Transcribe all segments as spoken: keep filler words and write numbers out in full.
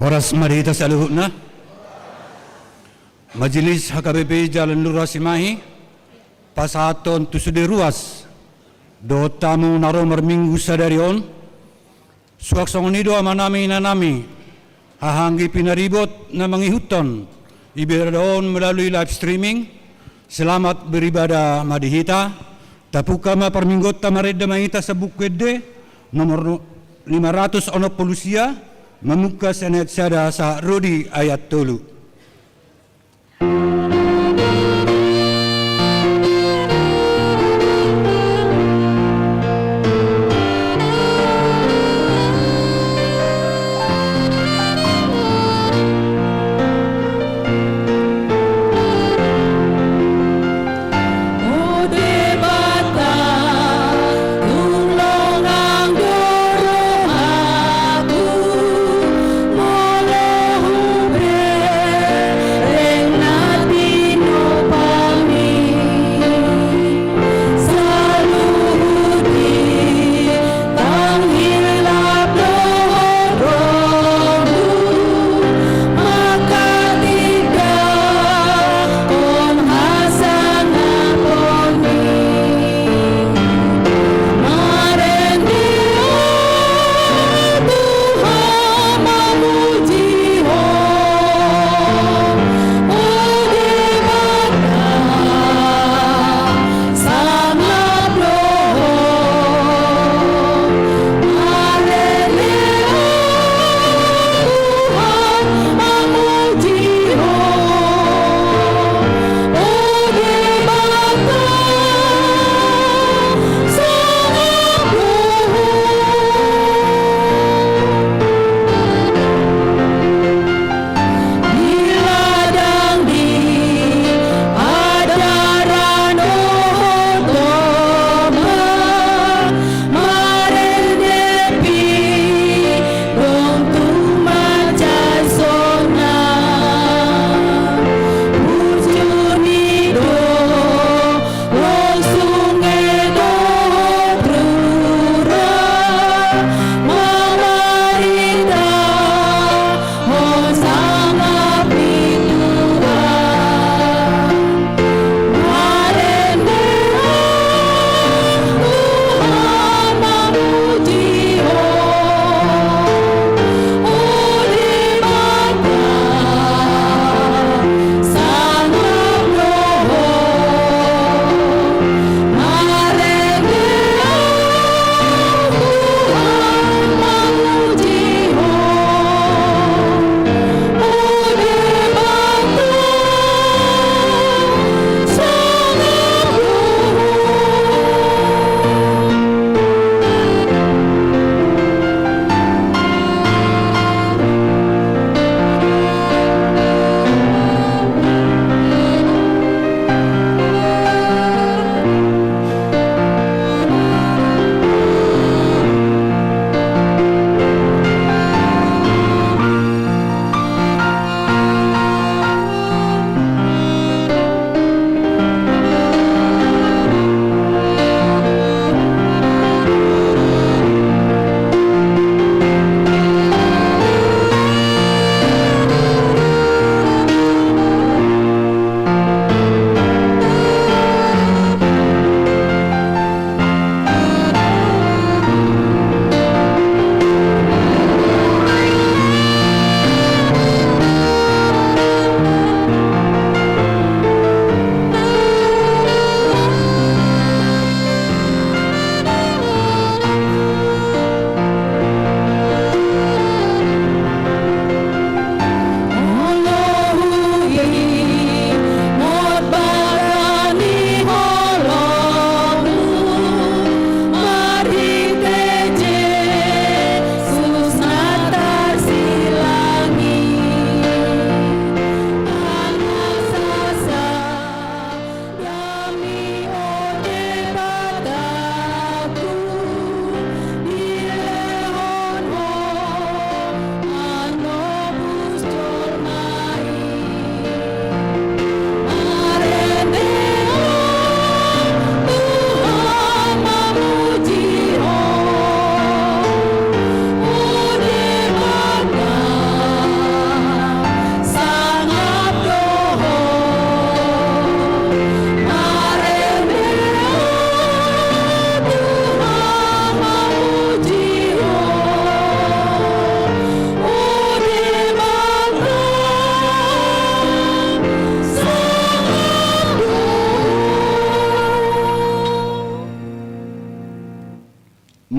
Horas ma di hita saluhutna. Majelis H K B P P Jalan Lurah Simahi, pasahathon tu sude ruas dohot tamu na ro marminggu sadari on. Suang songon i do amanami inanami, haha anggi pinaribot na mangihuthon ibadah on melalui live streaming. Selamat beribadah ma di hita. Tapungka ma parmingguonta, marende ma hita Sian Buku Ende nomor lima ratus onom pulu sia, mamungka sian ayat sada sahat ro di ayat tolu. O Debata, tung longang do rohangku, molo hubereng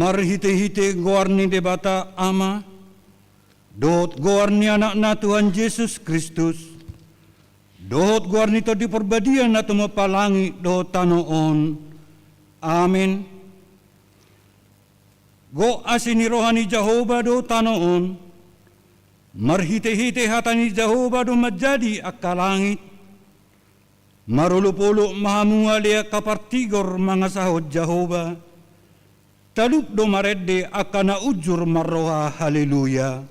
Marhitehite goar ni Debata Ama, dohot goar ni Anakna Tuhan Jesus Kristus, dohot goar ni Tondi Parbadia na tumompa langit dohot tano on. Amen. Gok asi ni roha ni Jahowa do tano on, marhitehite hata ni Jahowa do manjadi angka langit. Marolopolop ma hamu ale angka partigor mangasahon Jahowa. Talup do marende angka na unjur marroha. Haleluya.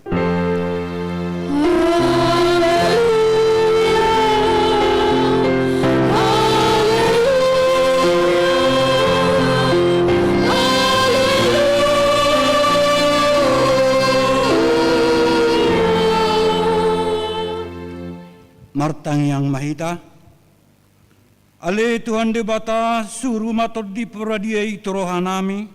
Martangiang ma hita. Ale Tuhan Debata, suru ma Tondi Parbadia i tu rohanami,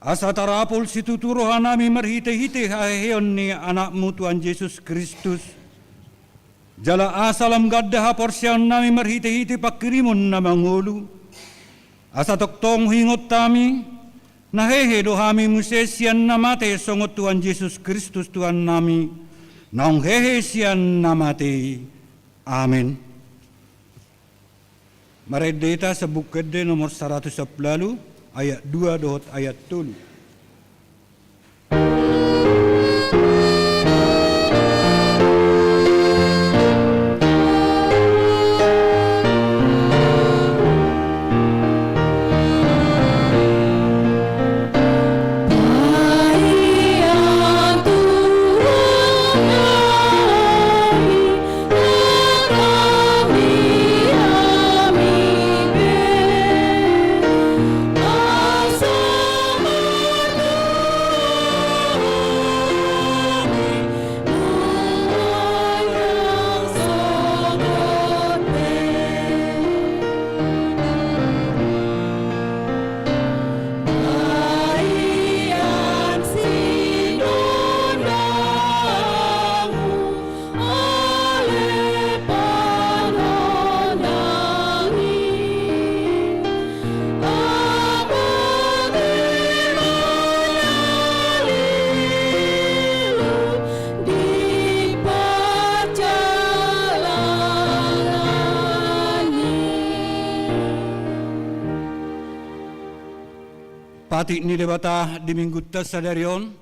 asa tarapul situtu rohanami marhitehite haheheon ni Anakmu Tuhan Jesus Kristus. Jala asa lam ganda haporseaonnami marhitehite pangkirimon na mangolu. Asa tongtong huingot hami, na hehe do hami muse sian na mate songon Tuhan Jesus Kristus Tuhannami, naung hehe sian na mate i. Amen. Marende hita Sambung Ende nomor saratus sampulu ualu, ayat dua dohot ayat tolu. Patik ni Debata di Minggunta sadari on,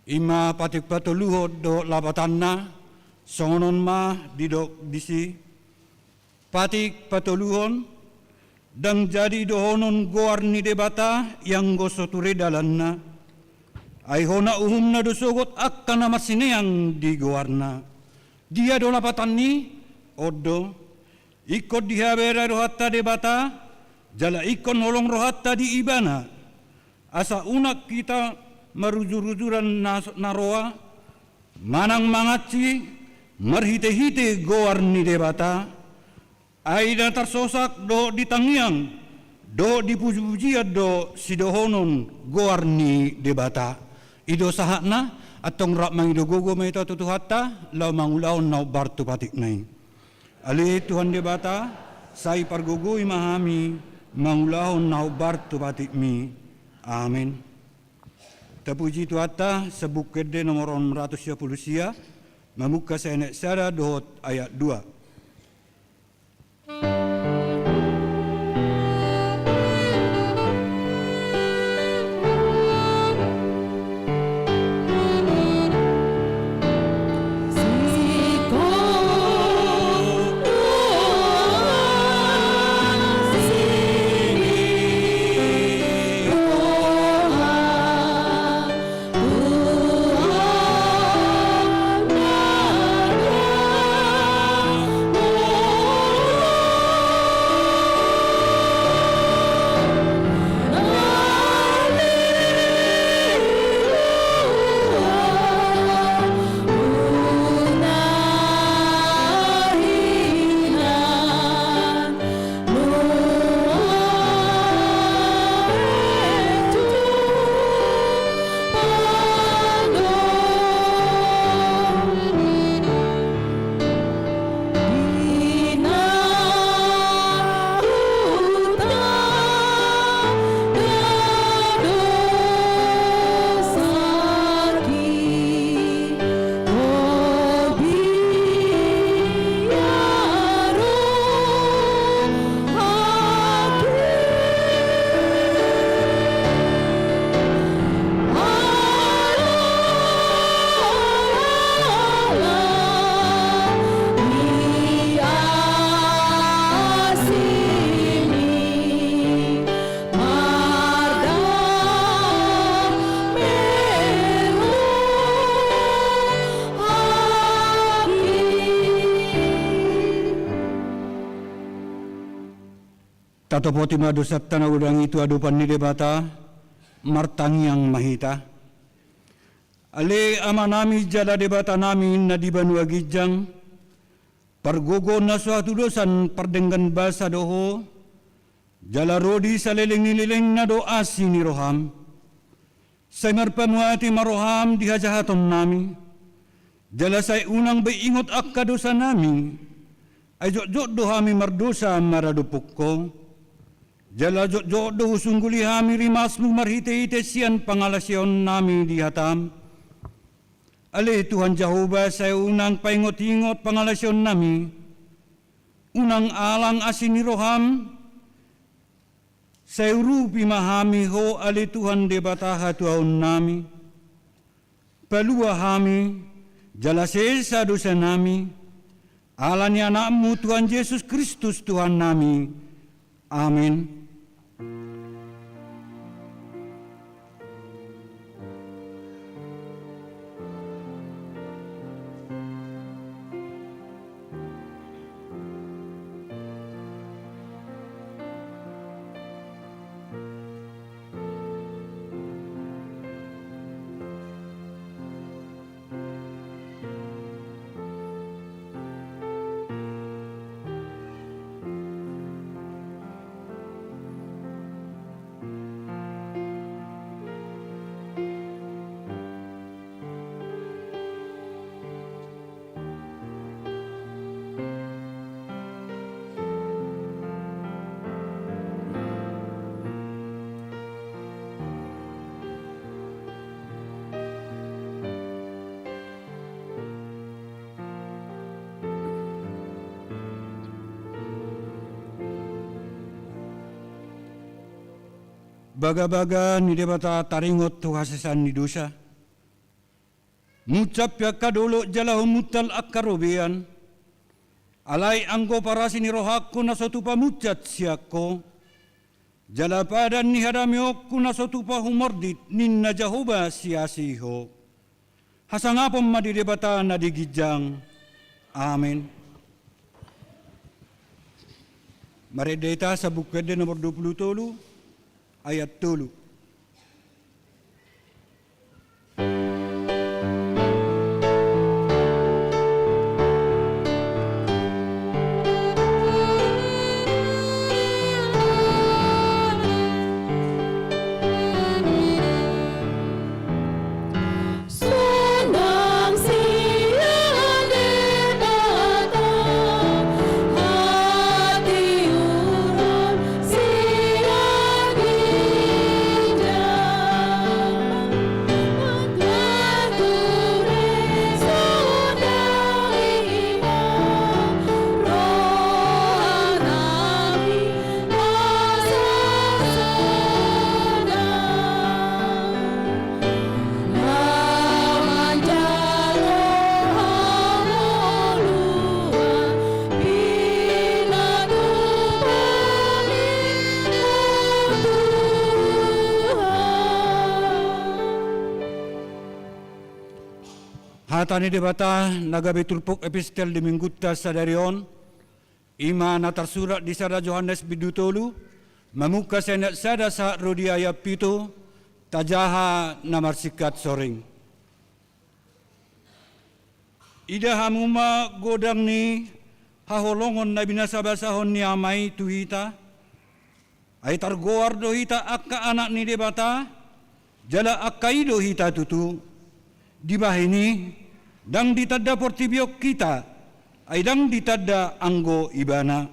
i ma patik patoluhon dohot lapatanna, songon on ma didok disi. Patik patoluhon, ndang jadi dohonon goar ni Debata ianggo so ture dalanna. Ai hona uhumna do sogot angka na marsineang di goarna. Dia do lapatan ni? On do. Ingkon dihabere rohanta Debata, jala ingkon holong rohanta di Ibana. Asa unang hita marujurujuran na, na roa, manang mangansi, marhitehite goar ni Debata, ai na tarsosak dohot di tangiang, dohot di pujipujian do sidohonon goar ni Debata. I do sahatna, antong rap mangido gogo ma hita tu Tuhanta, laho mangulahon na hombar tu patikna i. Ale Tuhan Debata, sai pargogoi ma hami mangulahon na hombar tu patikmi. Amen. Tapuji Tuhanta, Sambung Ende nomor onom ratus sia pulu sia, mamungka sian ayat sada dohot ayat dua. Patopoti ma dosanta na godang i tu adopan ni Debata, martangiang ma hita. Ale Amanami jala Debatanami na di banua ginjang, pargogo na so hatudosan pardenggan basa do Ho, jala ro di saleleng ni lelengna do asi ni roham. Sai marpamuati ma roham di hajahatonnami, jala sai unang be ingot angka dosanami, ai jotjot do hami mardosa maradophon Ho. Jala jotjot do husungguli hami rimasmu marhitehite sian pangalaosionnami di hatam. Ale Tuhan Jahowa, sai unang paingotingot pangalaosionnami, unang alang asi ni roham, sai urupi ma hami Ho ale Tuhan Debata hatuaonnami. Palua hami, jala sesa dosanami, ala ni Anakmu Tuhan Jesus Kristus Tuhannami. Amen. Bagabaga ni Debata taringot tu hasesaan ni dosa. Munsat pe angka dolok jala humuntal angka robean. Alai anggo parasi ni rohangku na so tupa munsat sian Ho, jala padan ni hadameonku na so tupa humordit, ninna Jahowa siasi Ho. Hasangapon ma di Debata na di ginjang. Amen. Marende hita Sambungkuende nomor dua puluh tolu, ayat tolu. Hata ni Debata na gabe turpuk epistel di minggunta sadari on, i ma na tarsurat di sada Johannes bindu tolu, mamungka sian ayat sada sahat ro di ayat pitu, tajaha na marsingkat soring. Ida hamu ma godang ni haholongon na binasabasahon ni Ama i tu hita, ai targoar do hita angka anak ni Debata, jala angka i do hita tutu. Dibahen i, ndang ditanda portibi on hita, ai ndang ditanda anggo Ibana.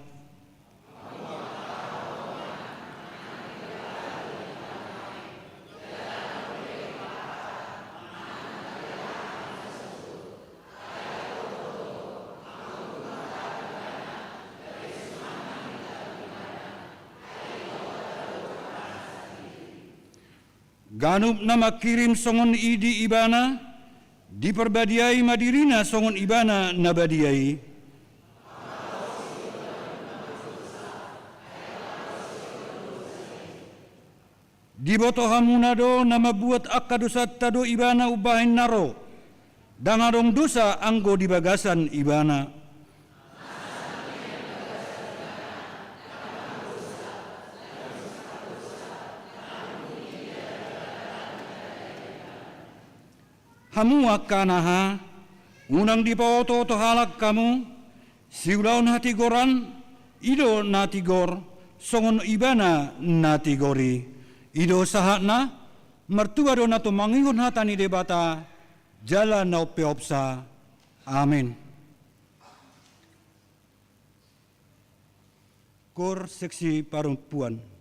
Ganup na mangkirim songon i di Ibana, diparbadiai ma dirina songon Ibana na badia i. Diboto hamuna do na mambuat angka dosanta do Ibana umbahen na ro. Ndang adong dosa anggo di bagasan Ibana. Hamu angka anaha, unang dipaotooto halak hamu, siulaon hatigoran, i do na tigor, songon Ibana na tigor i. I do sahatna, martua do na tumangihon hata ni Debata, jala na umpeopsa. Amen. Koor seksi parompuan.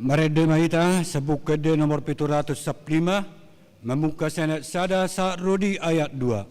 Marende ma hita, Sambung Ende nomor pitu ratus sampulu lima, mamungka sian ayat sada sahat ro di ayat dua.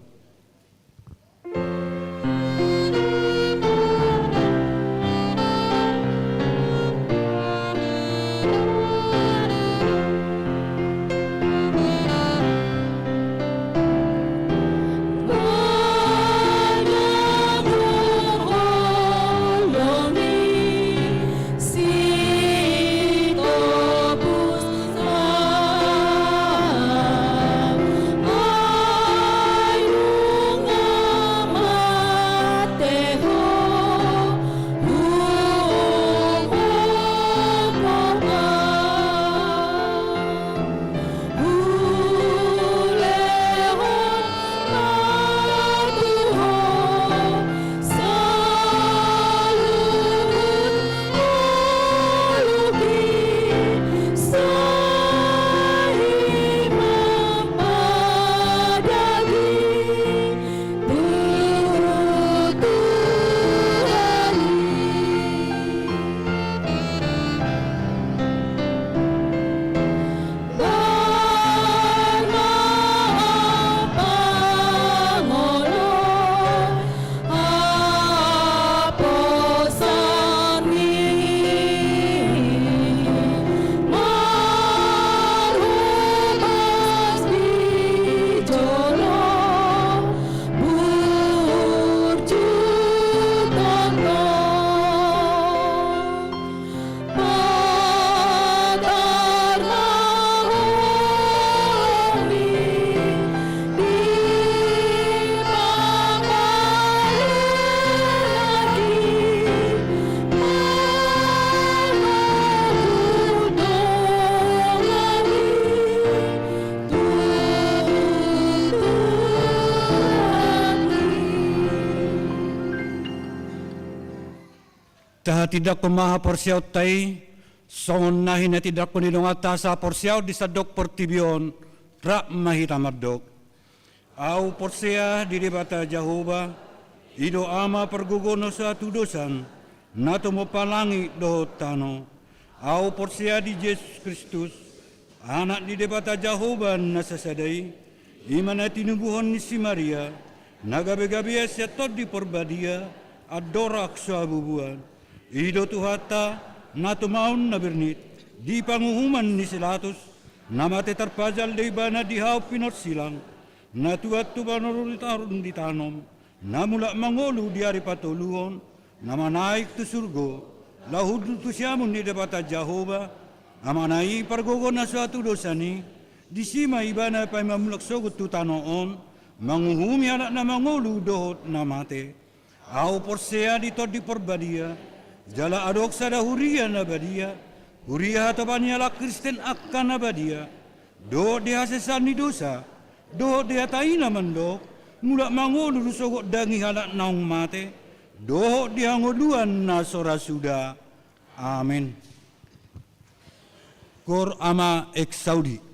Tahatindangkon ma haporseaonta i, songon na hinatindangkon ni donganta sahaporseaon di sandok portibi on. Rap ma hita mandok. Ahu porsea di Debata Jahowa, i do Ama pargogo na so hatudosan, na tumompa langit dohot tano. Ahu porsea di Jesus Kristus, Anak ni Debata Jahowa na sasada i, i ma na tinubuhon ni si Maria, na gabe-gabean sian Tondi Porbadia, andorang so habubuan. I do Tuhanta, na tumaon na bernit, di panguhuman ni si Latus, na mate tarpajal do ibana di hau pinorsilang, na tuat tu banua roritaron ditanom, na mulak mangolu di ari patoluhon, na manaek tu surgo, laho hundul tu siamun ni Debata Jahowa, Amana i pargogo na so hatudosan i, disi ma ibana paima mulak sogot tu tano on, manguhumi halak na mangolu dohot na mate. Ahu porsea di Tondi Porbadia, jala adong sada huria na badia, huria hatopan ni halak Kristen angka na badia, dohot di hasesaan ni dosa, dohot di hata i na mandok, mulak mangolu do sogot daging halak naung mate, dohot di hangoluan na so ra suda. Amen. Cor ama exaudi.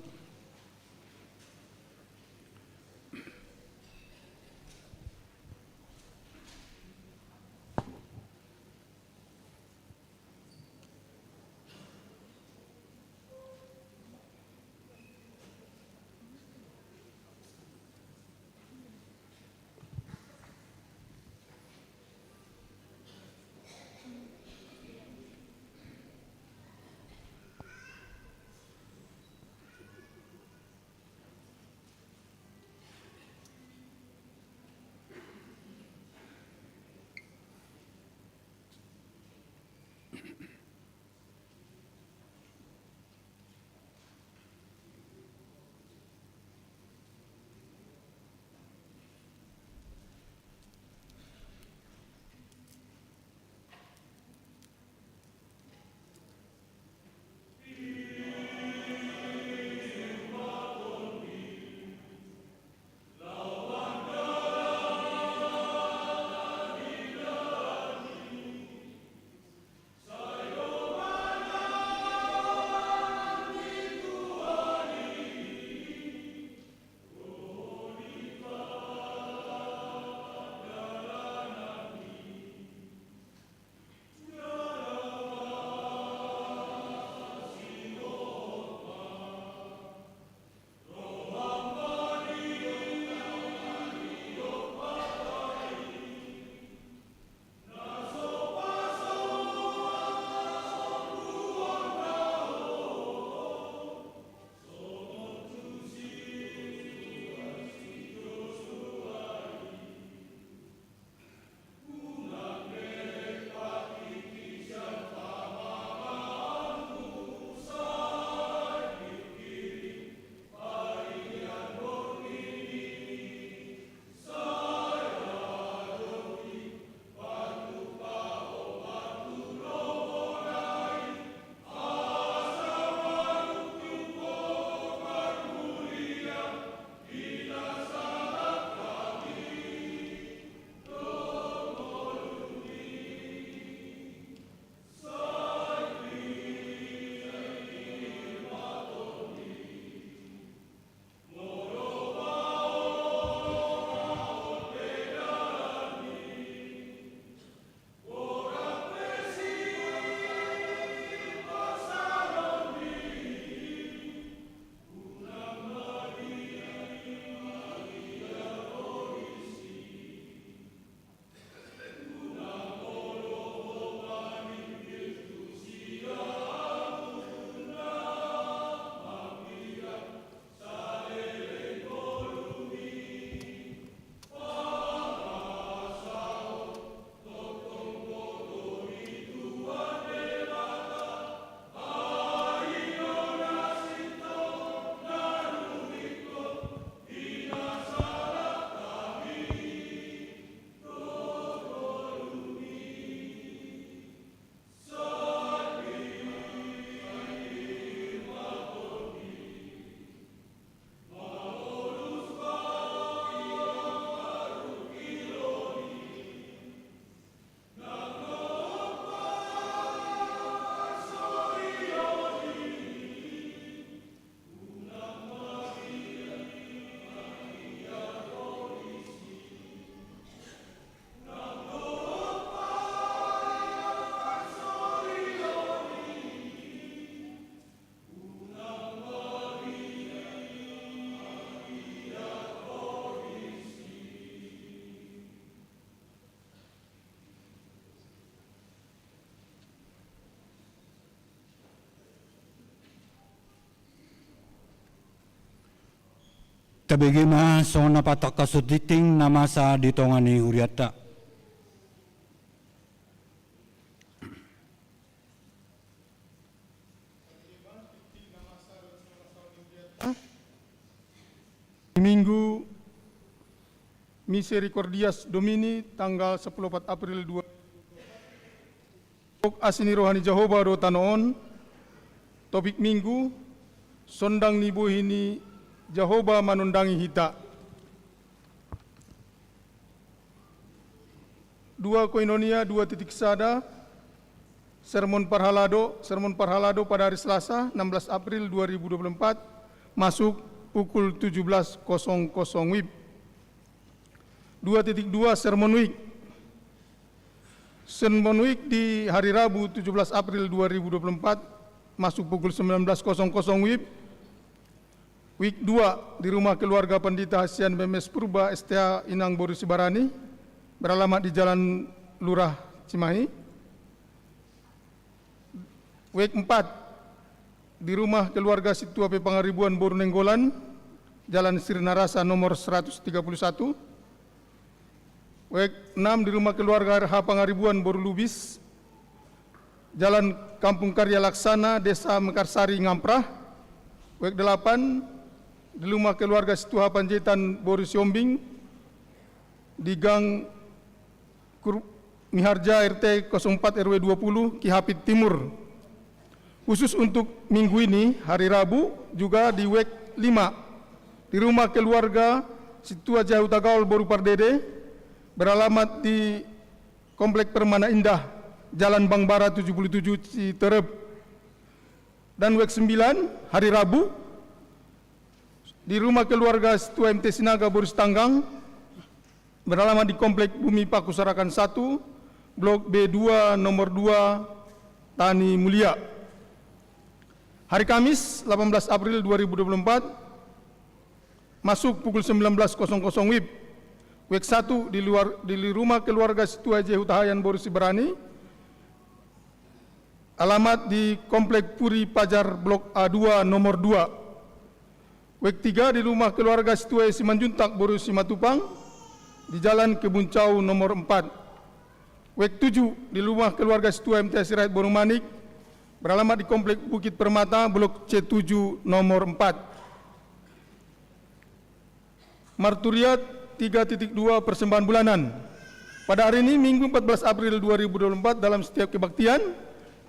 Tabege ma songon na patangkas tingting na masa di tonga ni hurianta. Minggu Misericordias Domini, tanggal sampulu opat April dua. Asi ni roha ni Jahowa do tano on. Topik Minggu: Sondang ni bohi ni Jahowa manondangi hita. Dua Koinonia dua titik sada, sermon parhalado, sermon parhalado pada hari Selasa, enam belas April dua ribu dua puluh empat, masuk pukul tujuh belas kosong kosong wib. Dua titik dua, sermon week. Sermon week di hari Rabu, tujuh belas April dua ribu dua puluh empat, masuk pukul sembilan belas kosong kosong wib. Week dua, di rumah keluarga Pandita Hasian B M S Purba, S T A, Inang Boru Sibarani, beralamat di Jalan Lurah Cimahi. Week empat, di rumah keluarga Sintua P Pangaribuan Boru Nainggolan, Jalan Sirnarasa nomor seratus tiga puluh satu. Week enam, di rumah keluarga R H Pangaribuan Boru Lubis, Jalan Kampung Karya Laksana, Desa Mekarsari, Ngamprah. Week delapan, di rumah keluarga Sintua Panjaitan Boru Sihombing, di Gang Kur-, Miharja, R T kosong empat, R W dua puluh, Kihapit Timur. Khusus untuk minggu ini, hari Rabu, juga di week lima, di rumah keluarga Sintua Jahu Tagaol Boru Pardede, beralamat di Komplek Permana Indah, Jalan Bank Bara tujuh puluh tujuh, Citerep. Dan week sembilan, hari Rabu, di rumah keluarga Sintua M T Sinaga Boru Sitanggang, beralamat di Komplek Bumi Paku Sarakan satu, Blok B dua, nomor dua, Tani Mulia. Hari Kamis, delapan belas April dua ribu dua puluh empat, masuk pukul sembilan belas kosong kosong wib. Week satu, di luar, di rumah keluarga Sintua J Hutahayan Boru Sibarani, alamat di Komplek Puri Pajar Blok A dua, nomor dua. Week tiga, di rumah keluarga Sintua Simanjuntak Boru Simatupang, di Jalan Kebun Cau nomor empat. Week tujuh, di rumah keluarga Sintua M T Sirait Boru Manik, beralamat di Komplek Bukit Permata, Blok C tujuh, nomor empat. Marturia tiga titik dua, persembahan bulanan. Pada hari ini, Minggu empat belas April dua ribu dua puluh empat, dalam setiap kebaktian,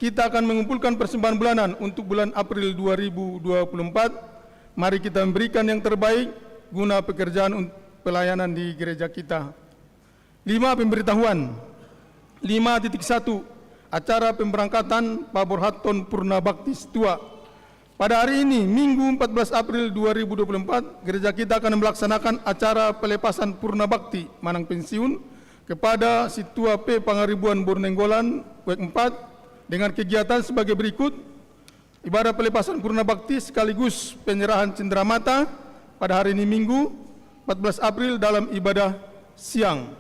kita akan mengumpulkan persembahan bulanan untuk bulan April dua ribu dua puluh empat. Mari kita memberikan yang terbaik guna pekerjaan un-, pelayanan di gereja kita. Lima, pemberitahuan. Lima titik satu, acara pemberangkatan paborhathon purna bakti sintua. Pada hari ini, Minggu empat belas April dua ribu dua puluh empat, gereja kita akan melaksanakan acara pelepasan purna bakti manang pensiun kepada Sintua P Pangaribuan Boru Nainggolan, week empat, dengan kegiatan sebagai berikut. Ibadah pelepasan purna bakti sekaligus penyerahan cendramata pada hari ini, Minggu empat belas April, dalam ibadah siang.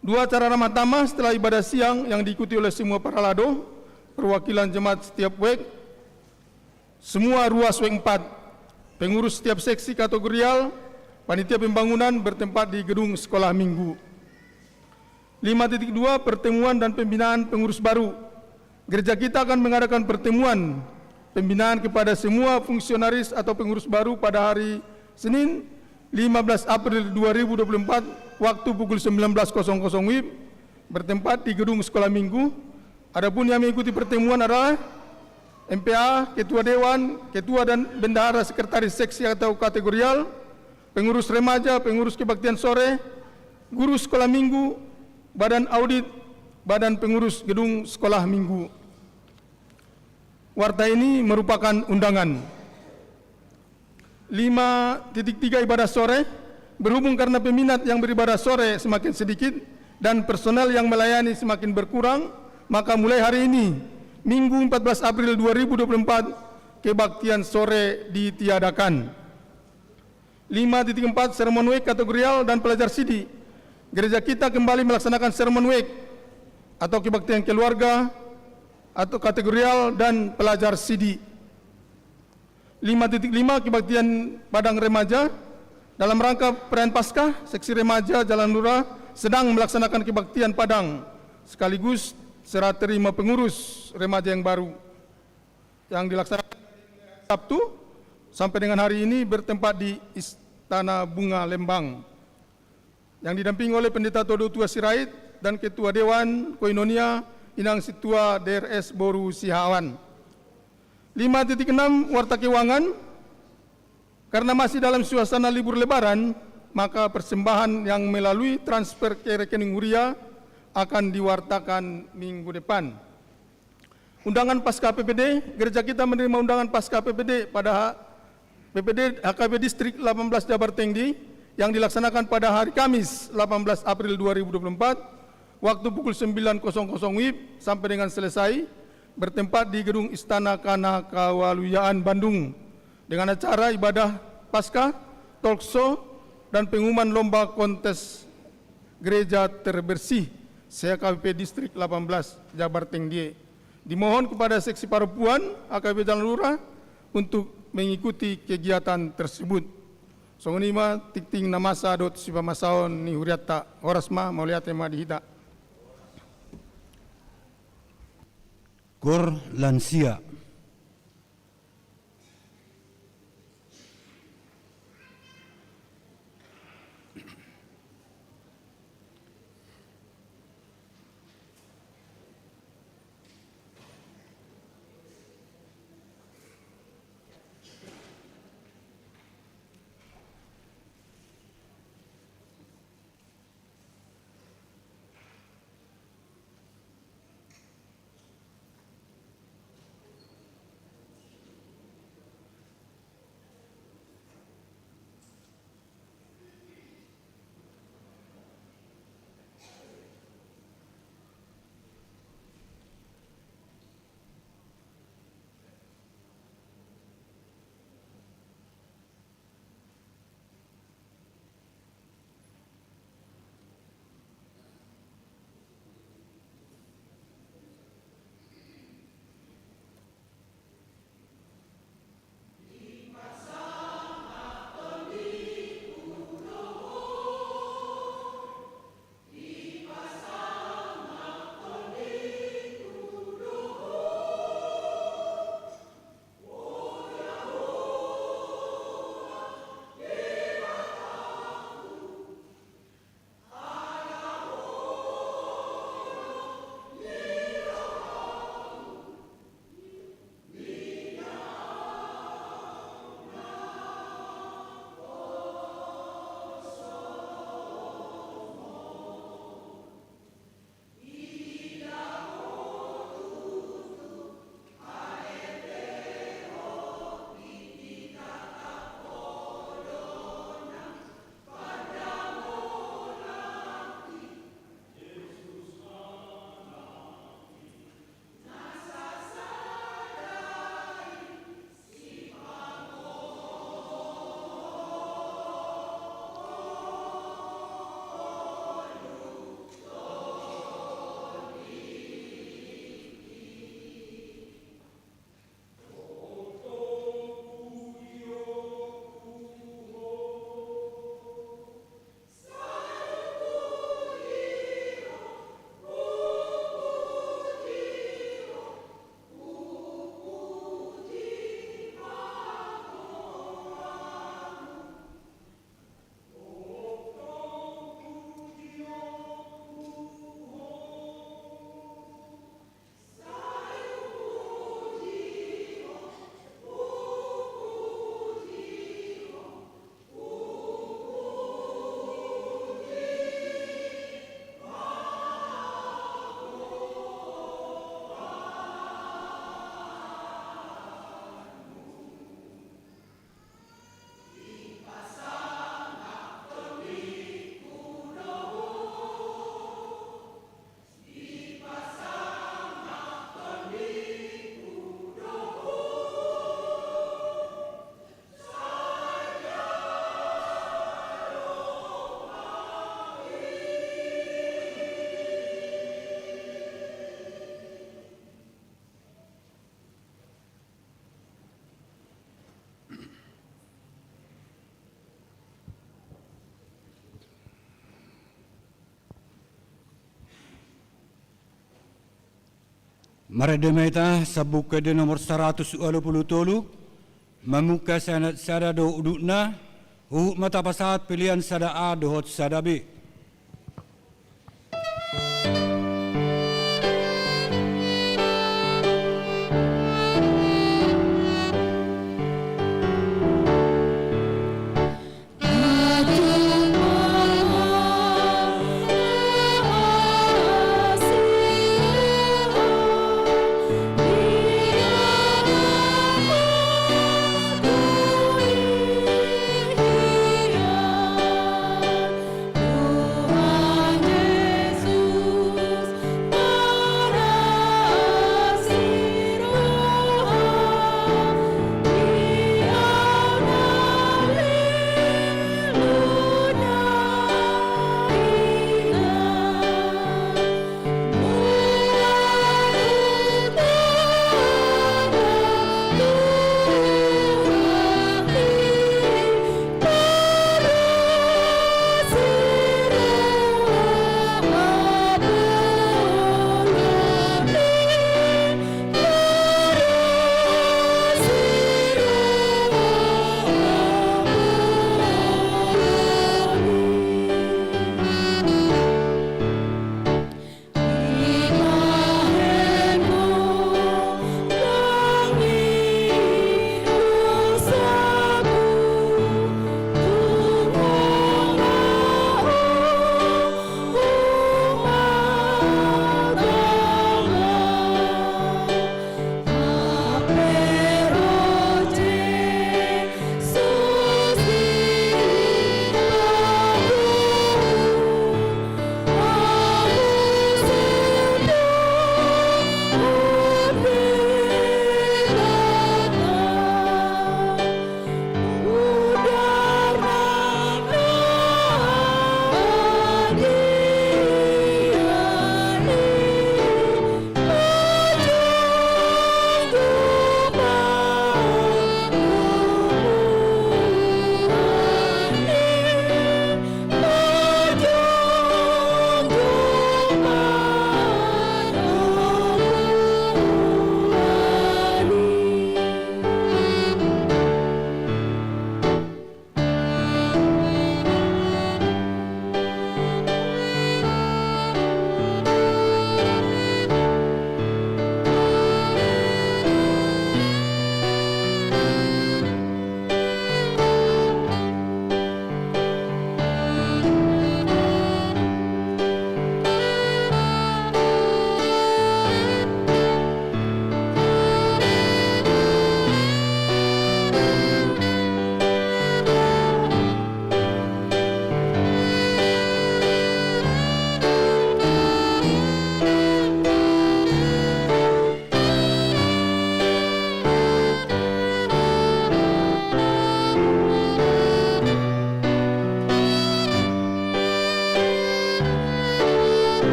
Dua acara ramah tamah setelah ibadah siang yang diikuti oleh semua parhalado, perwakilan jemaat setiap week, semua ruas week empat, pengurus setiap seksi kategorial, panitia pembangunan bertempat di gedung sekolah minggu. Lima titik dua, pertemuan dan pembinaan pengurus baru. Gereja kita akan mengadakan pertemuan pembinaan kepada semua fungsionaris atau pengurus baru pada hari Senin, lima belas April dua ribu dua puluh empat, waktu pukul sembilan belas kosong kosong wib, bertempat di gedung sekolah minggu. Adapun yang mengikuti pertemuan adalah M P A, ketua dewan, ketua dan bendahara, sekretaris seksi atau kategorial, pengurus remaja, pengurus kebaktian sore, guru sekolah minggu, badan audit, badan pengurus gedung sekolah minggu. Warta ini merupakan undangan. Lima titik tiga, ibadah sore. Berhubung karena peminat yang beribadah sore semakin sedikit dan personel yang melayani semakin berkurang, maka mulai hari ini, Minggu empat belas April dua ribu dua puluh empat, kebaktian sore ditiadakan. Lima titik empat, sermon week kategorial dan pelajar sidi. Gereja kita kembali melaksanakan sermon week atau kebaktian keluarga atau kategorial dan pelajar sidi. Lima titik lima, kebaktian padang remaja. Dalam rangka perayaan Paskah, Seksi Remaja Jalan Lurah sedang melaksanakan kebaktian Padang sekaligus serah terima pengurus remaja yang baru, yang dilaksanakan Sabtu sampai dengan hari ini, bertempat di Istana Bunga Lembang, yang didampingi oleh Pendeta Todo Tua Sirait dan Ketua Dewan Koinonia Inang Sintua D R S Boru Siahaan. Lima titik enam, warta keuangan. Karena masih dalam suasana libur Lebaran, maka persembahan yang melalui transfer ke rekening huria akan diwartakan minggu depan. Undangan Paskah P P D. Gereja kita menerima undangan Paskah P P D pada H-, P P D H K B P Distrik delapan belas Jabar Tengdi yang dilaksanakan pada hari Kamis, delapan belas April dua ribu dua puluh empat, waktu pukul sembilan kosong kosong W I B sampai dengan selesai, bertempat di Gedung Istana Kana Kawaluyaan, Bandung, dengan acara ibadah Paskah, talk show, dan pengumuman lomba kontes gereja terbersih se-H K B P Distrik delapan belas Jabar Tengdi. Dimohon kepada Seksi Parompuan H K B P Jalan Lurah untuk mengikuti kegiatan tersebut. Songon i ma tingting na masa dohot sipamasaon ni hurianta. Horas ma, mauliate ma di hita. Gor lansia. Marende ma hita, Sambung Ende nomor saratus ualu pulu tolu, mamungka sahat sada dohot udutna, huhut ma tapasahat pelean sada A dohot sada B.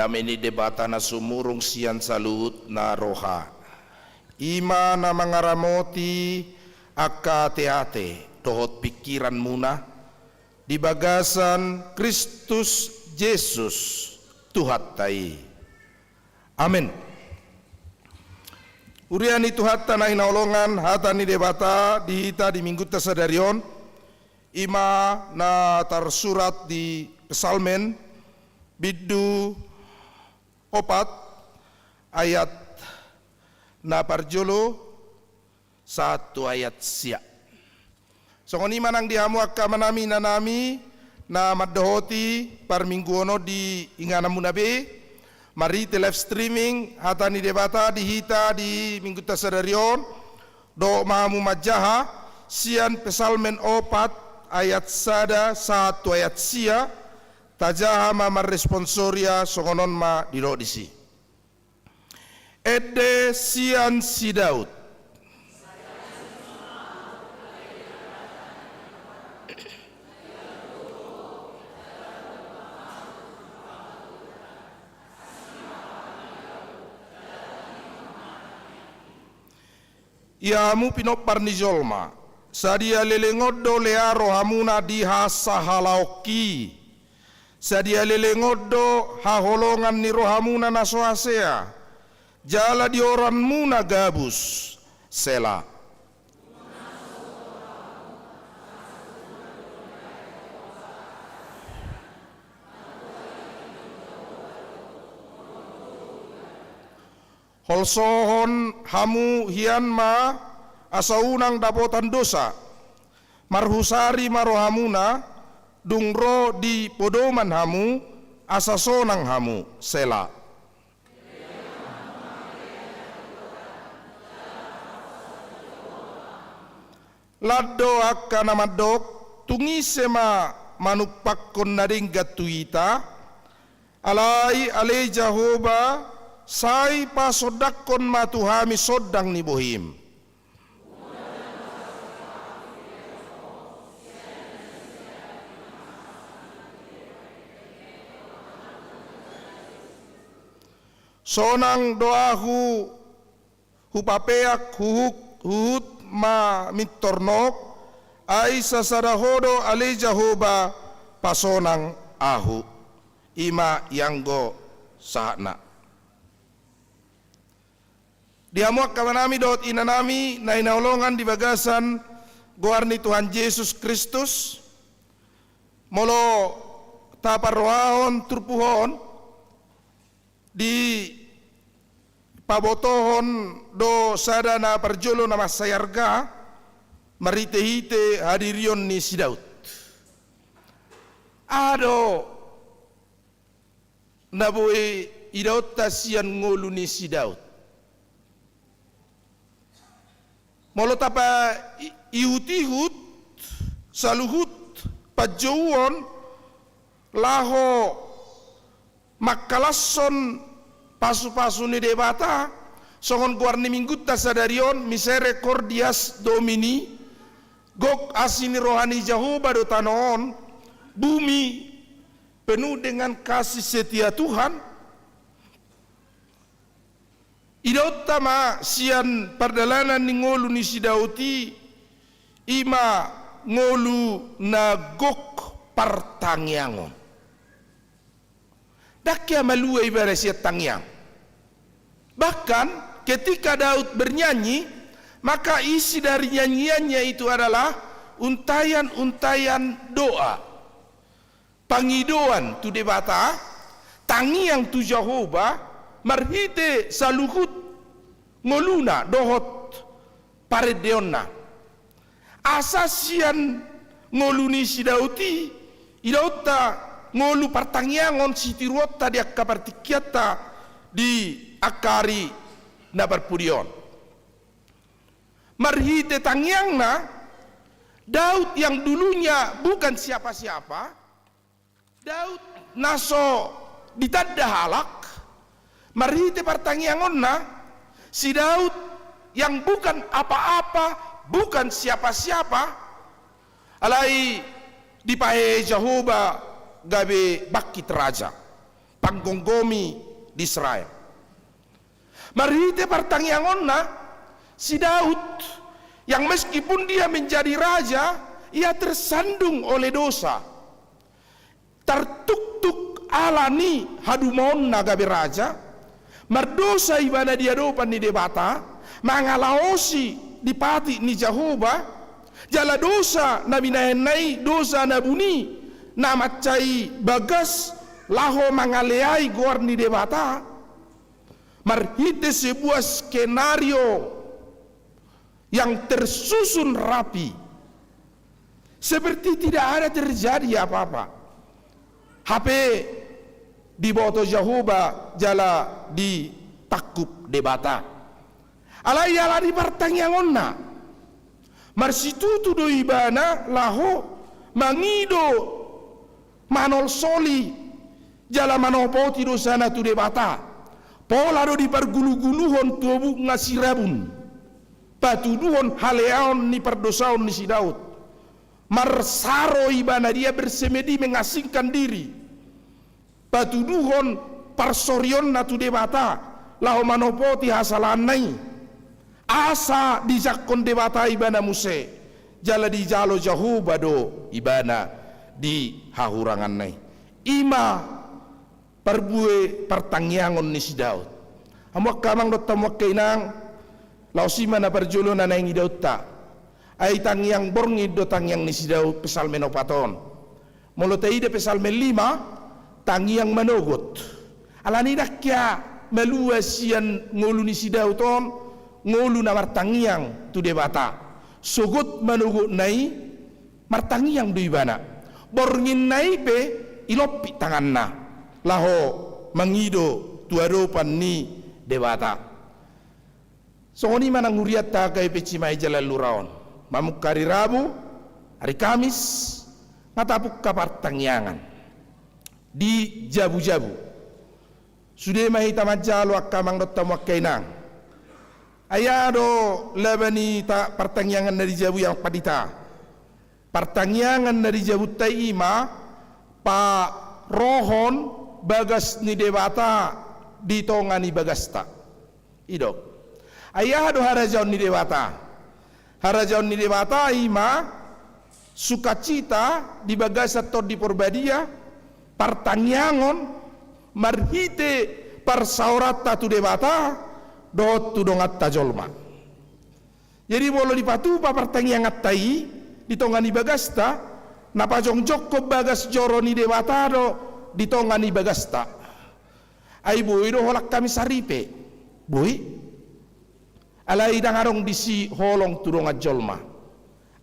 Dame ni Debata na sumurung sian saluhutna roha, i ma na mangaramoti angka ateate dohot pingkiranmuna di bagasan Kristus Jesus Tuhanta i. Amen. Huria ni Tuhanta na hinaholongan, hata ni Debata di hita di Minggunta sadari on, i ma na tarsurat di Psalmen bindu opat ayat na parjolo sahat tu ayat sia. Songon i ma nang di hamu angka amanami, inanami, na mandohoti parmingguon on di ingananmuna be, marhite live streaming, hata ni Debata di hita di Minggunta sadari on, dohot ma hamu manjaha, sian Psalmen opat ayat sada sahat tu ayat sia, tajaha ma marresponsoria songon on ma didok disi. Ende sian si Daud. Ia hamu pinompar ni jolma, sadia leleng on do lea rohamuna di hasahalaonki? Sadia leleng on do haholongan ni rohamuna na so hasea, jala dioranmuna gabus? Sela. Holsohon hamu hian ma, asa unang dapotan dosa. Marhusari ma rohamuna, dung ro di podoman hamu, asa sonang hamu. Sela. Lan do angka na mandok, tung ise ma manumpakkon na denggan tu hita? Alai ale Jahowa, sai pasondangkon ma tu hami sondang ni bohim. Sonang do ahu hupapeak huhut, huhut ma mintor nok, ai sasada Ho do ale Jahowa pasonang ahu. I ma ianggo sahatna. Di hamu angka amanami dohot inanami na hinaholongan di bagasan goar ni Tuhan Jesus Kristus, molo taparrohahon turpuk on, dipabotohon do sada na parjolo na mansai arga marhitehite hadirion ni si Daud. Aha do na boi idaonta sian ngolu ni si Daud? Molo tapaihutihut saluhut panjouon laho mangkalashon pasupasu ni Debata, songon goar ni Minggunta sadari on, misericordias Domini, gok asi ni roha ni Jahowa do tano on, bumi penuh dengan kasih setia Tuhan. Idaonta ma sian pardalanan ni ngolu ni si Daud i, i ma ngolu na gok partangiangon. Ndang hea malua ibana sian tangiang. Bahkan ketika Daud bernyanyi, maka isi dari nyanyiannya itu adalah untayan-untayan doa. Pangidoan tu Debata, tangiang tu Jahowa, marhite saluhut ngoluna dohot parendeonna. Asa sian ngolu ni si Daud i, idaonta ngolu partangiangon sitiruonta di angka partingkianta di angka ari na parpudi on. Marhite tangiangna, Daud yang dulunya bukan siapa-siapa, Daud na so ditanda halak, marhite partangiangonna, si Daud yang bukan apa-apa, bukan siapa-siapa, alai dipahehe Jahowa gabe bangkit raja, panggomgomi di Israel. Marhite partangiangonna, si Daud yang meskipun dia menjadi raja, ia tersandung oleh dosa. Tartuktuk ala ni hadumaonna gabe raja, mardosa ibana di adopan ni Debata, mangalaosi di patik ni Jahowa, jala dosa na binahenna i dosa na buni, na mansai bagas laho mangaleai goar ni Debata, marhite sebuah skenario yang tersusun rapi, seperti tidak ada terjadi apa-apa. Hape diboto Jahowa jala ditangkup Debata. Alai ala ni partangiangonna, marsitutu do ibana laho mangido, manolsoli, jala manopoti dosana tu Debata. Pola do diparguluguluhon tu obukna sirabun, patuduhon haleaon ni pardosaon ni si Daud. Marsaro ibana, dia bersemedi mengasingkan diri, patuduhon parsorionna tu Debata laho manopoti hasalaanna i, asa dijangkon Debata ibana muse, jala dijalo Jahowa do ibana di hahuranganna i. I ma parbue partangiangon ni si Daud. Hamu angka amang dohot hamu angka inang, laos i ma na parjolo na naeng idaonta. Ai tangiang borngin do tangiang ni si Daud, Psalmen opat on. Molo taida Psalmen lima, tangiang manogot. Alani i ndang hea malua sian ngolu ni si Daud on ngolu na martangiang tu Debata. Sogot manogotna i, martangiang do ibana. Bornginna i pe ilompit tanganna laho mangido tu adopan ni Debata. Songon i ma nang hurianta angka I P C Mahi jala lura on. Mamungka ari Rabu, ari Kamis, nga tapungka partangiangan di jabujabu. Sude ma hita manjalo angka amang dohot hamu angka inang. Ai aha do laba ni ta-, partangiangan na di jabu i, amang pandita? Partangiangan na di jabunta i ma parohon bagas ni Debata di tonga ni bagasta. I do. Ai aha do harajaon ni Debata? Harajaon ni Debata i ma sukacita di bagasan Tondi Porbadia, partangiangon marhite parsaoranta tu Debata dohot tu donganta jolma. Jadi molo dipatupa partangianganta i di tonga ni bagasta, na pajongjongkon bagas joro ni Debata do di tonga ni bagasta. Ai boi do holan hami saripe, boi. Alai ndang adong disi holong tu dongan jolma.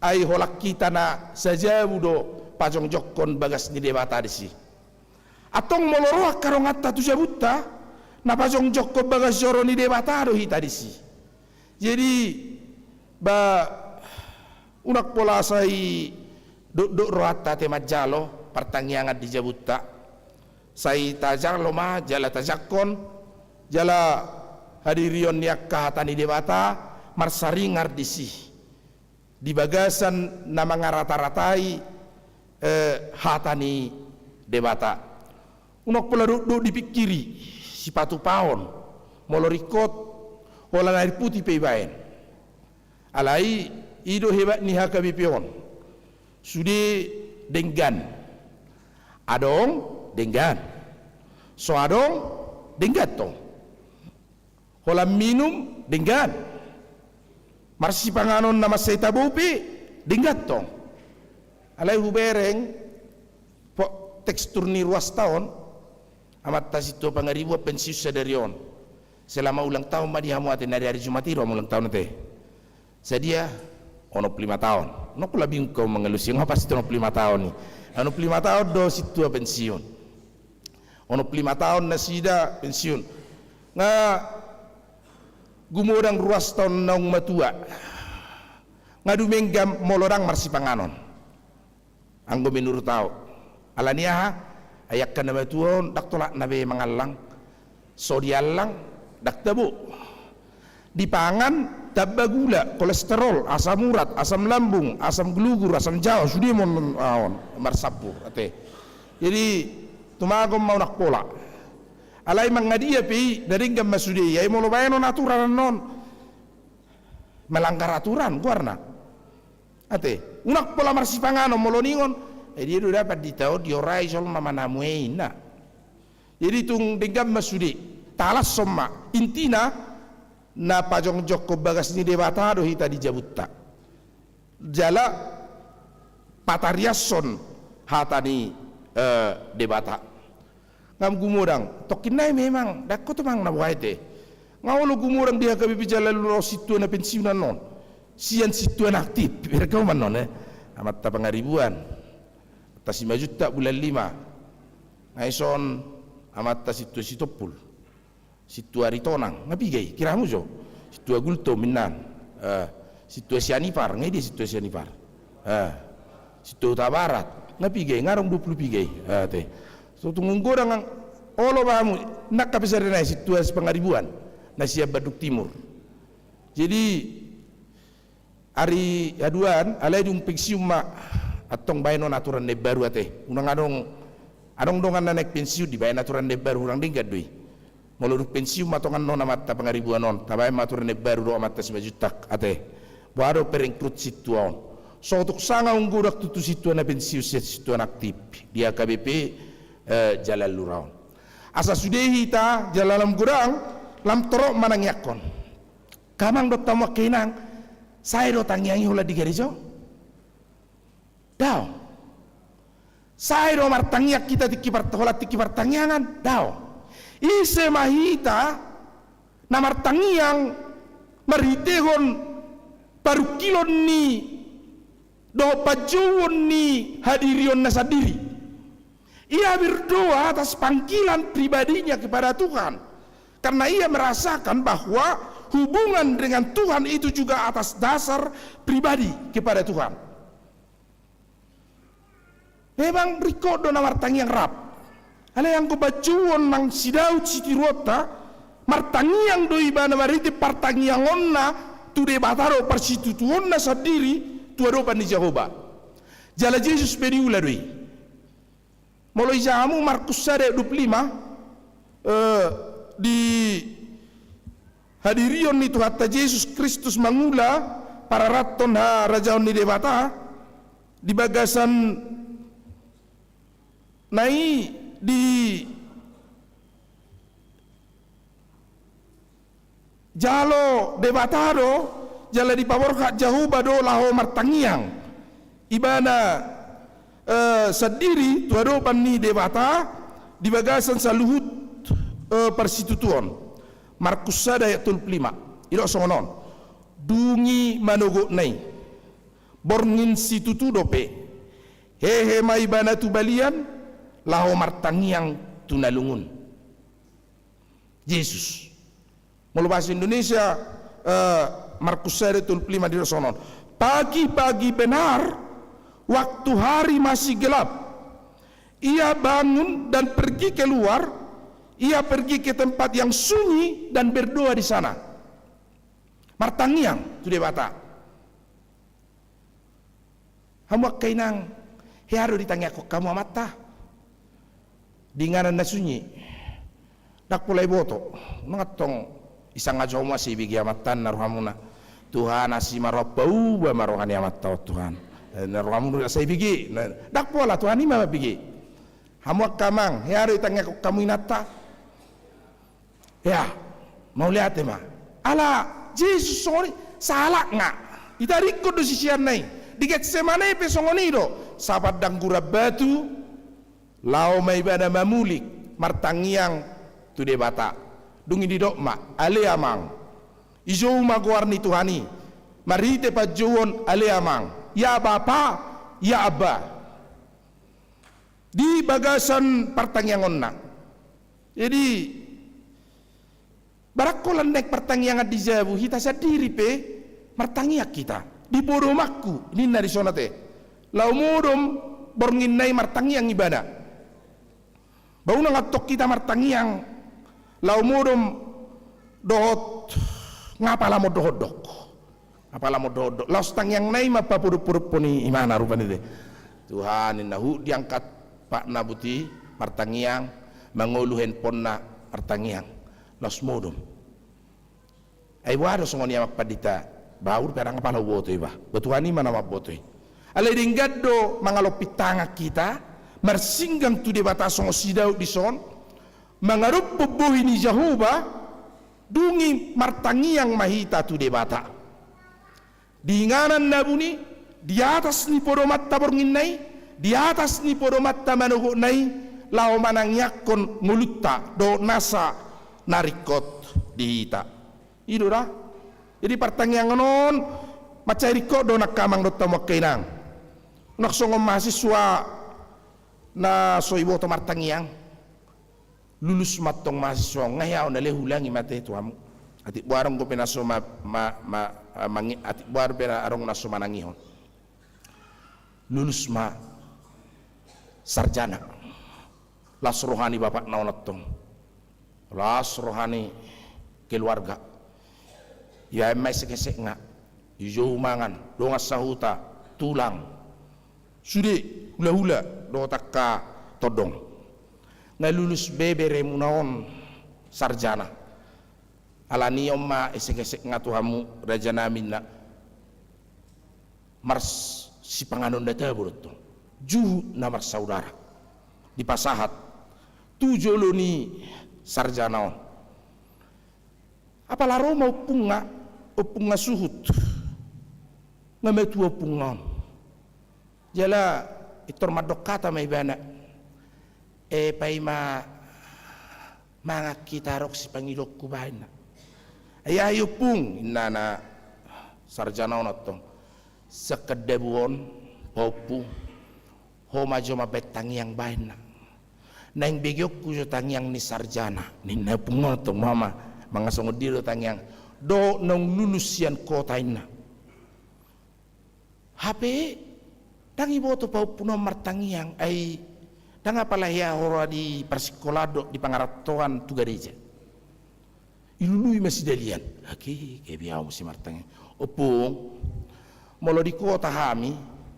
Ai holan hita na sajabu do pajongjongkon bagas ni Debata disi. Antong molo ro angka donganta tu jabunta, na pajongjongkon bagas joro ni Debata do hita disi. Jadi, ba, unang pola sai dokdok rohanta ate manjalo partangiangan di jabunta. Sai tajalo ma jala tajangkon, jala hadirion ni angka hata ni Debata marsaringar disi di bagasan na mangarataratai, eh, hata ni Debata. Unang pola dokdok dipingkiri sipatupaon, molo ringkot holan air putih pe ibaen. Alai i do hebat ni H K B P on. Sude denggan. Adong denggan. So adong denggan tong. Holan minum denggan. Marsipanganon na mansai tabou pe denggan tong. Alai hubereng po-, tekstur ni ruasta on, amanta Sintua Pangaribuan pensiun sadari on. Selama ulang tahun ma di hamu ate, na di ari Jumat i do hamu ulang tahun ate. Sadia? Onom pulu lima taon. Nunga pola bingung au mangalusi, nga pasti onom pulu lima taon i. Onom pulu lima taon do Sintua pensiun. Onom pulu lima taon nasida pensiun. Nga gumodang ruasta on naung matua. Nga dumenggan molo ndang marsipanganon. Anggo menurut au. Alani aha? Ai angka na matua on ndang tolapna be mangallang. So diallang ndang tabo. Dipangan tamba gula, kolesterol, asam urat, asam lambung, asam glugur, asam jawa, sude ma on, ah, on marsampur ate. Jadi tumagon ma unang pola. Alai mangadia pe i na denggan ma sude i, ai molo baenon aturan annon, melanggar aturan goarna. Ate, unang pola marsipanganon molo ningon, eh, dia do dapat ditaon diorai jolma manamu i, ninna. Jadi tung denggan ma sude, talashon ma. Intina, na pajongjongkon bagas ni Debata do hita di jabunta. Jala patariashon hata ni, eh, Debata. Nga gumodang, tongkin nai memang, dang ho tu mang na boha ate. Nga olo gumodang di H K B P Jalalurahon sintua na pensiunan on. Sian sintua na aktif, bergauman on, eh. Amanta Pangaribuan. Amanta Simanjuntak Bulan Lima. Nga dison amanta sintua Sitompul. Sintua Aritonang, nga piga i, kira hamu jo. Sintua Gultom, inna. Eh, sintua Sianipar, nga i dia sintua Sianipar. Eh, sintua Hutabarat, nga piga i, nga adong dua pulu piga i. Eh, ate. So, tung godang, olo ma hamu, nangkin pe sada nai sintua Sipangaribuan, na sian Bandung Timur. Jadi, ari haduan, alai dung pensiun ma, antong baen on aturan na imbaru ate. Unang adong, adong dongan na naeng pensiun dibaen aturan na imbaru, hurang denggan do i. Molo dung pensiun ma antong annon amanta Pangaribuan on, tabaen ma aturan na imbaru dohot amanta Simanjuntak ate. Boha do perekrut sintua on. So tung sanga dung godang tutu sintua na pensiun sian sintua na aktif di H K B P, eh, Jalalurahon. Asa sude hita jala lam godang, lam torop manangiangkon. Angka amang dohot hamu angka inang, sae do tangiang i holan di gareja on? Daong. Sae do martangiang hita tingki part-, holan tingki partangiangan? Daong. Ise ma hita na martangiang marhitehon parungkilon ni dohot panjouon ni hadirionna sandiri. Ia berdoa atas panggilan pribadinya kepada Tuhan. Karena ia merasakan bahwa hubungan dengan Tuhan itu juga atas dasar pribadi kepada Tuhan. Memang ringkot do na martangiang rap. Alai anggo panjouon nang si Daud sitiruonta, martangiang do ibana marhite partangiangonna tu Debata dohot parsitutuonna sandiri tu adopan ni Jahowa. Jala Jesus pe diula do i. Molo ija hamu Markus sada ayat dua pulu lima, eh, di hadirion ni Tuhanta Jesus Kristus mangula pararathon harajaon ni Debata, di bagasan na i di jalo Debata do, jala dipaborhat Jahowa do laho martangiang ibana, eh, sandiri tu adopan ni Debata di bagasan saluhut, eh, parsitutuon. Markus sada ayat tolu pulu lima. Didok songon on. Dung i manogotna i, borngin situtu dope, hehe ma ibana tu balian laho martangiang tu na lungun. Jesus. Molo bahasa Indonesia, eh, Markus sada tolu pulu lima didok songon on. Pagi-pagi benar, waktu hari masih gelap, ia bangun dan pergi keluar, ia pergi ke tempat yang sunyi dan berdoa di sana. Martangiang tu Debata. Hamu angka inang, hea do ditangiangkon hamu amanta di inganan na sunyi. Ndang pola iboto, unang antong isangajo hamu asa ibege amanta na rohamuna. Tuhan, asi ma roham, pauba ma roha ni amanta on Tuhan. Na rohamuna asa ibege, na, ndang pola Tuhan i ma mambege. Hamu angka amang, hea do ditangiangkon hamu inanta. Ya, mauliate ma. Ala Jesus songon i, sahalakna. Itaringkon do siseanna i. Di Getsemane pe songon i do. Sapandangguran batu, laho ma ibana mamulik, martangiang tu Debata. Dung i didok ma, ale Amang. Dijou ma goar ni Tuhan i. Marhite panjouon ale Amang. Ya Bapa, ya Abba. Di bagasan partangiangonna. Jadi, barang holan naeng partangiangan di jabu, hita sandiri pe martangiang hita. Di podomanku, ninna dison ate. Laho modom bornginna i martangiang ibana. Ba unang antong hita martangiang, laho modom dohot nga pala mondok-ondok. Apala mondok-ondok. Laos tangiangna i ma papodompodop ni imana rupani te. Tuhan, ninna, huhut diangkat patna buti martangiang, mangolu handphonena martangiang. Laos modom. Ai boha do songon i Amang Pandita, bah, ahu pe ndang apala huboto iba. Bah, Tuhan i ma na mamboto i. Alai denggan do mangalompit tangan hita, marsinggang tu Debata songon si Daud dison, mangadophon bohi ni Jahowa, Dung i martangiang ma hita tu Debata. Di inganan na buni, di atas ni podomanta borngin na i, di atas ni podomanta manogot na i, laho manangiangkon ngolunta dohot nasa na ringkot di hita. I do da. Jadi partangiangan on mansai ringkot do nangkin amang dohot hamu angka inang. Unang songon mahasiswa na so diboto martangiang. Lulus ma antong mahasiswa on, nga hea on, ale huulangi ma ate tu hamu. Atik boha adong dope na so ma, ma, ma, mangi-, atik boha dope adong na so manangihon. Lulus ma sarjana. Las roha ni bapakna on antong. Las roha ni keluarga. Ia ema esek-esek nga. Dijou mangan, dongan sahuta, tulang. Sude, hula-hula, dohot angka tondong. Nga lulus be beremuna on sarjana. Alani on ma esek-esek nga tu hamu rajanami na. Mars sipanganon da tabo do antong. Juhut na marsaudara. Dipasahat. Tu jolo ni sarjana on. Apala ro ma ompungna, ompungna suhut. Nga matua ompungna on. Jala intor mandok hata ma ibana. E paima mangan hita adong sipangidokku baen na. Ai aha i ompung, inna na sarjana on antong. Sian dabu on, pahompu. Ho ma jo mambaen tangiang baen na. Naeng begeonku jo tangiang ni sarjana. Ninna ompung on antong, mama. Mangasongon dia do tangiang. Dohot naung lulus sian kota inna. Hape, ndang iboto pahompuna on martangiang, ai ndang apala hea hora di parsikolaan dohot di pangarantoan tu gareja. Ilului ma si Dalian. Ake, gabe au muse martangiang. Ompung, molo di kota hami,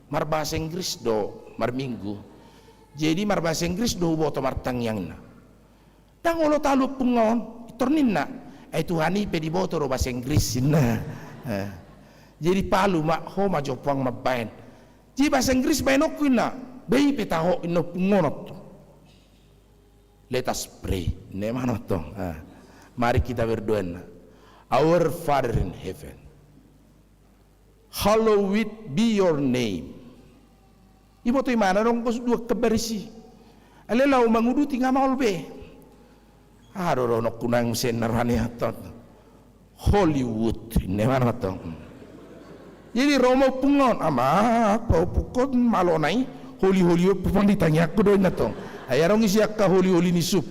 marbahasa Inggris do, marminggu. Jadi marbahasa Inggris do huboto martangiang inna. Ndang olo talu ompungna on, intor ninna. Ai Tuhan i pe diboto do bahasa Inggris inna. Eh. Jadi palu ma, ho ma jo puang mambaen. Jadi bahasa Inggris baenonku inna. Ba i pe taho inna ompungna on antong. Let us pray. Inna ma antong. Eh. Mari kita berdoa inna. Our Father in heaven. Hallowed be your name. Iboto ibana adong gos dua kembar isi. Ale laho manguduti nga maol be. Aha do dohononku nang muse na rohani antong. Hollywood, inna ma antong. Jadi ro ma ompungna on, ama, pahompungkon malo na i, holi-holi on pe puang ditangiangkon do inna antong. Ai adong isi angka holi-holi ni sup.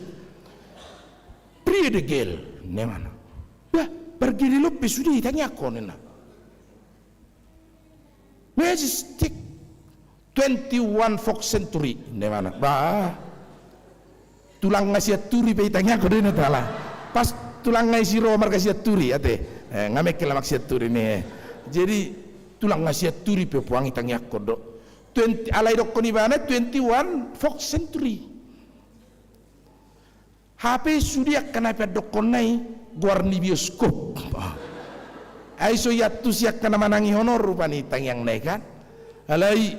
Pretty girl, inna ma na. Bah, pargedel on pe sude ditangiangkon inna. Majestic twenty-one fourth century. Inna ma na. Bah. Tulang nga sianturi pe ditangiangkon do inna tala. Pas tulang nga isi ro marga sianturi, ate. Eh, nga mengkel amak sianturi ni. Jadi, tulang nga sianturi pe puang ditangiangkon do. Twenty, alai dohonon ibana twenty-one fourth century. Hape sude angka na pe andokkonna i goar ni bioskop. Ai so iantusi angka na manangihon on rupani tangiangna i kan. Alai,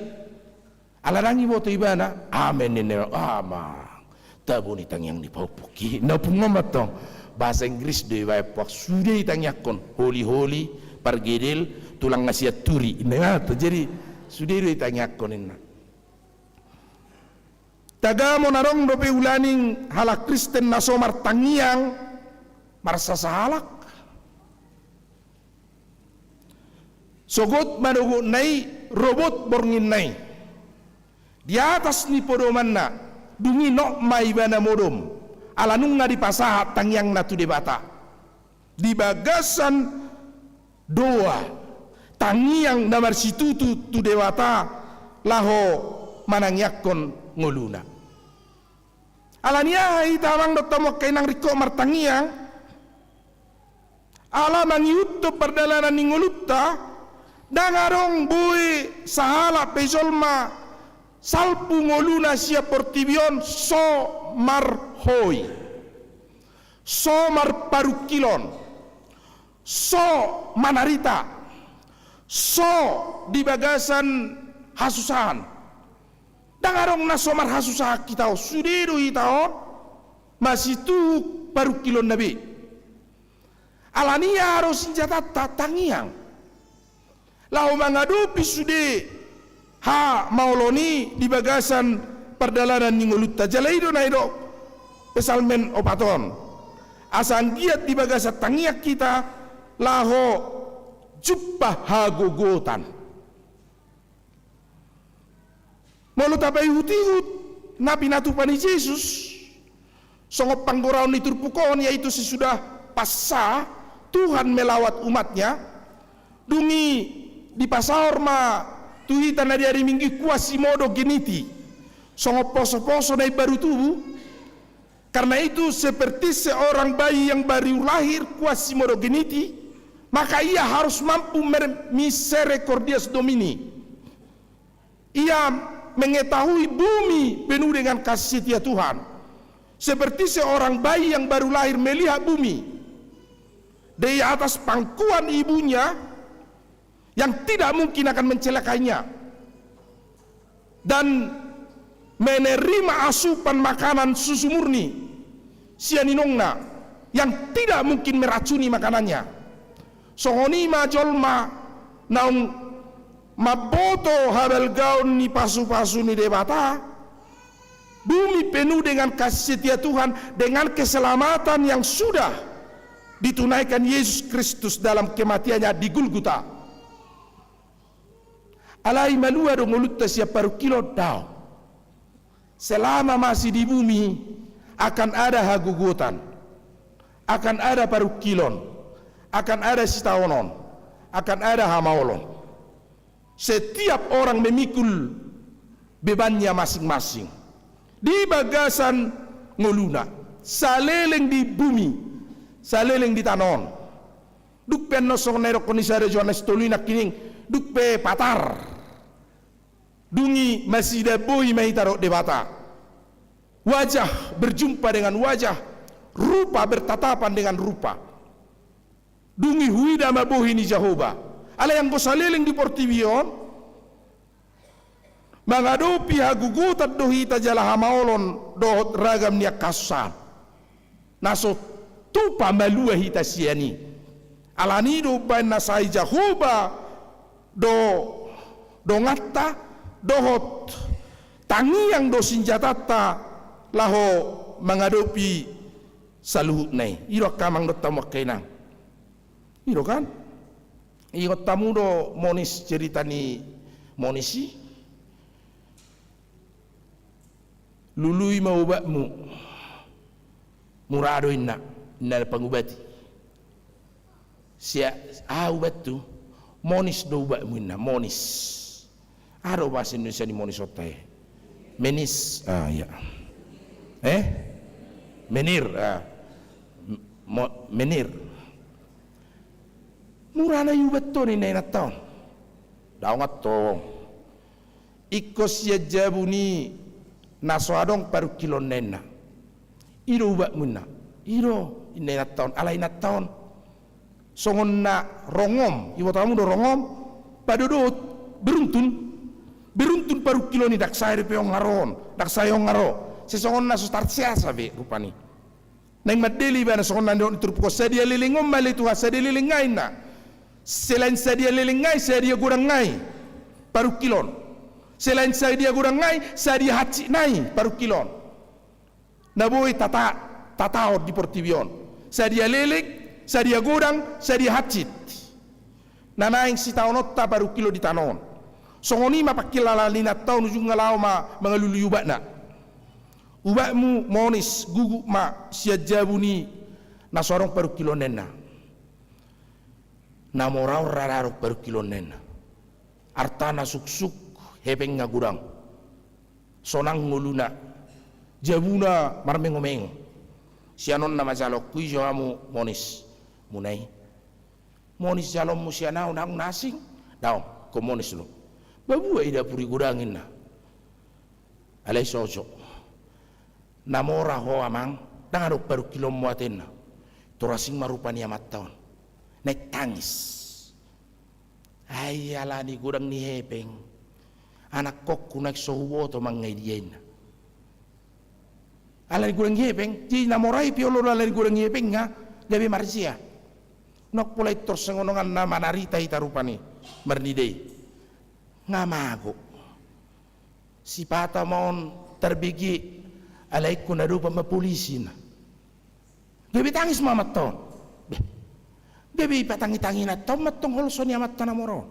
ala ndang iboto ibana, amen ninna, ama. Tabo ni tangiang ni pahompungki. Inna ompungna on ma antong. Bahasa Inggris do ibaen puang sude ditangiangkon. Holi-holi, pargedel, tulang nga sianturi. Inna ma antong. Jadi, sude do ditangiangkon inna. Tagamon adong dope ulaning halak Kristen na so martangiang marsasahalak. Sogot manogotna i robot bornginna i. Di atas ni podomanna, dung i nok ma ibana modom, ala nunga dipasahat tangiangna tu Debata. Di bagasan doa, tangiang na marsitutu tu Debata laho manangiangkon ngoluna. Alani aha hita amang dohot hamu angka inang ringkot martangiang? Ala mangihuthon pardalanan ni ngolunta, ndang adong boi sahalak pe jolma salpu ngoluna sian portibi on so marhoi. So marparungkilon, so manarita, so di bagasan hasusahan. Ndang adong na so marhasusahan hita on, sude do hita on masituhuk parungkilonna be. Alani i aha do sinjatanta? Tangiang. Laho mangadopi sude hamaolon i di bagasan pardalanan ni ngolunta. Jala i do na didok Psalmen opat on. Asa anggiat di bagasan tangiang hita laho jumpang hagogotan. Molo tapaihutihut na pinatupa ni Jesus, songon panggoraon ni turpuk on, yaitu sesudah Pasa, Tuhan melawat umat-Nya, dung i dipasaor ma tu hita na di ari Minggu i Quasimodogeniti, songon posoposo na imbaru tubu. Karena itu, seperti seorang bayi yang baru lahir, Quasimodogeniti, maka ia harus mampu mer-, misericordias Domini. Ia mengetahui bumi penuh dengan kasih setia Tuhan. Seperti seorang bayi yang baru lahir melihat bumi. Di atas pangkuan ibunya, yang tidak mungkin akan mencelakainya, dan menerima asupan makanan susu murni sian inongna, yang tidak mungkin meracuni makanannya. Songon i ma jolma naung mamboto habalgaon ni pasupasu ni Debata, bumi penuh dengan kasih setia Tuhan, dengan keselamatan yang sudah ditunaikan Yesus Kristus dalam kematian-Nya di Gulguta. Alai malua do ngolunta sian parungkilon? Daong. Selama masih di bumi, akan ada hagogotan, akan ada parungkilon, akan ada sitaonon, akan ada hamaolon. Setiap orang memikul bebannya masing-masing di bagasan ngoluna, saleleng di bumi, saleleng di tano on. Dung pe annon songon na didokkon ni sada Johannes tolu i nangkining, dung pe patar, dung i masida bohi ma hita dohot Debata. Wajah berjumpa dengan wajah, rupa bertatapan dengan rupa. Dung i huida ma bohi ni Jahowa. Alai anggo saleleng di portibi on, mangadopi hagogotan do hita jala hamaolon dohot ragam ni angka hasusaan. Na so tupa malua hita sian i. Alani i do umbahen na sai Jahowa do donganta, dohot tangiang do sinjatanta laho mangadopi saluhutna i. I do angka amang dohot hamu angka inang. I do kan? Ingot hamu do Monis, cerita ni Monis i? Lului ma ubatmu. Mura do inna, inna pangubati. Sia, aha ubathu? Monis do ubatmu inna, Monis. Aha do bahasa Indonesia ni Monis on tahe? Menis, ah, iya. Eh? Menir, ah. M-, mo-, menir. Mura na iubat on inna inanta on. Daong antong. Ingkon sian jabu ni na so adong parungkilonna inna. I do ubatmu inna. I do inna inanta on. Alai inanta on, songon na rongom, iboto hamu do rongom? Padodohot, beruntun. Beruntun parungkilon i, ndang sae dope on nga ro on, ndang sae on nga ro. Sai songon na so tarsiasa be rupani. Naeng mandele ibana songon na nidok ni turpuk on, sadia leleng on ma ale Tuhan, sadia leleng ngai inna. Selain sadia leleng ngai, sadia godang ngai parungkilon. Selain sadia godang ngai, sadia hansit nai parungkilon. Na boi tata-, tataon di portibi on. Sadia leleng, sadia godang, sadia hansit. Na naeng sitaononta parungkilon di tano on. Songon i ma pangkilalaan ni inanta on, ujungna laho ma mangalului ubatna. Ubatmu Monis, guguk ma sian jabu ni na so adong parungkilonna inna. Na mora on ra adong parungkilonna inna. Artana suksuk, hepengna godang. Sonang ngoluna, jabuna marmengomengo. Sian on na manjalo, huijo hamu Monis muna i. Monis jaloonmu sian ahu, naung na asing? Daong, ingkon Monis do. Babua i dapur i godang inna. Alai sojo. Na mora ho amang, ndang adong parungkilonmu ate inna. Tor asing ma rupa ni amanta on. Naeng tangis. Ai alani godang ni hepeng, anakkonku naeng so huboto manang i dia inna. Alani godang ni hepeng, jadi na mora i pe olo do alani godang ni hepengna, gabe marjea. Nunga pola intor songon donganna manarita hita rupani marnida i. Nga mago. Sipata ma on tarbege, alai ingkon adopan ma polisi, ninna. Gabe tangis ma amanta on. Beh. Gabe ipatangitangina antong ma antong holso ni amanta na mora on.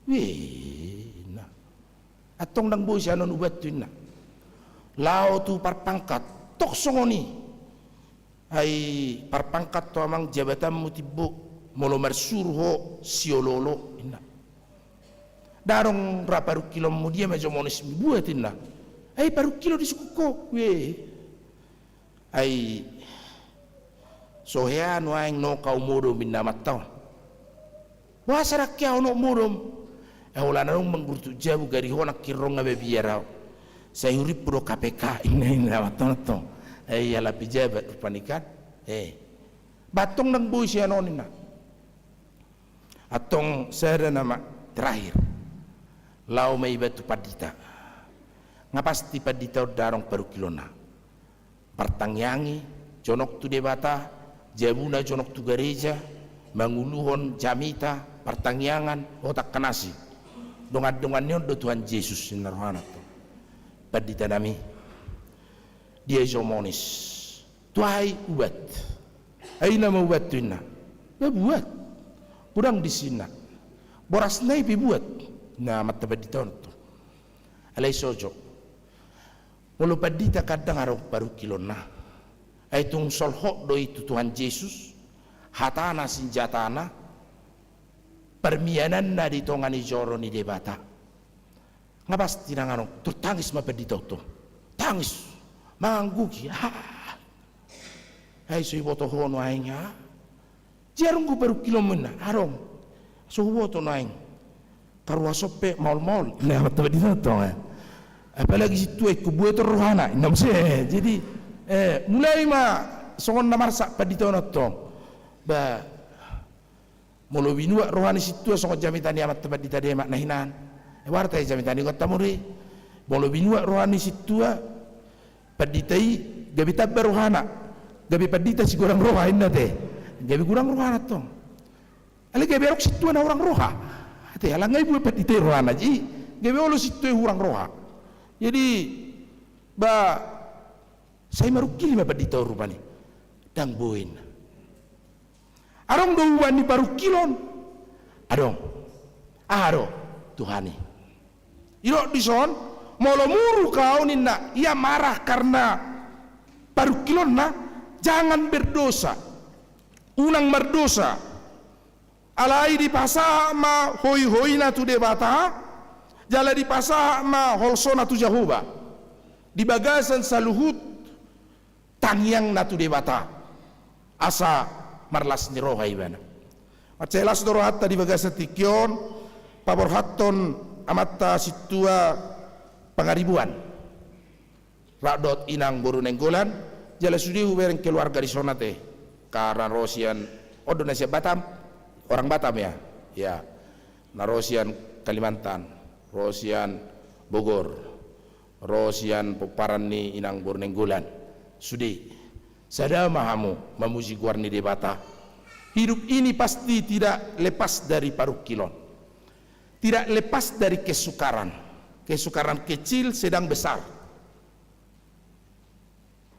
Weh, ninna. Antong ndang boi sian on ubathu, ninna. Laho tu parpangkat, tong songon i. Ai parpangkat ho amang, jabatanmu timbo, molo marsuru ho sioloolo, ninna. Ndang adong ra parungkilonmu, dia ma jo monismi? Buat, ninna. Ai parungkilon disungkun ho. Weh. Ai so hea nuaeng noka modom, ninna amanta on. Boasa ndang hea ho noka modom? Ai holan adong manggurutuk jabu, gari ho nangkin ro nga mabiar ahu. Sai hurimpu do K P K, ninna, ninna amanta on antong. Ai ala pejabat rupani kan. Eh. Ba antong ndang boi sian on, ninna. Antong sada nama terakhir. Laho ma iba tu pandita. Nga pasti pandita on ndang adong parungkilonna. Partangiangi, jonok tu Debata, jabuna jonok tu gareja, manguluhon jamita, partangiangan, dohot angka na asing. Dongan-dongan ni on do Tuhan Jesus, ninna rohana antong. Pandita nami, dia jo monis? Tu aha i ubat? Ai ina ma ubathu, ninna. Ba buat. Godang disi, ninna. Borasna i pe buat, ninna amanta pandita on antong. Alai so jo. Molo pandita kan ndang adong parungkilonna. Ai tung solhot do i tu Tuhan Jesus, hatana sinjatana, parmiananna di tonga ni joro ni Debata. Nga pasti ndang adong. Tor tangis ma pandita on antong. Tangis. Manganggugi. Ah. Ai so huboto ho nuaeng, ah. Jadi adong do parungkilonmu, ninna? Adong. So huboto nuaeng. Karuas on pe maol-maol, ninna amanta pandita on antong, eh. Apalagi sintua, ingkon buat rohana, ninna muse. Jadi, eh, mulai ma songon na marsak pandita on antong. Ba, molo binuat roha ni sintua songon jamita ni amanta pandita Demak na hinan. Eh, warta i jamita ni gotta muri. Molo binuat roha ni sintua pandita i, gabe tamba rohana, gabe pandita sigodang roha, ninna te. Gabe godang rohana antong. Alai gabe adong sintua na hurang roha. Ate, ala nga ibuat pandita i rohana, jadi gabe olo sintua i hurang roha. Jadi, ba, sai marungkil ma pandita on rupani. Ndang boi, ninna. Adong do ubat ni parungkilon? Adong. Aha do? Tuhan i. Didok dison, molo muruk ahu, ninna, ia marah karna parungkilonna, jangan berdosa. Unang mardosa. Alai dipasahat ma hoihoina tu Debata, jala dipasahat ma holsona tu Jahowa. Di bagasan saluhut tangiangna tu Debata, asa marlas ni roha ibana. Mansai las do rohanta di bagasan tingki on, paborhathon amanta sintua Pangaribuan. Rap dohot inang boru Nainggolan, jala sude hubereng keluarga dison ate. Karna ro sian, on do na sian Batam, orang Batam ya? Ya. Na ro sian Kalimantan, ro sian Bogor, ro sian pomparan ni inang boru Nainggolan. Sude. Sada ma hamu mamuji goar ni Debata. Hidup ini pasti tidak lepas dari parungkilon. Tidak lepas dari kesukaran. Kesukaran kecil, sedang, besar.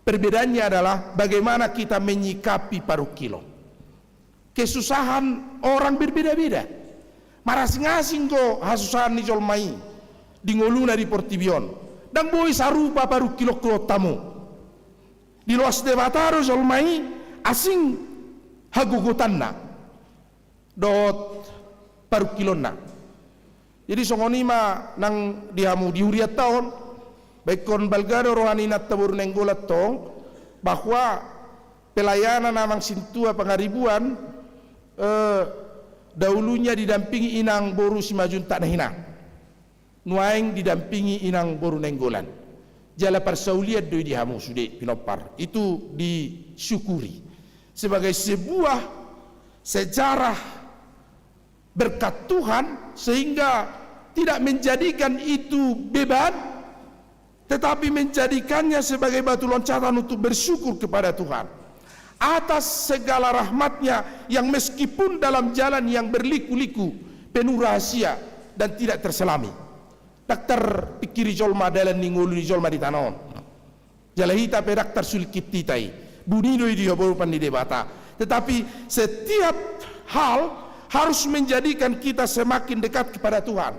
Perbedaannya adalah bagaimana kita menyikapi parungkilon. Kesusahan orang berbeda-beda. Marasing-asing do hasusahan ni jolma i di ngoluna di portibi on. Ndang boi sarupa parungkilon tu hamu. Diloas Debata do jolma i, asing hagogotanna dohot parungkilonna. Jadi songon i ma nang di hamu di hurianta on, ba ingkon balga do roha ni inanta boru Nainggolan tong, bahwa pelayanan amang sintua Pangaribuan, eh, dahulunya didampingi inang boru Simanjuntak na hinan. Nuaeng didampingi inang boru Nainggolan. Jala parsaulian do i di hamu sude pinompar. Itu disyukuri. Sebagai sebuah sejarah berkat Tuhan, sehingga tidak menjadikan itu beban, tetapi menjadikannya sebagai batu loncatan untuk bersyukur kepada Tuhan. atas segala rahmat-Nya yang meskipun dalam jalan yang berliku-liku, penuh rahasia, dan tidak terselami. Ndang tarpingkiri jolma dalan ni ngolu ni jolma di tano on. Jala hita pe ndang tarsulik hita i. Buni do i di haporupan ni Debata. Tetapi setiap hal harus menjadikan kita semakin dekat kepada Tuhan.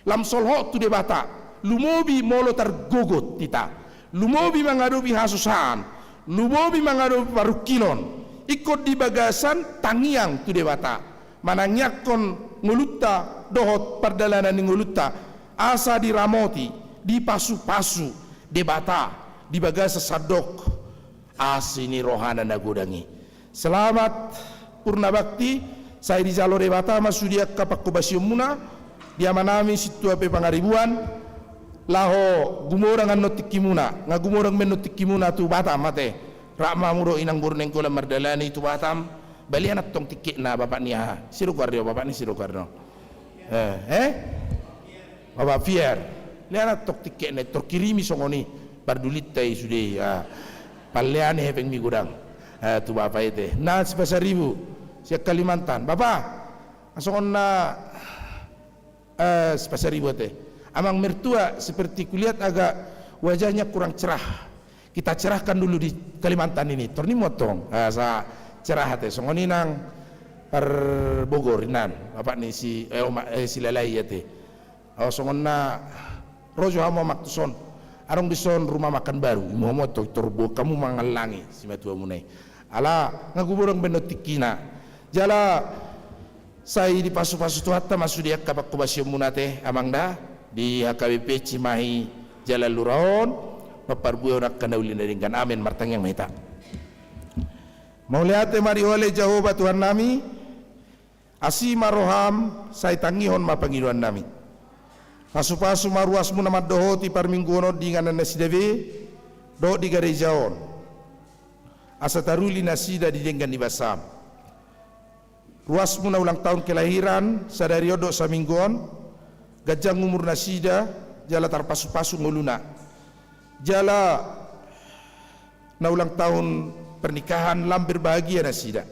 Lam solhot tu Debata, lumobi molo targogot hita, lumobi mangadopi hasusaan, lumobi mangadopi parungkilon, ingkon di bagasan tangiang tu Debata, manangiangkon ngolunta dohot pardalanan ni ngolunta, asa diramoti, dipasupasu Debata di bagasan sandok asi ni rohana na godang i. Selamat purna bakti, sai dijalo Debata ma sude angka panghobasionmuna, di amanami Sintua P. Pangaribuan, laho gumodang annon tingkimuna, nga gumodang be annon tingkimuna tu Batam ate, rap ma hamu dohot inang boru Nainggolan mardalani tu Batam, ba lean antong tiketna bapak ni aha, Sidoarjo, bapak ni Sidoarjo. Eh, eh? Bapak Fier, lean antong tiketna, tarkirimi songon i, pardulinta i sude, ah. Palean i hepengmi godang, ah, tu bapak i ate. Na si Pasaribu, sian Kalimantan. Bapak, songon na, eh, si Pasaribu ate. Amang mertua, seperti kulihat agak wajahnya kurang cerah. Kita cerahkan dulu di Kalimantan ini. Tor ninna antong, ah, asa cerah ate. Songon i nang par Bogor inan, bapak ni si, eh, oma, eh, si Lalai ate. Oh, songon na ro jo hamu amang tuson. Adong dison rumah makan baru, imu hamu antong, tor boan hamu mangallangi simatuamuna i. Ala nga gumodang be annon tingkina. Jala sai dipasupasu Tuhanta ma sude angka panghobasionmuna ate, amang da, di H K B P Cimahi Jalan Lura on, mamparbuehon angka na uli na denggan. Amen. Martangiang ma hita. Mauliate ma di Ho ale Jahowa Tuhannami, asi ma roham, sai tangihon ma pangidoannami. Pasupasu ma ruasmu na mandohoti parmingguon on di inganan nasida be, dohot di gareja on. Asa taruli nasida di denggan ni basam. Ruasmu na ulang tahun kelahiran sadari on dohot saminggu on, ganjang umur nasida, jala tarpasupasu ngoluna. Jala na ulang tahun pernikahan lam berbahagia nasida.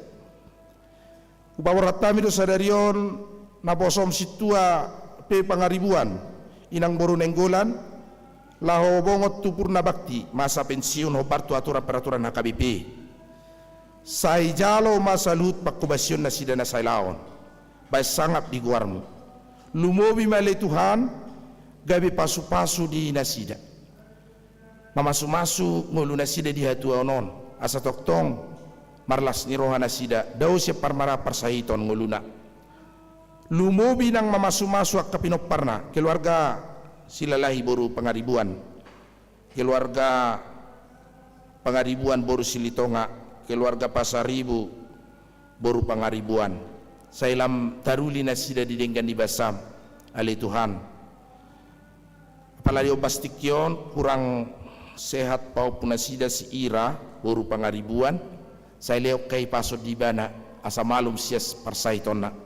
Hupaborhat hami do sadari on naposom Sintua P. Pangaribuan, inang boru Nainggolan, laho bongot tu purna bakti, masa pensiun hombar tu aturan peraturan H K B P. Sai jalo ma saluhut panghobasion nasida na sai laon. Baen sangap di goarmu. Lumobi ma ale Tuhan, gabe pasupasu di nasida. Mamasumasu ngolu nasida di hatuaon on, asa tongtong marlas ni roha nasida, dao sian parmaraan parsahiton ngoluna. Lumobi nang mamasumasu angka pinomparna, keluarga Silalahi boru Pangaribuan, keluarga Pangaribuan boru Silitonga, keluarga Pasaribu boru Pangaribuan. Sai lam taruli nasida di denggan ni basam, ale Tuhan. Apalagi ombas tingki on, kurang sehat pahompu nasida si Ira, boru Pangaribuan, sai lehon hami pason di ibana, asa malum sian parsahitonna.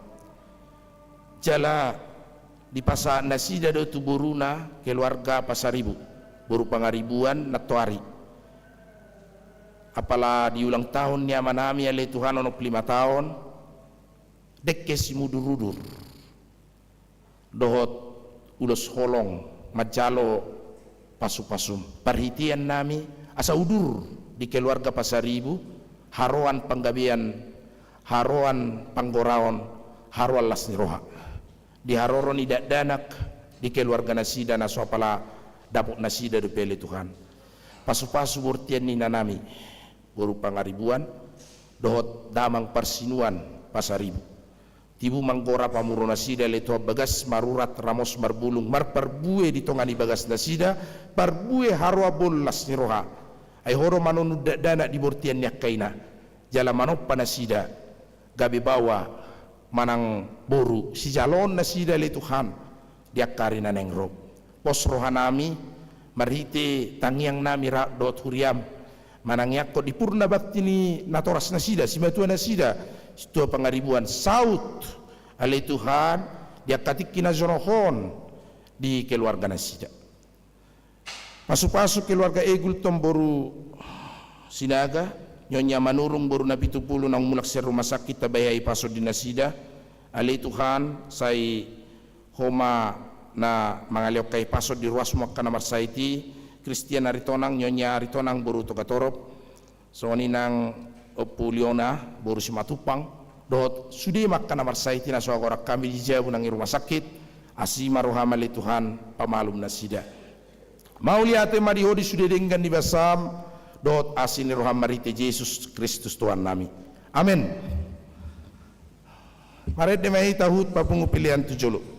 Jala dipasahat nasida do tu boruna, keluarga Pasaribu, boru Pangaribuan, nantoari. Apala di ulang tahun ni amanami ale Tuhan onom pulu lima taon, dengke simudurudur. Dohot ulos holong manjalo pasupasum. Parhitean nami, asa udur di keluarga Pasaribu, haroan panggabean, haroan panggoraon, haroan las ni roha. Di haroro ni dakdanak, di keluarga nasida na so apala dapot nasida dope ale Tuhan. Pasupasu bortian ni inanami, boru Pangaribuan, dohot damang parsinuan Pasaribu. Tibu manggora pamuro nasida ale Tuhan bagas marurat ramos marbulung marparbue di tonga ni bagas nasida, parbue haroa bolon las ni roha. Ai Ho do manonun dakdanak di bortian ni angka ina. Jala manompa nasida, gabe baoa manang boru, sijaloon nasida ale Tuhan, di angka ari na naeng ro. Pos rohanami, marhite tangiangnami rap dohot huriam, manangiangkon di purna bakti ni natoras nasida, simatua nasida, Sintua Pangaribuan, saut, ale Tuhan, di angka tingki na jonok on, di keluarga nasida. Pasupasu keluarga Egultom boru Sinaga, Nyonya Manurung boru na pitu pulu naung mulak sian rumah sakit, tabahen hahipason di nasida. Ale Tuhan, sai Ho ma na mangalehon hahipason di ruasmu angka na marsahit i, Kristian Aritonang, Nyonya Aritonang boru Togatorop, songon i nang Ompu Liona boru Simatupang, dohot sude ma angka na marsahit i na so agorang hami di jabu nang i rumah sakit. Asi ma roham ale Tuhan, pamalum nasida. Mauliate ma di Ho di sude denggan ni basam dohot asi ni roham marhite Jesus Kristus Tuhannami. Amen. Marende ma i, tahuthon papungu pelean tu jolo.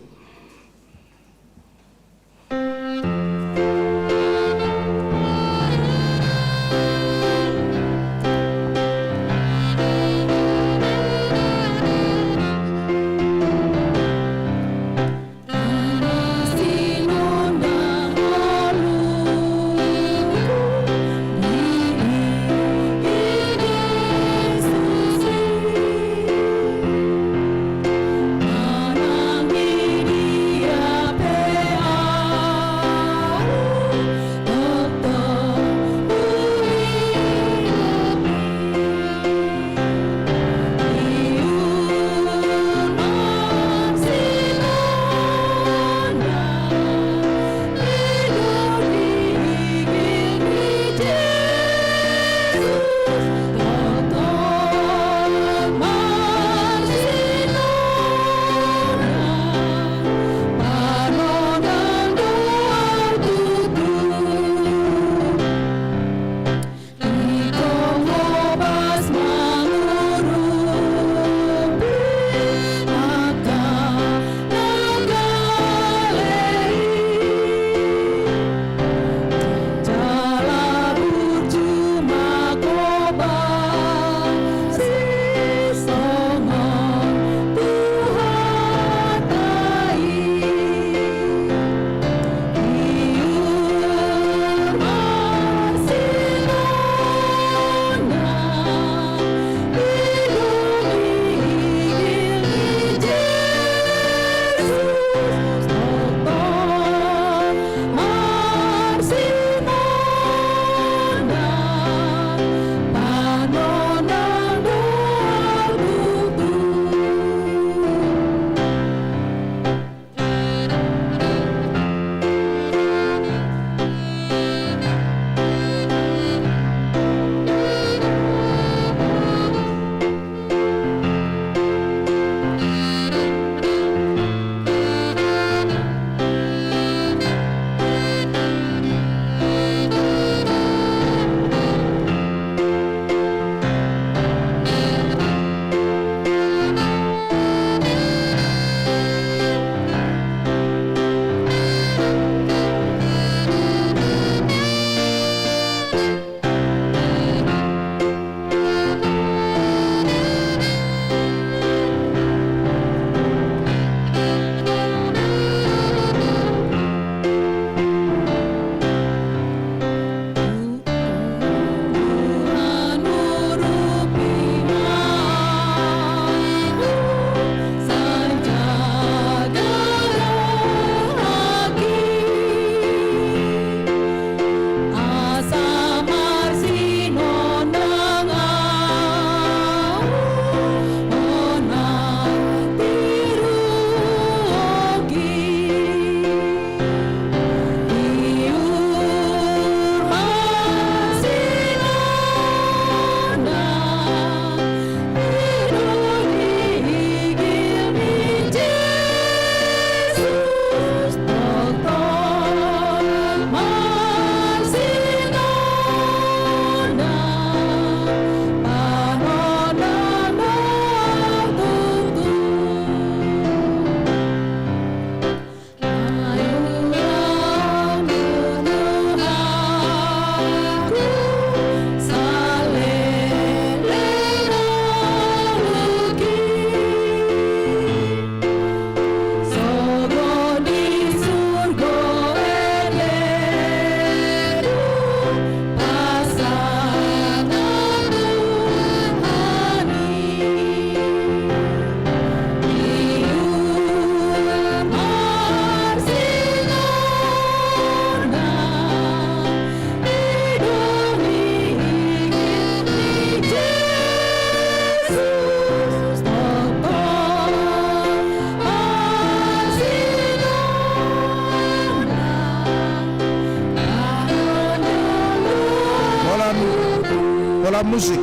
Musik.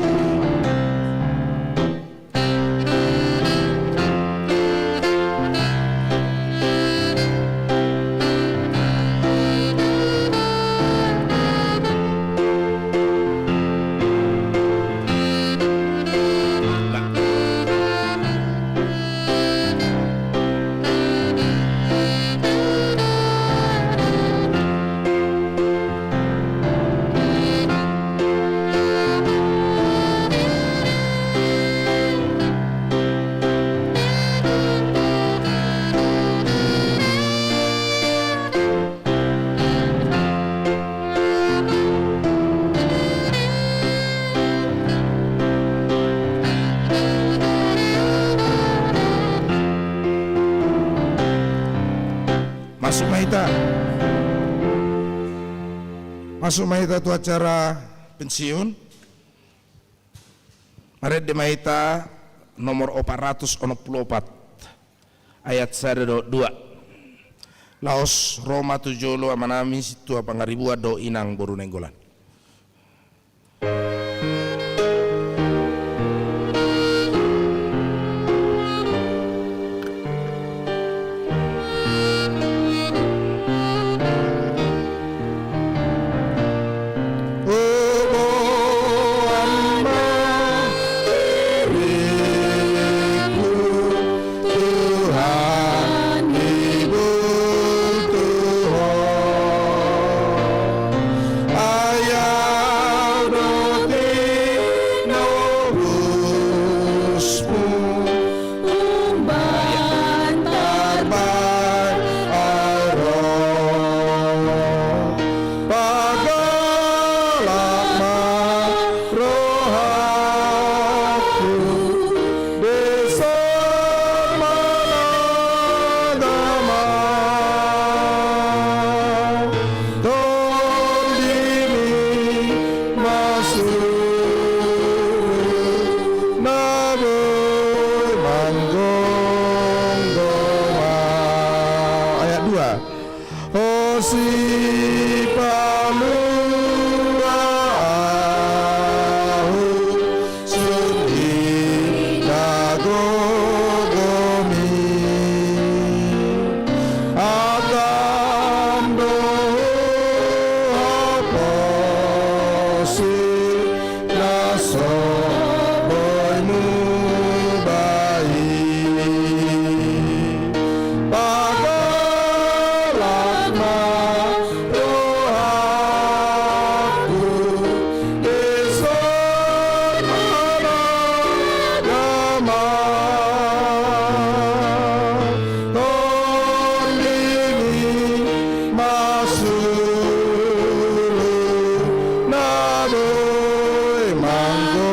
Masuk ma hita. Masuk ma hita tu acara pensiun. Marende ma hita nomor opat ratus onom pulu opat, ayat sada dohot dua. Laos ro ma tu jolo amanami sintua Pangaribuan dohot inang boru Nainggolan. Tuhan, dibutuhon. Ai ahu do tinobusmu, umbahen tarbahen ahu ro. Panggalak ma rohangku, dison ma na damang. Tondimi ma suru na boi manggomgom ahu. Ayat dua. Ho Sipalua ahu, sun di na gogom i. Atam do huhaposi na so boi muba i. Panggalak ma rohangku, dison ma na damang. Tondimi ma suru na boi manggomgom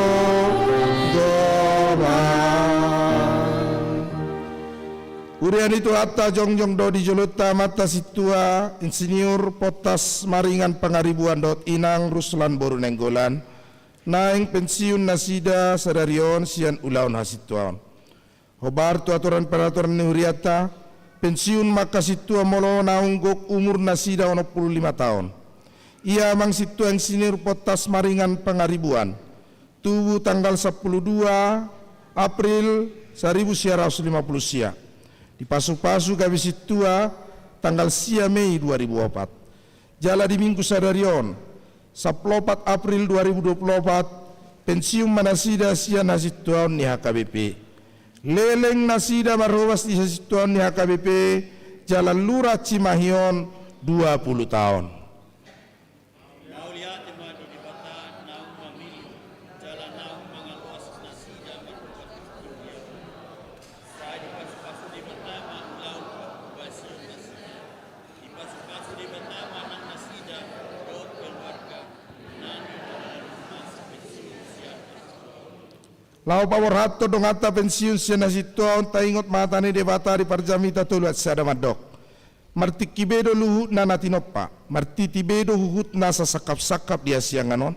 ahu. Huria ni Tuhanta, jongjong do di jolonta amanta sintua Insinyur Pontas Maringan Pangaribuan dohot inang Ruslan boru Nainggolan, naeng pensiun nasida sadari on sian ulaon hasintuaon. Hombar tu aturan-peraturan ni hurianta, pensiun ma angka sintua molo naung gok umur nasida onom pulu lima taon. Ia amang sintua Insinyur Pontas Maringan Pangaribuan, tubu tanggal sampulu dua April saribu sia ratus lima pulu sia. Dipasu-pasu gabe sintua tanggal sia Mei dua ribu opat. Jala di minggu sadari on, sampulu opat April dua ribu dua pulu opat, pensiun ma nasida sian hasintuaon ni H K B P. Leleng nasida marhobas di hasintuaon ni H K B P, Jalan Lurah Cimahi on, dua pulu taon. Mauliate ma di Debata naung mamillit jala naung mangaloas nasida marhobas di hasintuaon. Sai dipasu-pasu Debata ma ulaon panghobasion nasida. Dipasu-pasu Debata ma nang nasida dohot keluarga na nidalanan masa pensiun sian hasintuaon. Laho paborhathon donganta pensiun sian hasintuaon, taingot ma hata ni Debata di parjamita tolu ayat sada mandok: Martingki be do luhutna na tinompa, martiti be do huhutna sasangkap-sangkap di hasiangan on.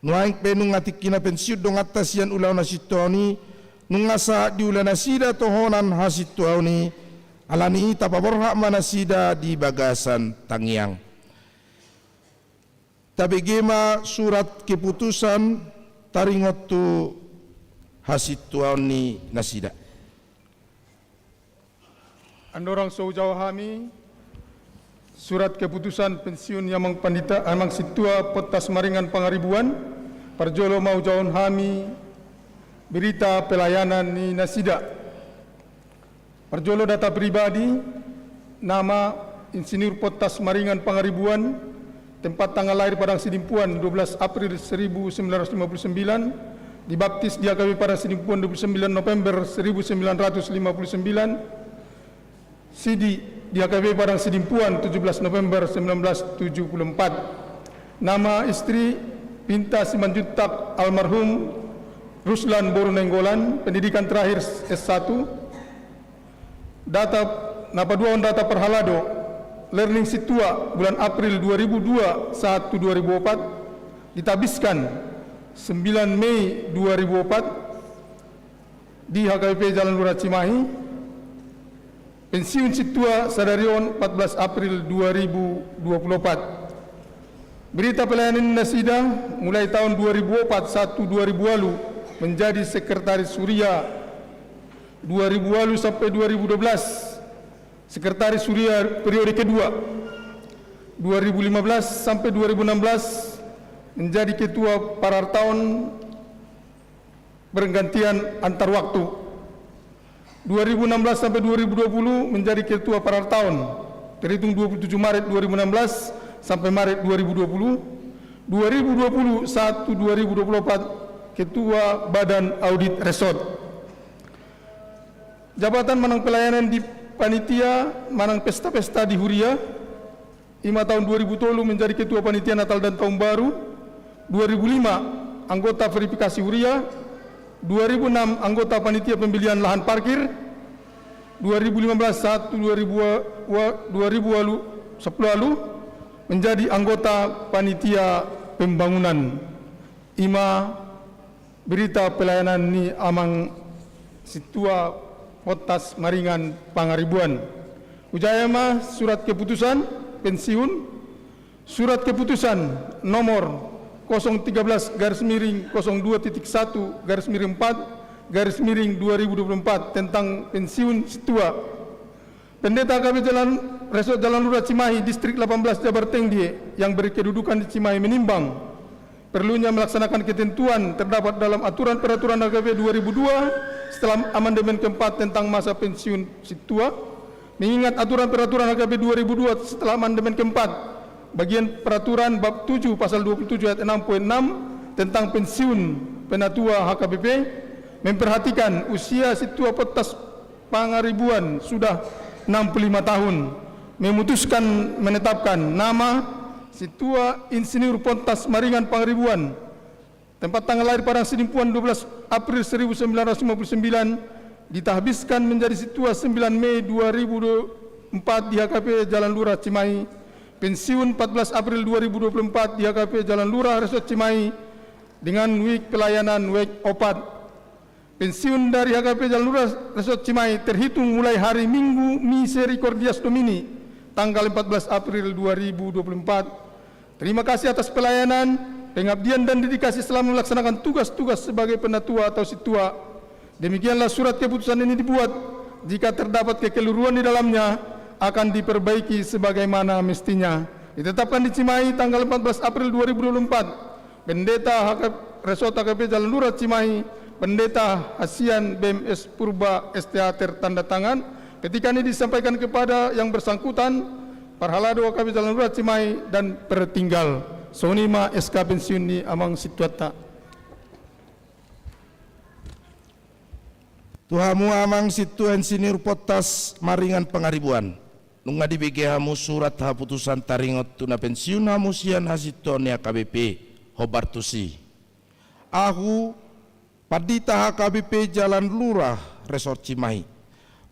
Nuaeng pe nunga tingkina pensiun donganta sian ulaon hasintuaon i, nunga sahat diula nasida tohonan hasintuaon i, ala ni i tapaborhat ma nasida di bagasan tangiang. Tabege ma surat keputusan taringot tu hasintuaon ni nasida. Andorang so hujalo hami surat keputusan pensiun ni amang pandita, amang sintua Pottas Maringan Pangaribuan, parjolo ma hujalo hami berita pelayanan ni nasida. Parjolo data pribadi, nama Insinyur Pottas Maringan Pangaribuan, tempat tanggal lahir Padang Sidimpuan, dua belas April seribu sembilan ratus lima puluh sembilan, dibaptis di H K B P Padang Sidimpuan dua puluh sembilan November seribu sembilan ratus lima puluh sembilan, sidi di H K B P Padang Sidimpuan tujuh belas November sembilan belas tujuh puluh empat. Nama istri Pinta Simanjuntak almarhum Ruslan boru Nainggolan, pendidikan terakhir S satu. Data, na paduahon data parhalado, learning sintua bulan April dua ribu dua sahat tu dua ribu opat, ditabiskan sembilan Mei dua ribu opat di H K B P Jalan Lurah Cimahi, pensiun sintua sadari on empat belas April dua ribu dua puluh opat. Berita pelayanan nasida mulai tahun dua ribu opat sahat tu dua ribu walu menjadi sekretaris huria, dua ribu walu sampai dua ribu dua belas, sekretaris huria periode kedua, dua ribu lima belas sampai dua ribu enam belas, menjadi ketua parartaon bergantian antar waktu. Dua ribu enam belas sampai dua ribu dua puluh menjadi ketua parartaon, terhitung dua puluh tujuh Maret dua ribu enam belas sampai Maret dua ribu dua puluh, dua ribu dua puluh satu dua ribu dua puluh empat, ketua Badan Audit Resort. Jabatan manang pelayanan di panitia manang pesta-pesta di huria, ima tahun dua ribu tolu menjadi ketua panitia Natal dan Tahun Baru, dua ribu lima anggota verifikasi huria, dua ribu enam anggota panitia pembelian lahan parkir, dua ribu lima belas sahat dua ribu wa-, wa-, dua ribu walu, sampulu walu, menjadi anggota panitia pembangunan. Ima berita pelayanan ni amang sintua Pottas Maringan Pangaribuan. Hujaha ma surat keputusan pensiun, surat keputusan nomor kosong tiga belas garis miring kosong dua titik satu garis miring empat garis miring dua ribu dua puluh empat tentang pensiun sintua. Pendeta H K B P Jalan, Resort Jalan Lurah Cimahi, Distrik delapan belas Jabar Tengdie, yang berkedudukan di Cimahi menimbang perlunya melaksanakan ketentuan terdapat dalam Aturan Peraturan H K B P dua ribu dua setelah amandemen keempat tentang masa pensiun sintua. Mengingat Aturan Peraturan H K B P dua ribu dua setelah amandemen keempat, bagian peraturan bab tujuh pasal dua puluh tujuh ayat enam poin enam tentang pensiun penatua H K B P, memperhatikan usia sintua Pottas Pangaribuan sudah enam puluh lima tahun, memutuskan menetapkan nama sintua Insinyur Pottas Maringan Pangaribuan, tempat tanggal lahir Padang Sidimpuan dua belas April seribu sembilan ratus lima puluh sembilan, ditahbiskan menjadi sintua sembilan Mei dua ribu empat di H K P Jalan Lurah Cimahi, pensiun empat belas April dua ribu dua puluh empat di H K P Jalan Lurah Resort Cimahi dengan wijk pelayanan wijk opat. Pensiun dari H K P Jalan Lurah Resort Cimahi terhitung mulai hari Minggu Misericordias Domini, tanggal empat belas April dua ribu dua puluh empat. Terima kasih atas pelayanan, pengabdian, dan dedikasi selama melaksanakan tugas-tugas sebagai penatua atau sintua. Demikianlah surat keputusan ini dibuat. Jika terdapat kekeliruan di dalamnya, akan diperbaiki sebagaimana mestinya. Ditetapkan di Cimahi tanggal empat belas April dua ribu dua puluh empat. Pendeta H K, Resort H K P Jalan Lurah Cimahi, Pendeta Hasian B M S Purba S T H tertanda tangan. Petikan ini disampaikan kepada yang bersangkutan, Parhalado H K P Jalan Lurah Cimahi dan Pertinggal. Songon i ma S K pensiun ni amang sintuanta. Tu hamu amang sintua Insinyur Pottas Maringan Pangaribuan. Nunga dibege hamu surat haputusan taringot tu na pensiun hamu sian hasintuaon ni H K B P, hombar tusi. Ahu, Pandita H K B P Jalan Lurah Resort Cimahi,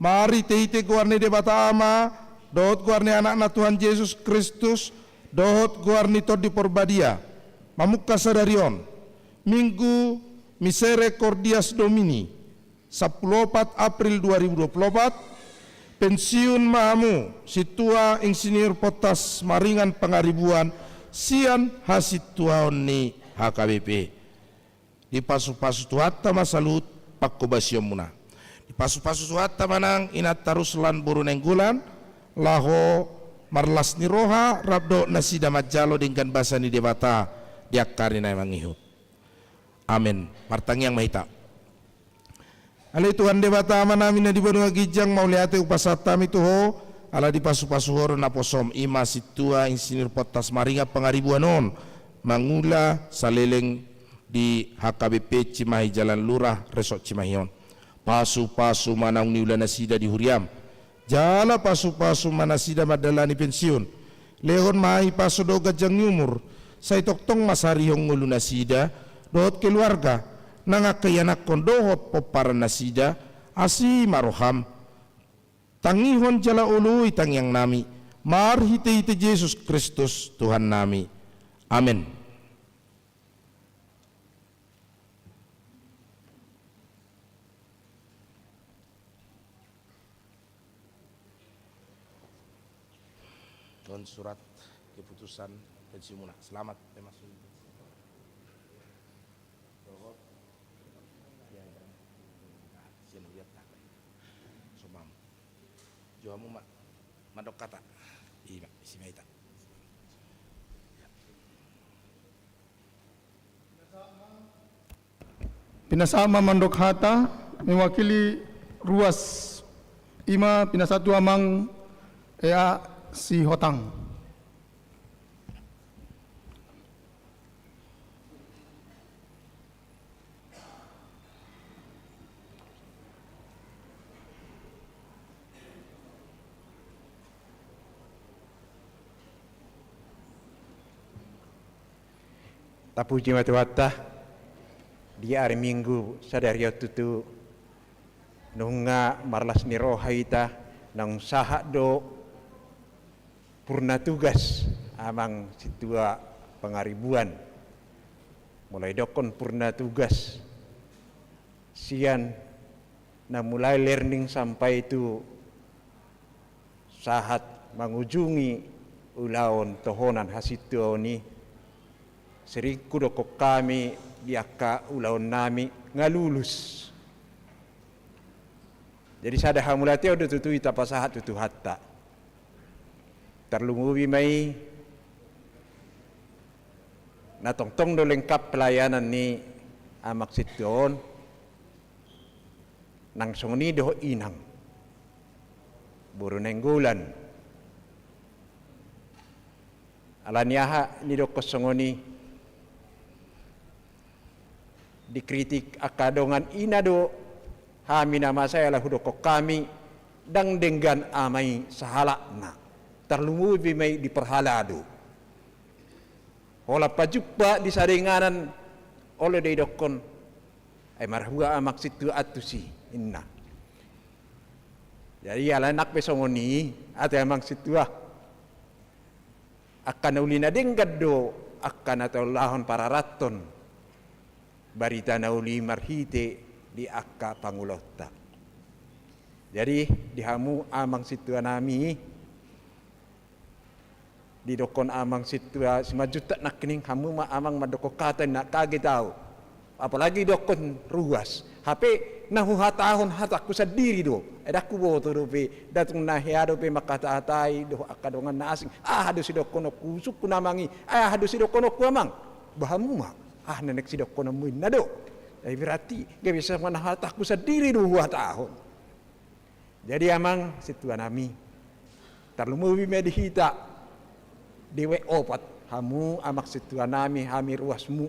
marhitehite goar ni Debata Ama, dohot goar ni Anakna Tuhan Jesus Kristus, dohot goar ni Tondi Porbadia, mamungka sadari on, Minggu Misericordias Domini, sampulu opat April dua ribu dua puluh opat, pensiun ma hamu sintua Insinyur Pottas Maringan Pangaribuan sian hasintuaon ni H K B P. Dipasupasu Tuhanta ma saluhut panghobasionmuna. Dipasupasu Tuhanta ma nang inanta Ruslan boru Nainggolan, laho marlas ni roha rap dohot nasida manjalo denggan basa ni Debata di angka ari na mangihut. Amen. Martangiang ma hita. Ale Tuhan Debata Amanami na di banua ginjang, mauliate hupasahat hami tu Ho, ala dipasupasu Ho do naposoM, i ma Sintua Insinyur Pontas Maringan Pangaribuan on, mangula saleleng di H K B P Cimahi Jalan Lurah, Resort Cimahi on. Pasupasu ma naung niula nasida di huriaM. Jala pasupasu ma nasida mandalani pensiun. Lehon ma hipaso dohot ganjang ni umur, sai tongtong ma sarihon ngolu nasida dohot keluarga, nang angka ianakhon dohot pomparan nasida, asi ma rohaM. Tangihon jala oloi tangiangnami, marhitehite Jesus Kristus Tuhannami. Amen. On surat keputusan pensiunmuna. Selamat memasuki pensiun. Dohot. Ya, ya. Nah, sian lihat tak. Somam. Jo hamu ma mandok hata. Ima, isi ma hita. Pinasahat ma mandok hata, mewakili ruas, ima pinasahat tu Amang E A Sihotang. Tapuji ma Tuhanta, di ari Minggu sadari on tutu nunga marlas ni roha hita, naung sahat do purna tugas Amang Sintua Pangaribuan. Molo didokkon purna tugas, sian na mulai learning sampai tu sahat mangujungi ulaon tohonan hasintuaon i, sering hudokkon hami di angka ulaonnami nga lulus. Jadi sada hamauliateon do tutu i tapasahat tu Tuhanta. Tarlumobi ma i na tongtong do lengkap pelayanan ni Amang Sintua on, nang songon i dohot inang boru Nainggolan. Ala ni aha nidokkon songon i? Dikritik angka dongan ina do hami na masa i, ala hudokkon hami ndang denggan ama i sahalakna. Tarlumobi ma i di parhalado. Holan pajumpang di sada inganan, olo do didokkon, ai marhua Amang Sintua antusi, ninna. Jadi ala nang pe songon i, ate Amang Sintua, angka na uli na denggan do angka na taulahon pararathon barita na uli marhite di angka pangulaonta. Jadi di hamu Amang Sintuanami, didokkon Amang Sintua Simanjuntak nangkining, hamu ma Amang mandokkon hata, ninna, kaget au. Apalagi didokkon ruas. Hape na huhatahon hatangku sandiri do. Ai ndang huboto dope, ndang tung na hea dope manghatahatai dohot angka dongan na asing. Aha do sidokkononku, usungkun Amang i. Aha do sidokkononku Amang? Ba hamu ma, aha na naeng sidokkononmu, ninna do. Ai berarti gabe songon hatangku sandiri do huhatahon. Jadi Amang Sintuanami, tarlumobi ma di hita di W opat, hamu Amang Sintuanami, hami ruasmu.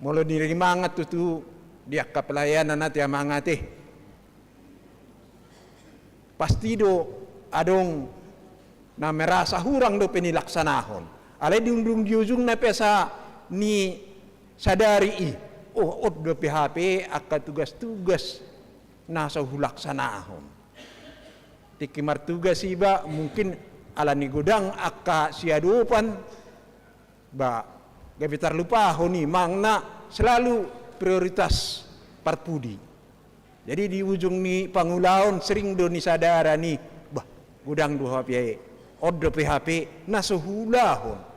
Molo nirina Amang tutu di angka pelayanan ate Amang ate, pasti do adong na merasa hurang dope nilaksanahon. Alai di ujung, di ujungna pe asa nisadari i, oh, on dope hape angka tugas-tugas na so hulaksanahon. Tingki martugas iba, mungkin ala ni godang angka siadopan, ba, gabe tarlupahon i, manang na selalu prioritas parpudi. Jadi di ujung ni pangulaon sering do nisadaran i, bah, godang do hape, on dope hape na so huulahon.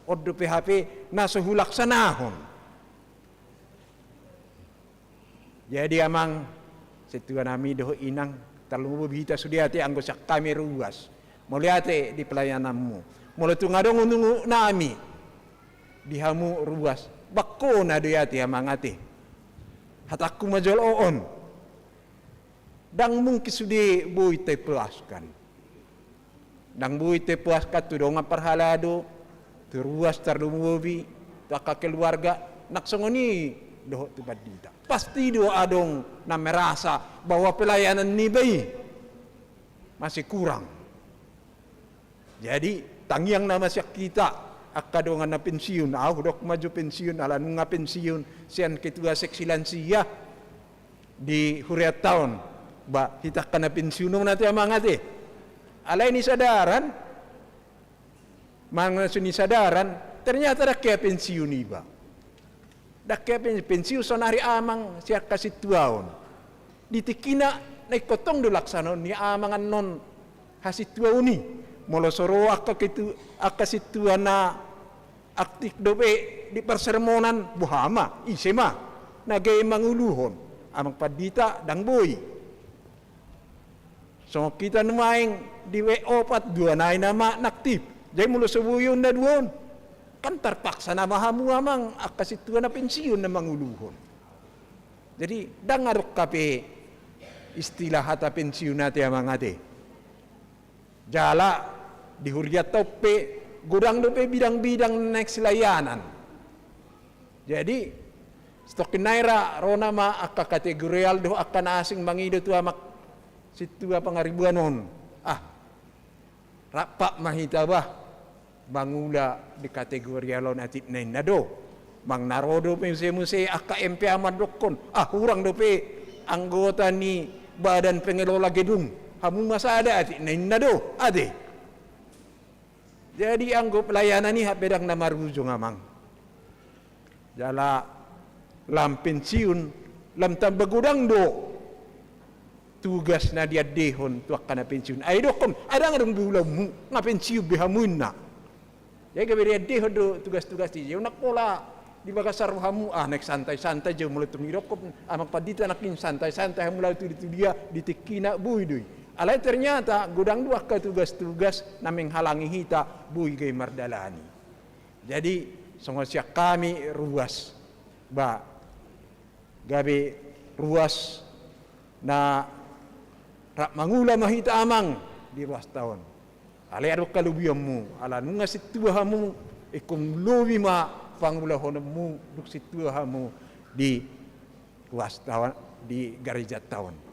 On dope hape na so hulaksanahon. Jadi amang, sintua nami dohot inang, tarlumobi hita sude ate anggo sian hami ruas. Mauliate di pelayananmu. Molo tung adong unungun nami di hamu ruas, bangkona do i ate amang ate. Hatangku ma jolo on. Ndang mungkin sude boi tapuaskan. Ndang boi tapuaskan tu dongan parhalado, tu ruas tarlumobi, tu angka keluarga, nang songon i dohot tu pandita. Pasti do adong na merasa bahwa pelayanan niba i masih kurang. Jadi, tangiang nama sian hita, angka dongan na pensiun, au hudok ma jo pensiun, ala nunga pensiun, sian ketua seksi lansia, di hurianta on, ba, hita angka na pensiun on ate amang ate. Alai ni sadaran, manang na so ni sadaran, ternyata ndang hea pensiun iba. Ndang hea pen-, pensiun saonari amang sian angka sintua on. Di tingkina na ingkon tong do laksanon ni amang annon hasintuaon i. Molo so ro angka ketu-, angka sintua na aktif dope di parsermonan, boha ma, ise ma na gabe manguluhon? Amang pandita ndang boi. Songon hita nuaeng di W F opat, dua nai nama na aktif. Jadi molo so boi on na dua on, kan tarpaksa nama hamu amang angka sintua na pensiun na manguluhon. Jadi ndang adong hape istilah hata pensiun ate amang ate. Jala di hurianta on pe godang dope bidang-bidang na naeng silayanan. Jadi, satongkin nai ra ro nama angka kategorial dohot angka na asing mangido tu amang sintua pangaribuan on. Ah, rap ma hita bah mangula di kategorial on, atik na inna do. Manang na ro dope muse-muse angka M P A mandokkon, ah, hurang dope anggota ni badan pengelola gedung, hamu ma sada, atik na inna do ate. Jadi anggo pelayanan i hape ndang na marujung amang. Jala lam pensiun, lam tamba godang do tugas na diandehon tu angka na pensiun. Ai didokkon, ai ndang adong be ulaonmu, nga pensiun be hamu inna. Jadi gabe diandehon do tugas-tugas i, unang pola di bagasan rohamu, ah, naeng santai-santai jo, molo tung didokkon amang pandita nangkin santai-santai hamu laho tu dia-tu dia, di tingkina boi do i. Alai ternyata godang do angka tugas-tugas na menghalangi hita boi gabe mardalani. Jadi songon sian hami ruas, ba, gabe ruas na rap mangula ma hita amang di ruasta on. Alai adong halobianmu, ala nunga sintua hamu, ingkon lobi ma pangulahononmu dung sintua hamu di ruasta on, di garejanta on.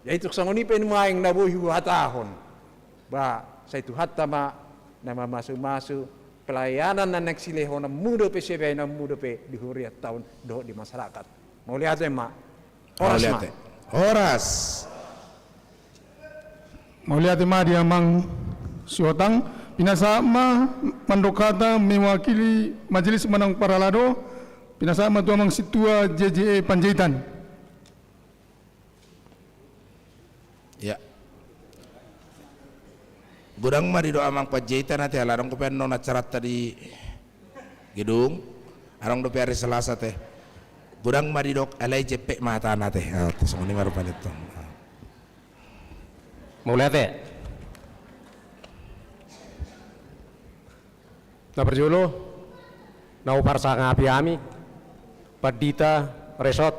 Jadi tung songon i pe nuaeng na boi huhatahon, ba, sai Tuhanta ma na mamasu-masu pelayanan na naeng silehononmu dope, sibahenonmu dope di hurianta on dohot di masyarakat. Mauliate ma. Horas ma. Mauliate. Horas. Mauliate ma di amang Sihotang. Pinasahat ma mandok hata mewakili majelis manang parhalado. Pinasahat ma tu amang sintua J J E Panjaitan. Ya. Godang ma didok amang Panjaitan ate, ala adong dope annon acaranta di gedung, adong dope ari Selasa te. Godang ma didok, alai jempek ma hatana te. Ah, ate, songon i ma rupani tong. Mauliate. Na parjolo, na huparsangapi hami, Pandita Resort,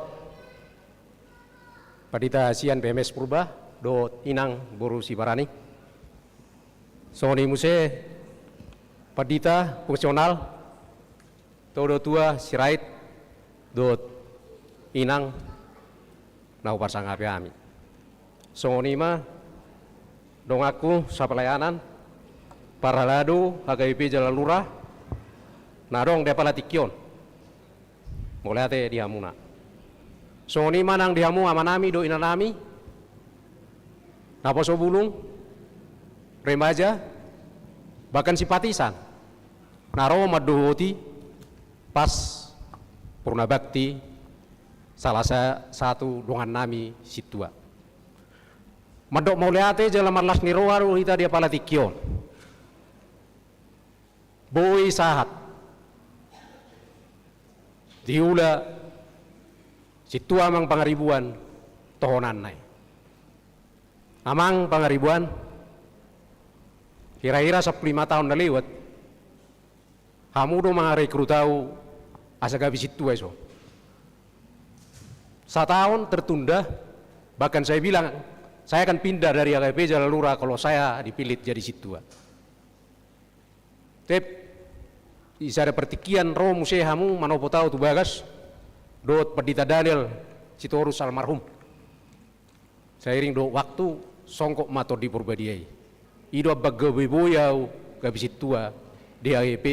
Pandita sian B M S Purba, dohot inang boru Sibarani. Songon i muse Pandita fungsional, Todo Tua Sirait, dohot inang na huparsangapi hami. Songon i ma donganku sapelayanan, parhalado H K B P jala lurah, na adong di apala tingki on. Mauliate di hamuna. Songon i ma nang di hamu amanami dohot inanami, naposo bulung, remaja, bahkan simpatisan na ro mandohoti pas purna bakti salah sa-, satu dongannami sintua. Mandok mauliate jala marlas ni roha do hita di apala tingki on. Boi sahat Diula sintua Amang Pangaribuan tohonanna i. Amang Pangaribuan, hira-hira sampulu lima taon na lewat, hamu do mangarekrut au asa gabe sintua i son. Sataon tertunda, bahkan saya bilang, saya akan pindah dari H K P Jalalura kalau saya dipilih jadi sintua. Tep, di sada partingkian ro muse hamu manopot au tu bagas dohot Pandita Daniel Sitorus almarhum. Sairing dohot waktu, songkop ma Tondi Porbadia i. I do amban gabe boi au gabe sintua di H K P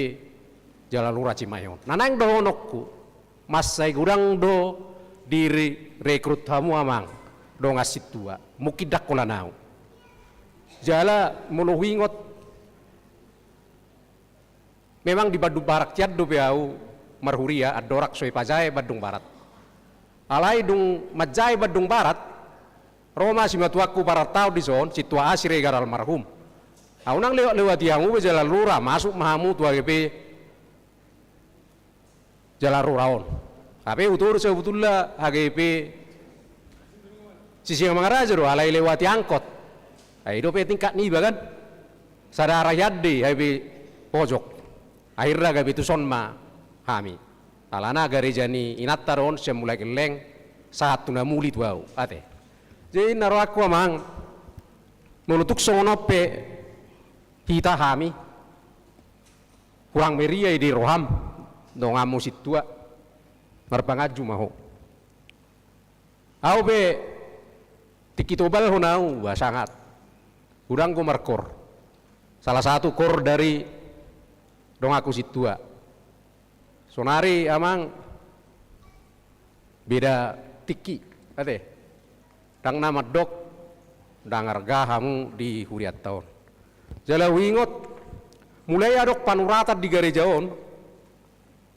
Jalalura Cimahi on. Na naeng dohononku, mansai godang do direkrut hamu Amang dongan sintua. Mungkin ndang holan au. Jala molo huingot, memang di Bandung Barat hian dope au marhuria, andorang so hupajae Bandung Barat. Alai dung manjae Bandung Barat, ro ma simatuangku parartaon dison, Sintua A. Siregar almarhum. Au unang lewat-lewati hamu be Jalalura, masuk ma hamu tu H K P Jalalura on. Hape hutodo sebetulna H K P Sisingamangaraja do, alai lewati angkot. Ai i dope tingkat niba kan. Sada arah hian do i, H K P pojok. Akhirna gabe tuson ma hami. Alana gareja ni inanta do on sian Mulai Gelleng sahat tu na muli tu au. Ate. Jadi na rohangku Amang, molo tung songon on pe hita hami, hurang meriah i di roham, donganmu sintua, marpanganju ma ho. Au pe tingki tobalhon au, ba sangat. Godang do markor. Salah satu kor dari donganku sintua. Sonari Amang, beda tingki, ate. Ndang na mandok, ndang arga hamu di hurianta on. Jala huingot, mulai adong panuratan di gareja on,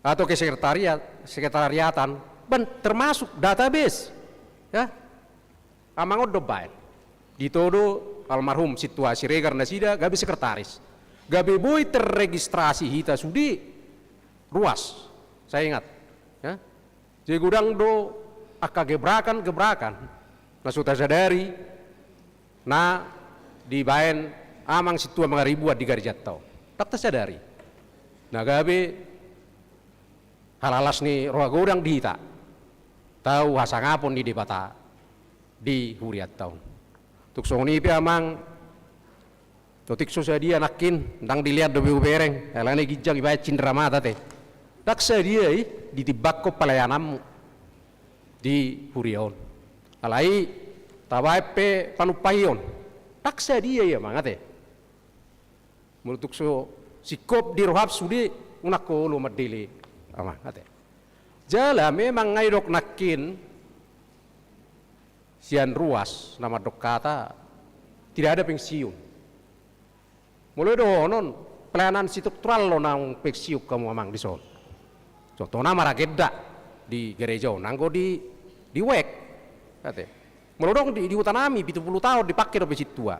atau kesekretariat, sekretariatan, ban termasuk database. Ya. Amang on do baen. Ditodo almarhum Sintua Siregar nasida gabe sekretaris. Gabe boi terregistrasi hita sude ruas. Saya ingat. Ya. Jadi godang do angka gebrakan-gebrakan na so tasadari na dibaen Amang Sintua Mangaribuan di garejanta on. Ndang tasadari. Na gabe halalas ni roha godang di hita. Tau hasangapon ni Debata di hurianta on. Tung songon i pe Amang, otik so sadia nangkin, ndang dilean dope hubereng, alana i ginjang ibaen cindera mata ate. Ndang sadia i ditimbangkon pelayananmu di huria on. Alai tabaen pe panumpahion. Ndang sadia i Amang ate. Molo tung so singkop di roham sude, unang ho olo mandele Amang ate. Jala memang nga didok nangkin sian ruas na mandok hata tidak ada pensiun. Molo dohonon pelayanan struktural do naung pensiun hamu Amang dison. Contohna maragenda di gareja on, anggo di, di wek. Ate. Molo dong di, di huta nami pitu pulu taon dipangke dope sintua.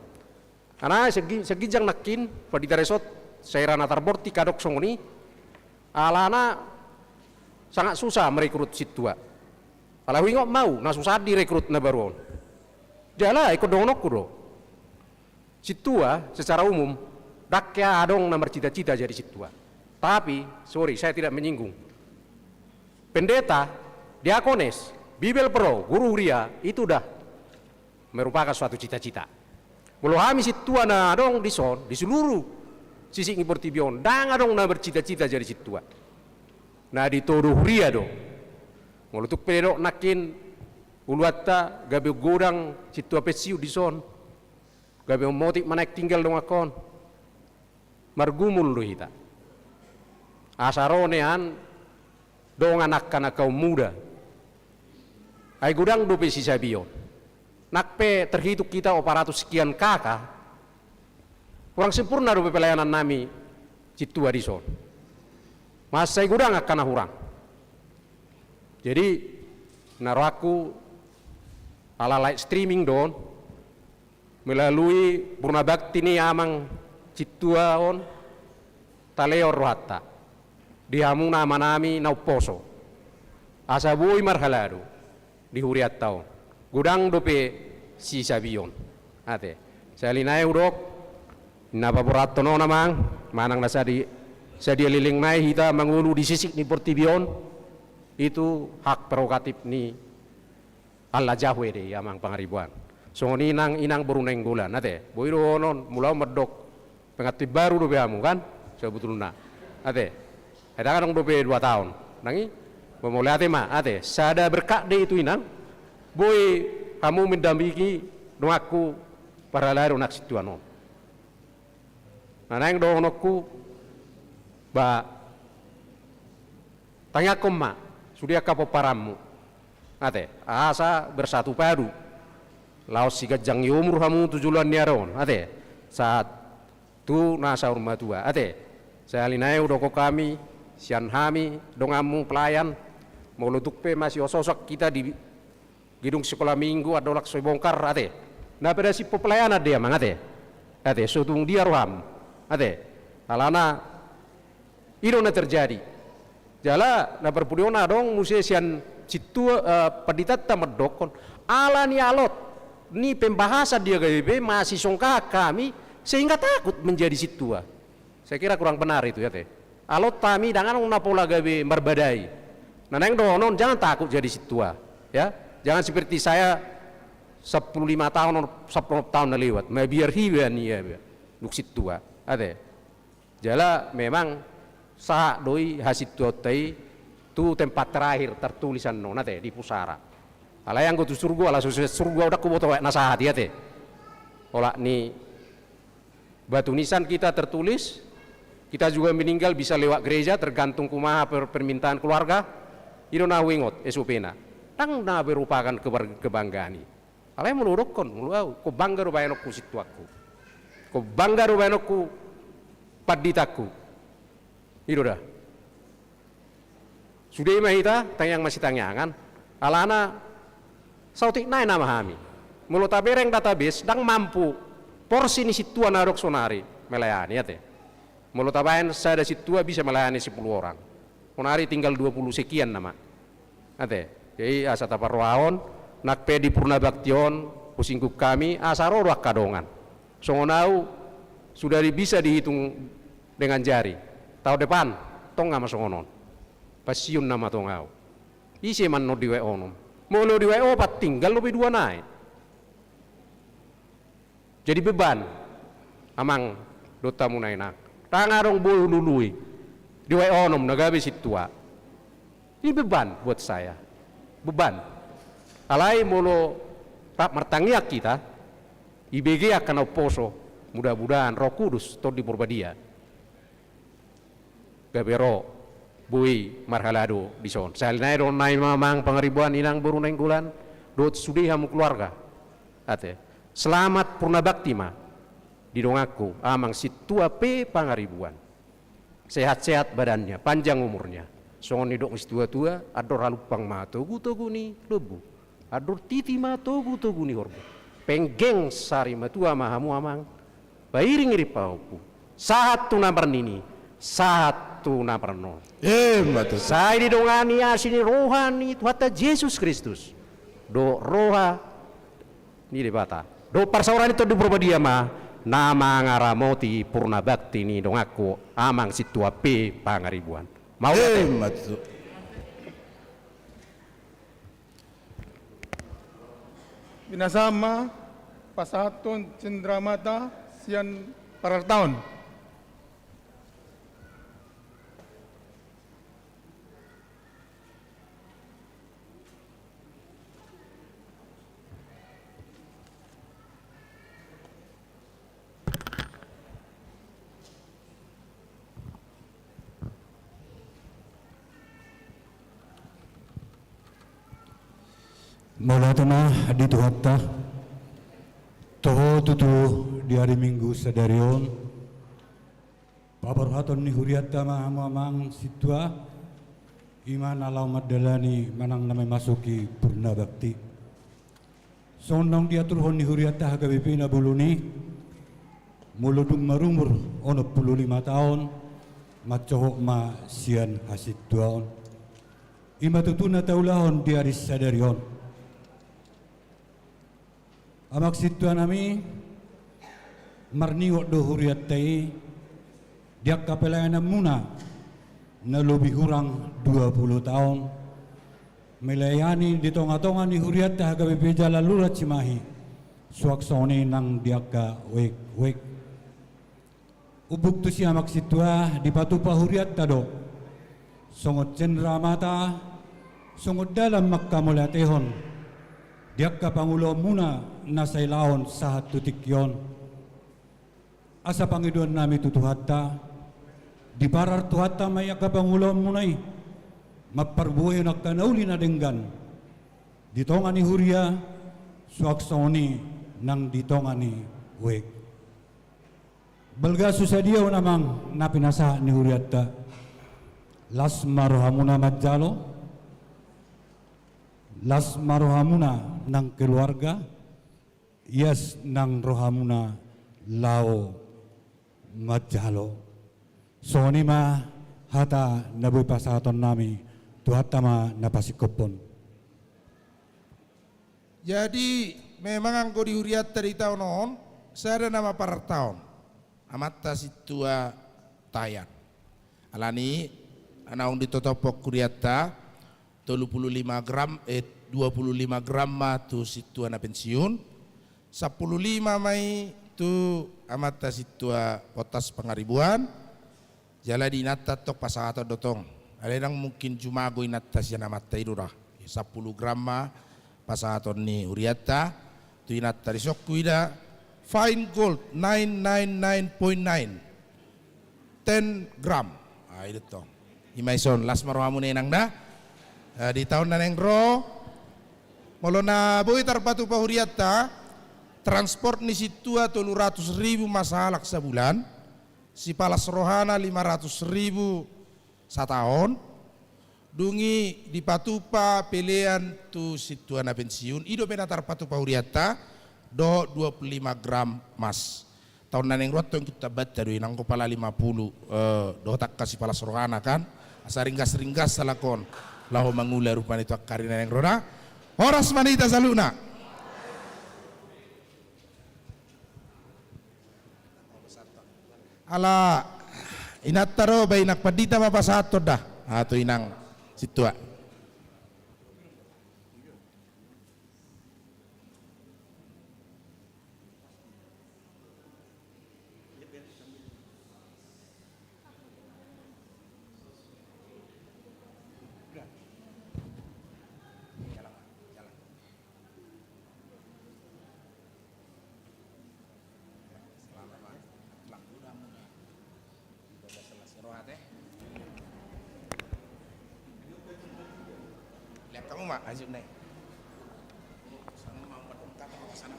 Alana segi-, seginjang nangkin, Pandita Resort, sai ra na tarbortik adong songon i, alana sangat susah merekrut sintua. Alai huingot ma au, na susah direkrut na baru on. Jala, ingkon dohononku do. Sintua, secara umum, ndang hea adong na marcita-cita jadi sintua. Tapi, sorry, saya tidak menyinggung. Pendeta, diakones, bibelvrouw, guru huria, itu dah merupakan suatu cita-cita. Molo hami sintua na adong dison, di seluruh sisik ni portibi on, ndang adong na marcita-cita jadi sintua. Na ditodo huria do. Molo tung pe didok nangkin uluanta gabe godang sintua pensiun dison, gabe mambotik manaek tinggal donganhon. Margumul do hita. Asa ro nian dongan angka na kaum muda. Ai godang dope sisabion. Nang pe terhitung hita opat ratus sekian K K, kurang sempurna dope pelayanan nami sintua dison. Mansai godang angka na hurang. Jadi, na rohangku ala live streaming do on, melalui purna bakti ni amang sintua on, talehon rohanta di hamuna amanami na umposo. Asa boi marhalado di hurianta on. Godang dope sisabion. Ate. Sahali nai hudok, na paborathon on amang, manang na sadia, sadia leleng nai hita mangolu di sisik ni portibi on, itu hak prerogatif ni Alla Jahwe do i amang Pangaribuan. Songon i nang inang boru Nainggolan, ate. Boi dohonon, molo au mandok, pengantin baru dope hamu kan, sebetulna. Ate. Ai ndang adong dope dua taon. Nang i, molo ate ma, ate. Sada berkat do i tu inang, boi hamu mendampingi donganku parhalado na sintua on. Na naeng dohononku, ba, tangiangkon ma sude angka pomparanmu. Ate, asa bersatu padu. Laos siganjang ni umur hamu tu joloan ni ari on. Ate, sahat tu na saur matua. Ate, sahali nai hudokkon hami, sian hami, donganmu pelayan, molo tung pe masiosoosan hita di gedung sekolah minggu, andorang so dibongkar, ate. Na pada simpul pelayanan do i amang, ate. Ate, so tung dia roham. Ate, alana i do na terjadi. Jala na parpudi on adong muse sian sintua, eh, panditanta mandokkon, ala ni alot ni pembahasan di H K B P masisongkahan hami sehingga takut menjadi sintua. Saya kira kurang benar itu, ate. Alot hami ndang adong na pola gabe marbadai. Na naeng dohonon, jangan takut jadi sintua, ya. Jangan seperti saya, sepuluh lima tahun, sepuluh tahun na lewat, mabiar hiba ninna, dung sintua, ate. Jala memang sahat do i hasintuaonta i tu tempat terakhir tertulis annon, ate, di pusara. Alai anggo tu surgo, ala so surgo, ndang huboto na sahat i, ate. Olat ni batu nisan kita tertulis, kita juga meninggal bisa lewat gereja, tergantung kumaha per-, permintaan keluarga. I do na huingot S O P-na. Ndang na merupakan kebar-, kebanggaan i. Alai molo hudokkon, molo au, ingkon bangga do bahenonku sintuangku. Ingkon bangga do bahenonku panditangku. I do da. Sude ma hita, tangiang masitangiangan. Alana, saotik nai nama hami. Molo tabereng database, ndang mampu porsi ni sintua na adong sonari melayani, ate. Molo tabaen sada sintua bisa melayani sepuluh orang. Sonari tinggal dua puluh sekian nama. Ate, jadi asa taparrohahon, nang pe di Purna Bakti on, husinggung hami, asa ro do angka dongan. Songon au, sudah di-, bisa dihitung dengan jari. Taon depan, tong nama songon on. Pensiun nama tong au. Ise ma annon di W O onom. Molo di W O opat tinggal dope dua nai. Jadi beban, amang dohot hamu na inang. Ndang adong boi hulului. Di W O onom na gabe sintua. Ini beban buat saya. Beban. Alai molo rap martangiang hita, ibege angka na umposo, mudah-mudahan Roh Kudus, Tondi Porbadia, gabe ro, boi marhalado dison. Sahali nai dohonon nami ma amang Pangaribuan, inang boru Nainggolan, dohot sude hamu keluarga. Ate, selamat Purna Bakti ma di donganku, amang sintua P. Pangaribuan. Sehat-sehat badannya, panjang umurnya. Songon nidok ni situa-tua, andor halumpang ma togu-togu ni lombu. Andor titi ma togu-togu ni horbo. Penggeng sari matua ma hamu amang. Pairing-iring pahompu. Sahat tu na marnini, sahat tu na marnono. Emma tutu. Sai didongani asi ni roha ni Tuhanta Jesus Kristus. Dohot roha ni Debata. Dohot parsaoran ni Tondi Porbadia ma, na mangaramoti Purna Bakti ni donganku, amang sintua P. Pangaribuan. Mauliate. Emma tutu. Binasaha ma pasahathon cendramata sian parartaon. Mauliate ma di Tuhanta. Toho tutu di ari Minggu sadari on, paborhaton ni hurianta ma hamu amang sintua, i ma na laho mandalani manang na memasuki Purna Bakti. Songon naung diaturhon ni hurianta H K B P na bolon i, molo dung marumur onom pulu lima taon, mansohot ma sian hasintuaon. I ma tutu na taulahon di ari sadari on. Amang sintua nami, marningot do hurianta i di angka pelayananmuna na lobi hurang dua pulu taon, melayani di tonga-tonga ni hurianta H K B P Jalan Lurah Cimahi, suang songon i nang di angka wijk-wijk. Umbuk tusi amang sintua dipatupa hurianta do songon cendera mata, songon dalan mangkamauliatehon di angka pangulaonmuna na sailaon sahat tu tingki on. Asa pangidoan nami tu Tuhanta, diparar Tuhanta ma i angka pangulaonmuna i, mamparbuehon angka na uli na denggan di tonga ni huria, suang songon i nang di tonga ni wijk. Balga susa dia on amang na pinasahat ni hurianta. Las ma rohamuna manjalo, las ma rohamuna nang keluarga, ias nang rohamuna laho manjalo. Songon i ma hata na boi pasahaton nami, Tuhanta ma na pasingkophon. Jadi, memang anggo di hurianta di taon on, sada nama parartaon, amanta sintua Tayan. Alani, naung ditotophon hurianta, tolu pulu lima gram, eh, dua pulu lima gram ma tu sintua na pensiun, sampulu lima ma i tu amanta sintua Potas Pangaribuan, jala di inanta tong pasahaton do tong. Alai ndang mungkin jumago inanta sian amanta i do da. Sampulu gram ma pasahaton ni hurianta tu inanta, dison huida fine gold nine nine nine point nine. Ten gram. Ah, i do tong. I ma ison, las ma rohamuna inang da. Eh, di taon na naeng ro, molo na boi tarpatupa hurianta, transport ni sintua tolu ratus ribu ma sahalak sabulan, sipalas rohana lima ratus ribu sataon, dung i dipatupa pelean tu sintua na pensiun, i dope na tarpatupa hurianta, dohot dua pulu lima gram emas. Taon na naeng ro antong ingkon tambahanta do i, nanggo pala lima pulu, eh, dohot angka sipalas rohana kan, asa ringgas-ringgas halak on laho mangula rupani tu angka ari na naeng ro da. Horas ma di hita saluhutna. Ala inanta ro, baen nang pandita ma pasahathon da. Ah, tu inang sintua.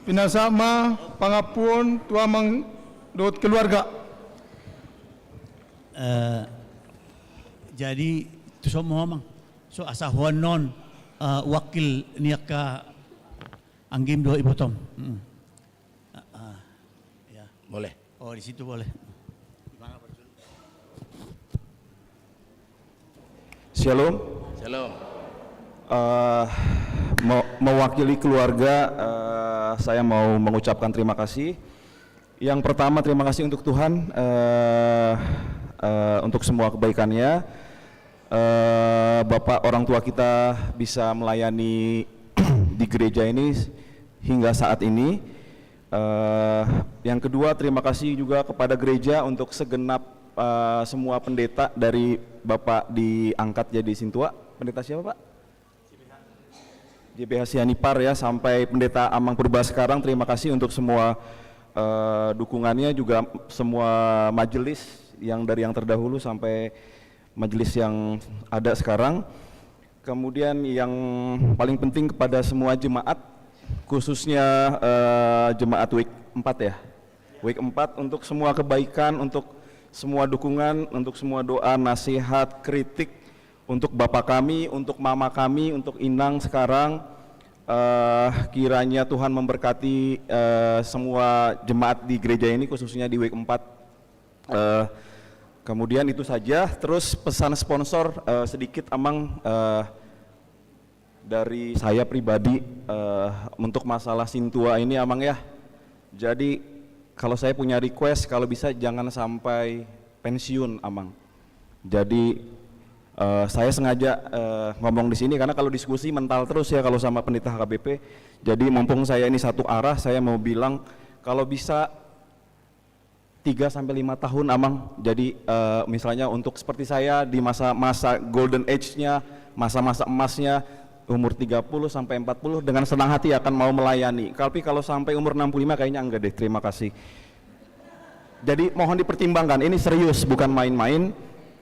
Pinasahat ma pangampuon tu amang dohot keluarga. Eh, jadi, tu son ma ho amang. So, asa ho annon, eh, wakil ni angka anggim dohot ibotom. Mm. Ah, ah. Ya. Boleh. Oh, di situ boleh. Shalom. Shalom. Eh, me-, mewakili keluarga, eh, saya mau mengucapkan terima kasih. Yang pertama, terima kasih untuk Tuhan, eh, eh, untuk semua kebaikannya. Eh, Bapak, orang tua kita bisa melayani di gereja ini hingga saat ini. Eh, yang kedua, terima kasih juga kepada gereja untuk segenap, eh, semua pendeta dari Bapak diangkat jadi sintua. Pendeta siapa, Pak? J P H Sianipar ya, sampai Pendeta Amang Purba sekarang. Terima kasih untuk semua, eh, dukungannya, juga semua majelis yang dari yang terdahulu sampai majelis yang ada sekarang. Kemudian yang paling penting kepada semua jemaat, khususnya, eh, jemaat wijk empat ya. Wijk empat, untuk semua kebaikan, untuk semua dukungan, untuk semua doa, nasihat, kritik, untuk bapak kami, untuk mama kami, untuk inang sekarang, eh, kiranya Tuhan memberkati, eh, semua jemaat di gereja ini, khususnya di wijk empat. Eh, kemudian itu saja. Terus pesan sponsor, eh, sedikit, Amang, eh, Dari saya pribadi, eh, untuk masalah sintua ini, Amang, ya. Jadi, kalau saya punya request, kalau bisa jangan sampai pensiun, Amang. Jadi, eh, saya sengaja, eh, ngomong di sini karena kalau diskusi mental terus ya kalau sama pendeta H K B P. Jadi, mumpung saya ini satu arah, saya mau bilang, kalau bisa tiga sampai lima tahun, Amang. Jadi, eh, misalnya untuk seperti saya di masa-masa golden age-nya, masa-masa emasnya, umur tiga puluh sampai empat puluh, dengan senang hati akan mau melayani. Tapi kalau sampai umur enam puluh lima kayaknya enggak deh. Terima kasih. Jadi mohon dipertimbangkan, ini serius, bukan main-main.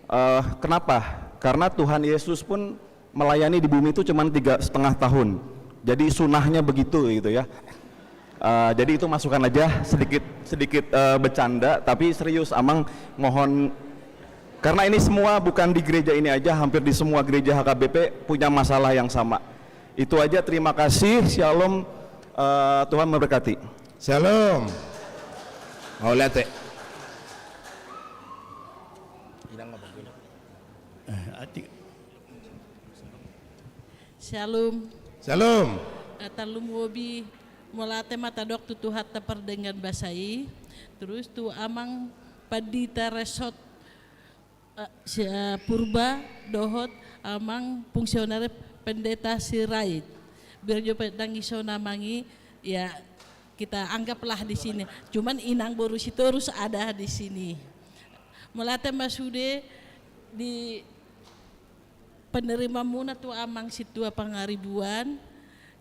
Eh, kenapa? Karena Tuhan Yesus pun melayani di bumi itu cuma tiga setengah tahun. Jadi sunahnya begitu gitu ya. Eh, jadi itu masukan aja, sedikit sedikit, eh, bercanda, tapi serius, Amang, mohon, karena ini semua bukan di gereja ini aja, hampir di semua gereja H K B P punya masalah yang sama. Itu aja, terima kasih, shalom, eh, Tuhan memberkati. Shalom. Mauliate. Eh, ati- Shalom. Shalom. Eh, tarlumobi, mauliate ma tadok tu Tuhanta pardenggan basa i. Terus tu Amang Pandita Resort, eh, si, eh, Purba, dohot Amang Fungsionaris Pendeta Sirait. Biar jo pe dang ison Amang i, ya, kita anggaplah di sini. Cuman inang boru Sitorus ada di sini. Mauliate ma sude di penerimaanmuna tu Amang Sintua Pangaribuan.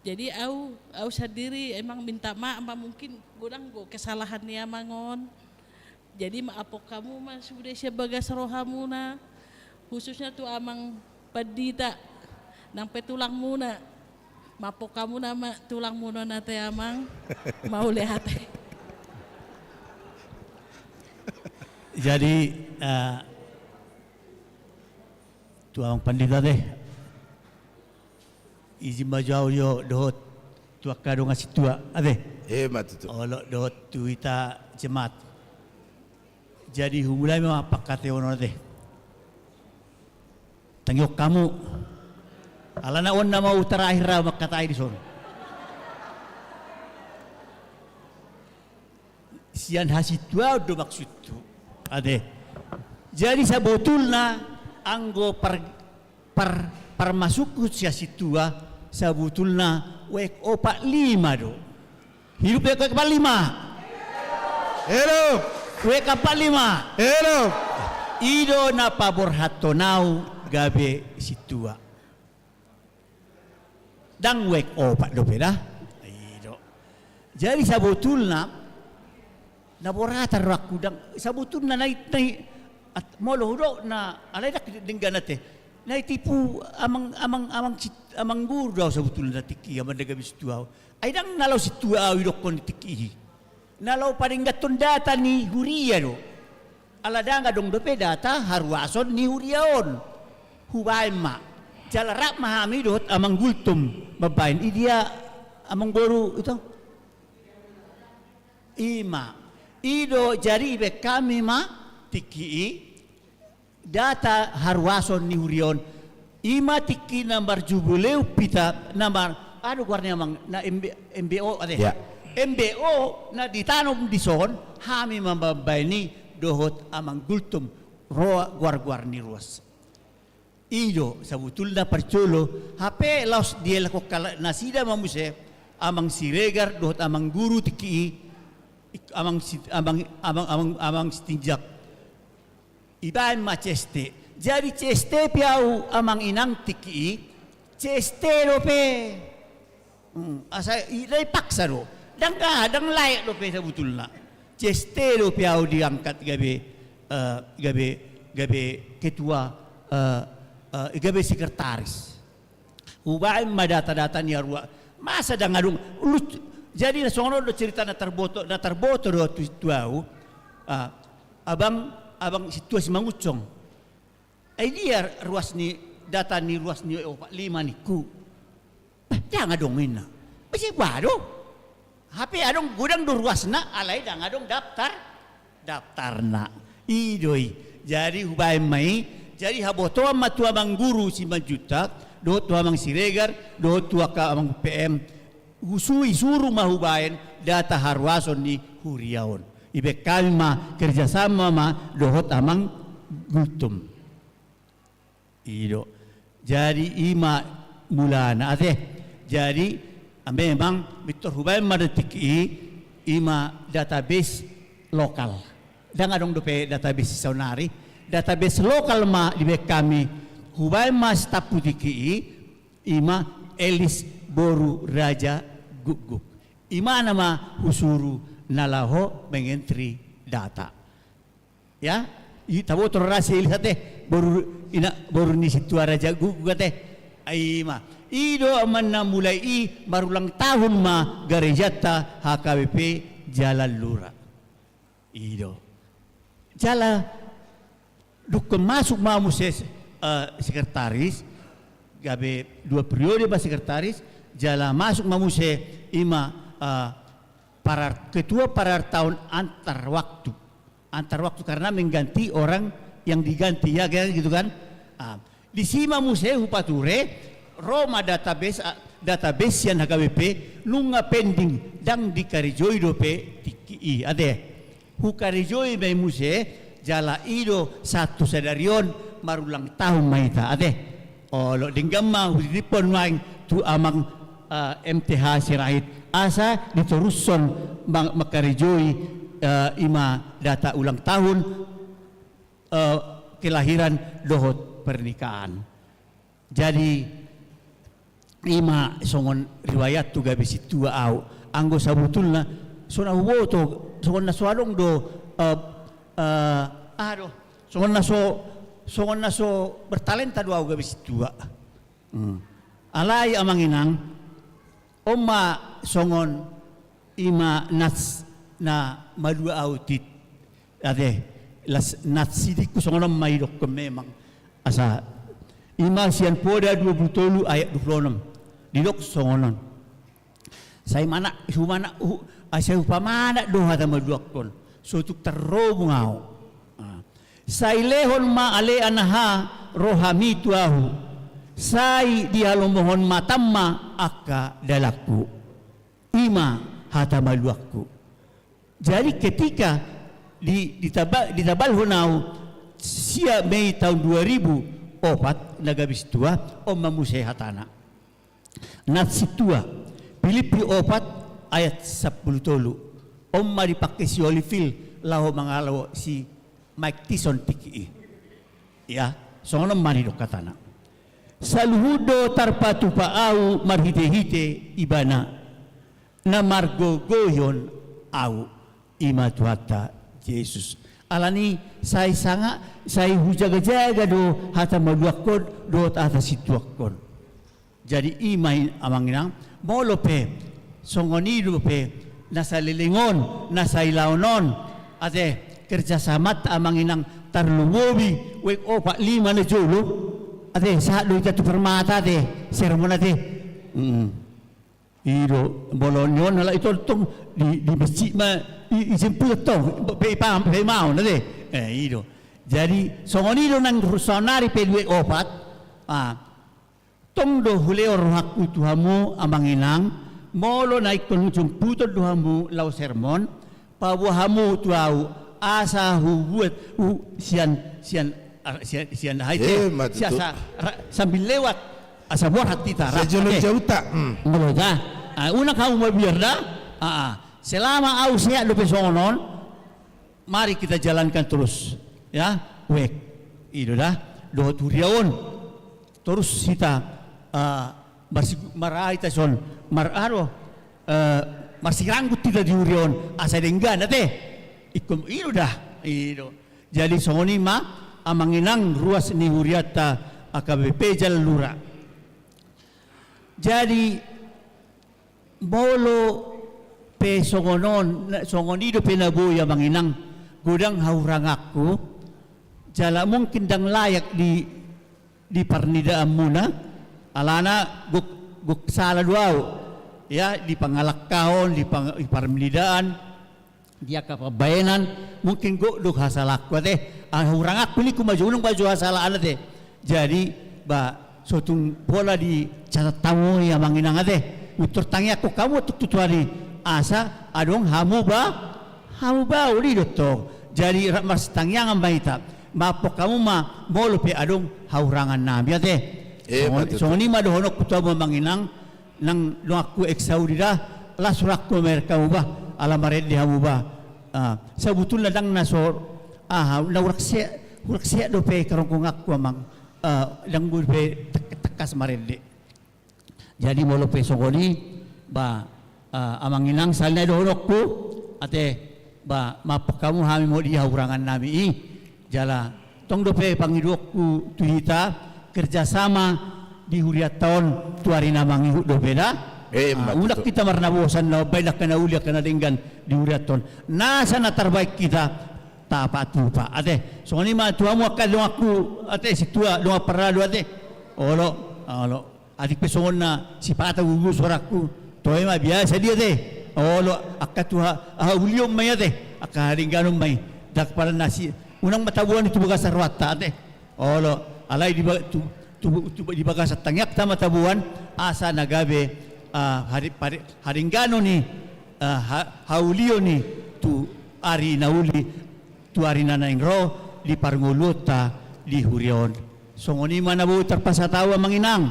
Jadi au, au sandiri emang minta maaf ma, mungkin godang do kesalahan ni Amang on. Jadi maafhon hamu ma sude sian bagas rohamuna, khususnya tu Amang Pandita nang pe tulangmuna. Maafhon hamuna ma tulangmuna on ate Amang. Mauliate. Jadi, eh, tu Amang Pandita ate, izin ma jo au jo dohot tu angka dongan sintua ate. Eh, ma tutu. Olo dohot tu hita jemaat. Jadi humulai ma pangkataion on ate. Tangihon hamu. Alana on nama au terakhir au mangkatai dison. Sian hasintuaon do maksudhu ate. Jadi sabotulna anggo par, par, parmasukhu sian sintua, sabotulna wek opat lima do. Hidup wek opat lima. Hidup. Wek opat lima. Hidup. I do na paborhathon au gabe sintua. Dang wek opat dope da. I do. Jadi sabotulna na boratan rohangku dang, sabotulna na i, na i, at, molo hudok na alai dang denggan ate. Na i tipu amang, amang, amang sit, amang guru do au sabotulna tingki i amang da gabe sintua au. Ai dang na laho sintua au idokkon tingki i. Na laho padengganhon data ni huria do. Ala dang adong dope data haruason ni huria on. Hubaen ma. Jala rap ma hami dohot amang Gultom mambaen, i dia amang boru ito. I ma. I do, jadi ibaen hami ma tingki i data haruason ni huria on. I ma tingki na marjubileu hita, na mar, aha do goarna amang, na M B, M B O ate. Ya. M B O na ditanom dison, hami ma mambaen i dohot amang Gultom, ro goar-goar ni ruas. I do sabotulna parjolo, hape laos dielak hon halak nasida ma muse, amang Siregar dohot amang guru tingki i, amang si, amang, amang, amang, amang Sitinjak. Ibaen ma C S T. Jadi C S T pe au amang inang tingki i, C S T dope. Hmm, asa i, na dipaksa do. Dang, dang layak dope sabotulna. C S T dope au diangkat gabe, eh, gabe, gabe ketua, eh, eh, gabe sekretaris. Hubaen ma data-data ni arua. Masa dang adong lucu. Jadi na songon on do cerita na tarboto, na tarboto do tu, tu au. Ah, abang, abang sintua Simangunsong. Ai dia ruas ni, data ni ruas ni opat lima ningku. Bah, dang adong inna. Bah, sai boha do? Hape adong godang do ruasna, alai dang adong daftar, daftarna. I do i. Jadi hubaen ma i, jadi habotoan ma tu amang guru Simanjuntak, dohot tu amang Siregar, dohot tu angka amang P M. Husu-, disuru ma hubaen data haruason ni huria on. Dibaen hami ma kerjasama ma dohot amang Gultom. I do. Jadi i ma mulana ate. Jadi memang pintor hubaen ma di tingki i, i ma database lokal. Ndang adong dope database saonari. Database lokal ma dibaen hami, hubaen ma sitampu tingki i, i ma Elis boru Raja Gukguk. I ma na ma husuru na laho mengentri data. Ya, i taboto ra si Elis ate, boru, ina, boru ni sintua Raja Gukguk ate. Ai ma. I do amang na mulai i marulang tahun ma garejanta H K B P Jalan Lura. I do. Jala dungkon masuk ma muse, eh, sekretaris, gabe dua periode ma sekretaris, jala masuk ma muse i ma, eh, parar-, ketua parartaon antar waktu. Antar waktu karena mengganti orang yang diganti, ya kan, gitu kan? Ah, disi ma muse hupature, ro ma database, ah, database sian H K B P, nunga pending, ndang dikarejoi dope tingki i ate. Hukarejoi ma i muse, jala i do sahat tu sadari on marulang tahun ma hita ate. Olo, denggan ma hutitiphon nuaeng tu amang, eh, M T H Sirait asa ditorushon mang-, mangkarejoi, eh, i ma data ulang tahun, eh, kelahiran dohot pernikahan. Jadi i ma songon riwayat tu gabe sintua au. Anggo sabotulna so na huboto, songon na so adong do, eh, eh, aha do, songon na so, songon na so bertalenta do au gabe sintua. Hmm. Alai amang inang, on ma songon i ma nats na malua au tit. Ate, las nats i tingku songon on ma didokkon memang. Asa, i ma sian Poda dua pulu tolu ayat dua pulu onom. Didok songon on. Sai mana, humana, hu-, asa hupamanat do hata maluangkon. So tung tarrobung au. Ah. Sai lehon ma ale anaha rohami tu ahu. Sai dihalomohon matam ma angka dalanku. I ma hata maluangku. Jadi ketika di, ditaba-, ditabalhon au sia Mei tahun dua ribu opat na gabe sintua, on ma muse hatana. Nats sintua, Pilippi opat ayat sampulu tolu. On ma dipangke si Oliphil laho mangalo si Mike Tyson tingki i. Ya, songon on ma didok hatana. Saluhut do tarpatupa au marhitehite Ibana na margogoihon au, i ma Tuhanta Jesus. Alani sai sanga, sai hujagajaga do hata maluangkon dohot hata sintuangkon. Jadi i ma i amang inang, molo pe songon i dope na saleleng on, na sailaon on, ate, kerjasamanta amang inang tarlumobi wijk opat lima na jolo, ate, sahat do hita tu Permata ate, sermon ate. Mm. I do, molo nion halak i tongtong di, di masjid ma i, i jemput tong, pe i paham, pe i maon ate. Eh, i do. Jadi songon i do nang ru-, saonari pe wijk opat. Ah, tong do hulehon rohangku tu hamu amang inang, molo na ingkon jemputon do hamu laho sermon, paboa hamu tu au, asa hubuat, hu-, sian, sian, ah, sian, sian aha i, eh, ma tutu, asa ra-, sambil lewat, asa borhat hita, ra-, jolo eh, jauta. Hmm. Molo da. Ah, unang hamu mabiar da. Ah, ah. Selama au sehat dope songon on, mari kita jalankan terus, ya, wijk. I do da, dohot huria on. Torus hita, ah, marsi-, mar-, aha hita son, mar-, aha do, eh, marsiranggut hita di huria on, asa denggan, ate. Ingkon, i do da, i do. Jadi songon i ma, amang inang ruas ni hurianta H K B P Jalan Lura. Jadi, molo pe songon on, na-, songon i dope na boi amang inang, godang hahuranganku, jala mungkin ndang layak di, di parnidaanmuna, alana gok, gok sala do au, ya, di pangalangkahon, di pang-, di parnidaan, di angka pambahenan, mungkin gok do hasalaanku ate, ah, hahuranganku ningku ma jo, unang ma jo hasalaan ate. Jadi, ba, So tung pola dicatat hamu i amang inang ate. Pintor tangiangkon hamu tu Tuhan i asa adong hamu ba, hamu baol i do tong. Jadi rap marsitangiangan ma hita. Maaphon hamu ma molo pe adong hahurangan nami ate. Eh, songon, betul. Songon i ma dohononku tu hamu amang inang, nang donganku Eka Saudina, las rohangku mamereng hamu ba, ala marende hamu ba. Ah, sabutulna ndang na so, aha, na hurang sehat, hurang sehat dope karongkonganku amang. Ah, ndang dope tak-, tangkas marende. Jadi molo pe songon i, ba, ah, amang inang sahali nai dohononku, ate, ba, maaphon hamu hami molo di hahurangan nami i, jala tong dope pangidoonku tu hita, kerjasama di hurianta on tu ari na mangihut dope da. Eh, ah, unang hita marnabosan na baen angka na uli angka na denggan di hurianta on. Nasa na tarbaen hita, tapatupa. Ate, songon i ma tu hamu angka donganku, ate, sintua, dongan paradu, ate. Olo, olo. Atik pe songon na sipata gugu sorangku. Toe ma biasa dia ate. Olo, angka tu ha-, haulion ma i ate. Angka hadengganon ma i. Ndang pala na si, unang ma taboan i tu bagasan rohanta ate. Olo, alai di ba-, tu, tu, tu, di bagasan tangiangta ma taboan, asa na gabe, ah, hari, pari-, hadengganon i, ah, ha-, haulion i tu ari na uli, tu ari na naeng ro di parngoluonta di huria on. Songon i ma na boi tarpasahat ahu amang inang.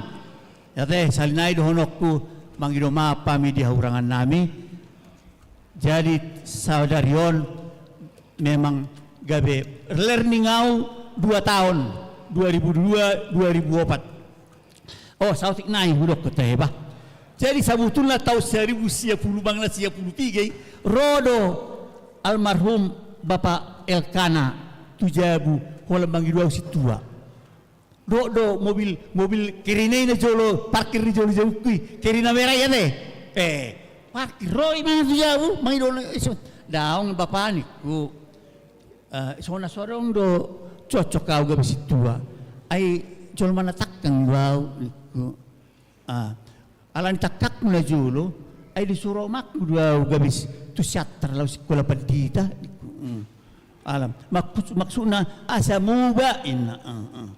Ate, sahali nai dohononku mangido maaf hami di hahurangan nami. Jadi sadari on memang gabe learning ahu dua taon, dua ribu dua, dua ribu opat. Oh, saotik nai hudok kota heba. Jadi sabutulna taon saribu sia pulu manang na sia pulu piga i, ro do almarhum Bapa Elkana tu jabu, holan mangido ahu sintua. Dohot do mobil, mobil kerina i na jolo parkir di jolo jabungku i, kerina mera i ate. Eh, parkir, ro i manang tu jabu, mangido na iso. Daong bapa ningku. Eh, so na so adong do cocok ahu gabe sintua. Ai jolma na tangkang do ahu ningku. Ah, ala ni tangkangku na jolo, ai disuru omakku do ahu gabe si-, tu Siantar laho sikola pandita ningku. Hmm. Ala, maksud-, maksudna asa muba inna. Hmm, hmm.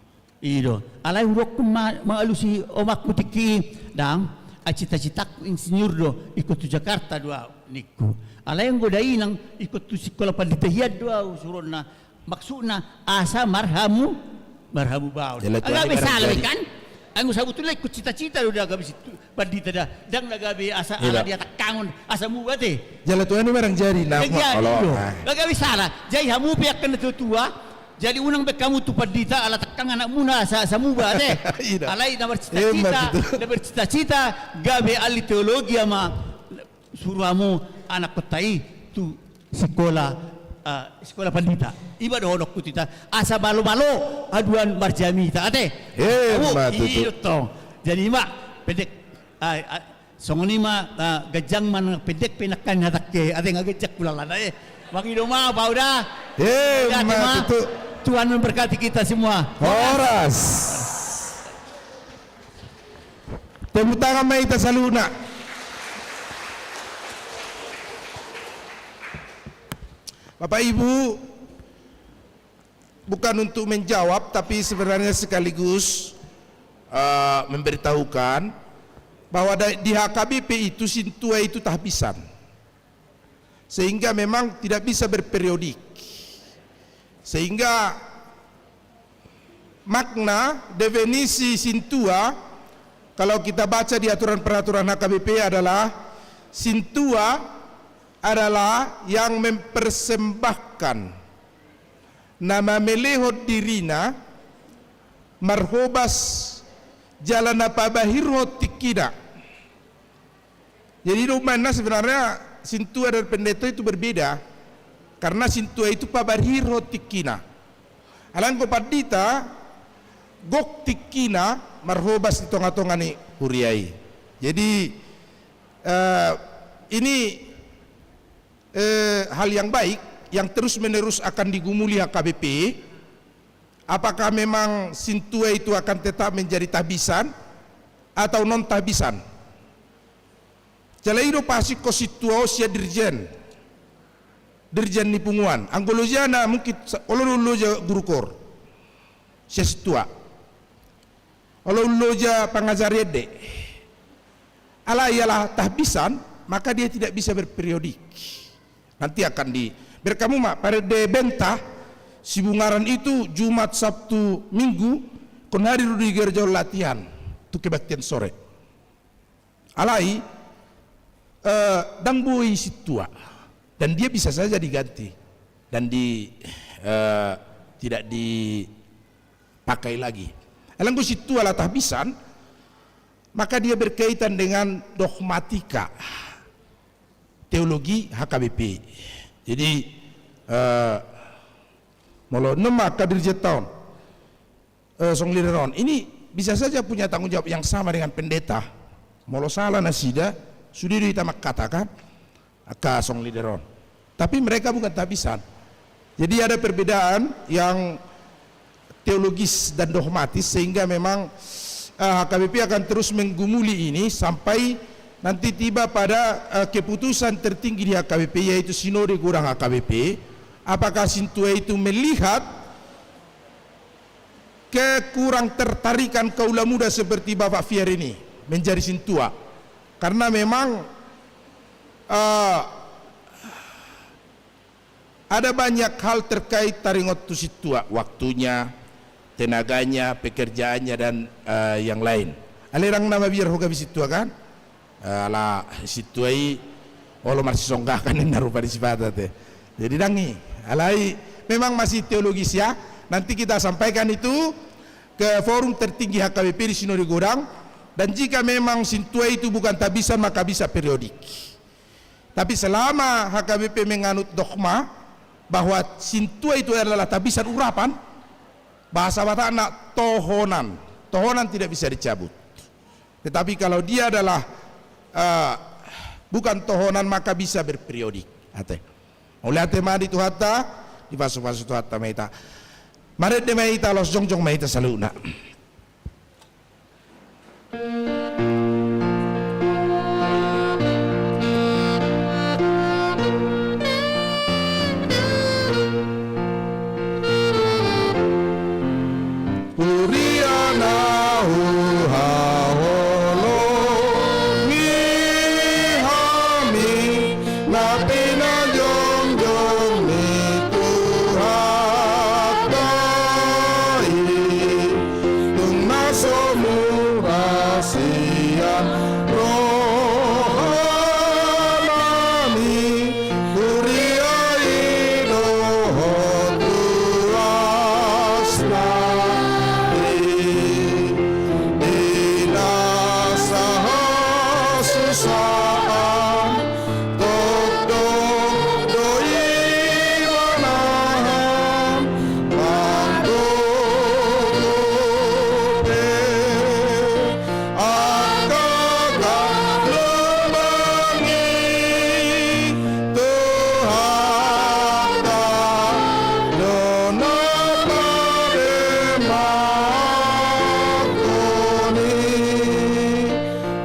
I do. Alai hudokku ma-, mangalusi omakku tingki i, dang, ai cita-citaku insinyur do, ingkon tu Jakarta do ahu ningku. Alai anggo dainang ingkon tu sikola pandita hian do ahu suruonna, maksudna asa marhamu, marhamu baol. Ala be sala kan? Anggo sabutulna ingkon cita-cita do da gabe situ. Pandita da, dang na gabe asa ala dia tangkangon, asa muba ate. Jala Tuhan i marang jadi na. Jadi do. Na gabe sala. Jadi hamu pe angka na tua-tua, jadi unang be hamu tu pandita ala tangkang anakmuna asa, asa muba ate. Alai na marcita-cita, na marcita-cita gabe ahli teologi ama suru hamu anakkonta i tu sikola, eh, sikola pandita. Ima dohononku tu hita. Asa malo-malo haduan marjamita ate. Emma tutu. Jadi ima pendek. Ai, ai, songon i ma, ah, ganjang ma na pendek pe nangkin hatangku ate, nga ganjang hulala na eh. Mangido maaf ahu da. Emma tutu. Tuhan memberkati kita semua. Horas. Tepuk tangan ma hita saluhutna. Bapak Ibu, bukan untuk menjawab, tapi sebenarnya sekaligus, eh, memberitahukan bahwa da-, di H K B P itu sintua itu tahbisan. Sehingga memang tidak bisa berperiodik. Sehingga makna definisi sintua, kalau kita baca di aturan peraturan H K B P adalah, sintua adalah yang mempersembahkan na mamelehon dirina marhobas jala na pabahirhon tingkina. Jadi do umbahen na sebenarnya sintua dan pendeta itu berbeda. Karena sintua itu pabahirhon tingkina. Alai anggo pandita gok tingkina marhobas di tonga-tonga ni huria i. Jadi, eh, ini eh, hal yang baik yang terus-menerus akan digumuli H K B P, apakah memang sintua itu akan tetap menjadi tahbisan atau non tahbisan? Jala i do pasingkon sintua on sian dirjen, dirjen ni punguan. Anggo lojana mungkin sa-, olo do loja guru kor. Sian sintua. Olo, loja pangajari ende. Alai ala tahbisan, maka dia tidak bisa berperiodik. Nanti akan di, berkamu ma, parende benta, Sibungaran itu Jumat, Sabtu, Minggu, kon hadir di gereja on latihan, tu kebaktian sore. Alai, eh, ndang boi sintua. Dan dia bisa saja diganti. Dan di, eh, tidak dipakai lagi. Alai anggo sintua ala tahbisan, maka dia berkaitan dengan dogmatika teologi H K B P. Jadi, eh, molo nama angka dirjenta on, eh, songlidar on, ini bisa saja punya tanggung jawab yang sama dengan pendeta. Molo sala nasida, sude do hita mangkatakan, angka songlidar on. Tapi mereka bukan tahbisan. Jadi ada perbedaan yang teologis dan dogmatis, sehingga memang, eh, H K B P akan terus menggumuli ini sampai nanti tiba pada, eh, keputusan tertinggi di H K B P, yaitu Sinode Godang H K B P, apakah sintua itu melihat kekurang tertarikan kaula muda seperti Bapak Fier ini menjadi sintua. Karena memang, eh, ada banyak hal terkait taringot tu sintua, waktunya, tenaganya, pekerjaannya, dan, eh, yang lain. Alai ndang na mabiar ho gabe sintua, kan? Eh, ala sintua i olo marsisonggakan ninna rupa ni sipata te. Jadi ndang i. Alai memang masih teologis ya. Nanti kita sampaikan itu ke forum tertinggi H K B P di Sinode Godang. Dan jika memang sintua itu bukan tahbisan, maka bisa periodik. Tapi selama H K B P menganut dogma bahwa sintua itu adalah tahbisan urapan, bahasa Batakna tohonan. Tohonan tidak bisa dicabut. Tetapi kalau dia adalah, eh, bukan tohonan, maka bisa berperiodik. Ate. Mauliate ma di Tuhanta, dipasupasu Tuhanta ma hita. Marende ma hita, laos jongjong ma hita saluhutna. Huria na huhaholongi hami, na pinajongjong ni Tuhanta i, tung na so mura sian rohanami, huria i dohot ruasna i, di na sahasusaan, tongtong do i manahan, mandohot pe angka galungan i, Tuhanta do na pademanhon i.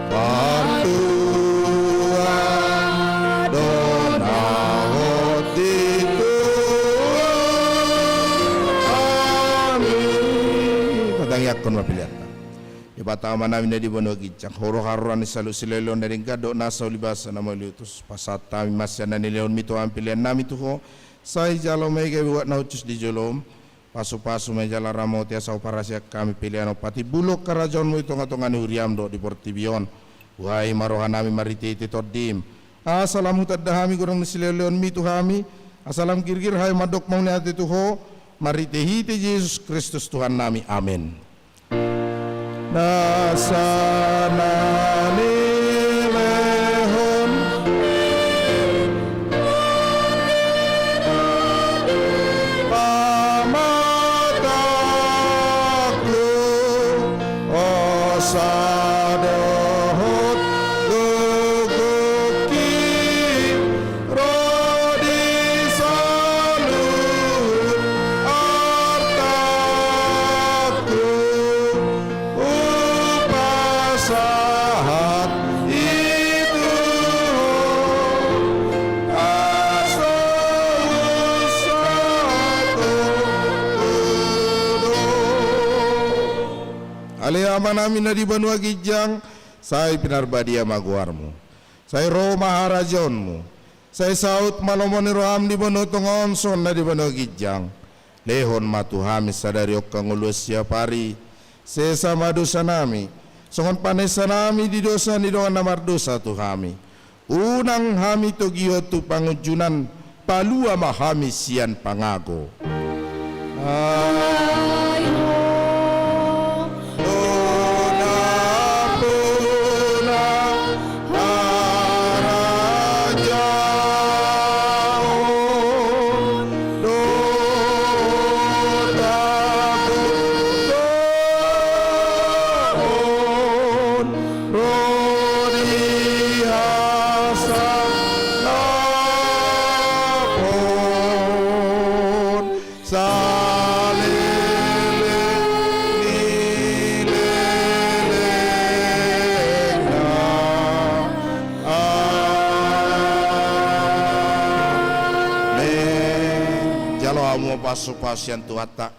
Partua do na hot di Tuhanta i. Patangiangkon ma peleanta. Debata Amanami na di banua ginjang, Ho do haroroan ni saluhut silehon na denggan dohot nasa ulibasa na mauliutus. Pasahat hami ma sian na nilehonmi tu hami peleannami tu Ho, sai jalo ma i gabe buat na hushus di jolom. Pasupasu ma i jala ramoti asa huparhaseang hami pelean on patimbulhon harajaonmu di tongatonga ni huriam dohot di portibi on. Buhai ma rohanami marhitehite Tondim, asa lam hutanda hami godang ni silehonlehonmi tu hami, asa lam girgir hami mandok mauliate tu Ho, marhitehite Jesus Kristus Tuhannami. Amen. Nasa na nilehon pamatangku, hosa dohot gogongki, ro di saluhut artangku, hupasahat Amanami na di banua ginjang, sai pinarbadia ma goarmu. Sai ro ma harajaonmu. Sai saut ma lomo ni roham di banua tonga on songon na di banua ginjang. Lehon ma tu hami sadari on hangoluan siapari. Sesa ma dosanami, songon panesanami di dosa ni dongan na mardosa tu hami. Unang hami togihon tu pangunjunan, palua ma hami sian pangago. Ai Ho do nampuna, harajaon dohot agontong on, ro di hasangapon saleleng ni lelengna. Amen. Jalo hamu ma pasupasu sian Tuhanta.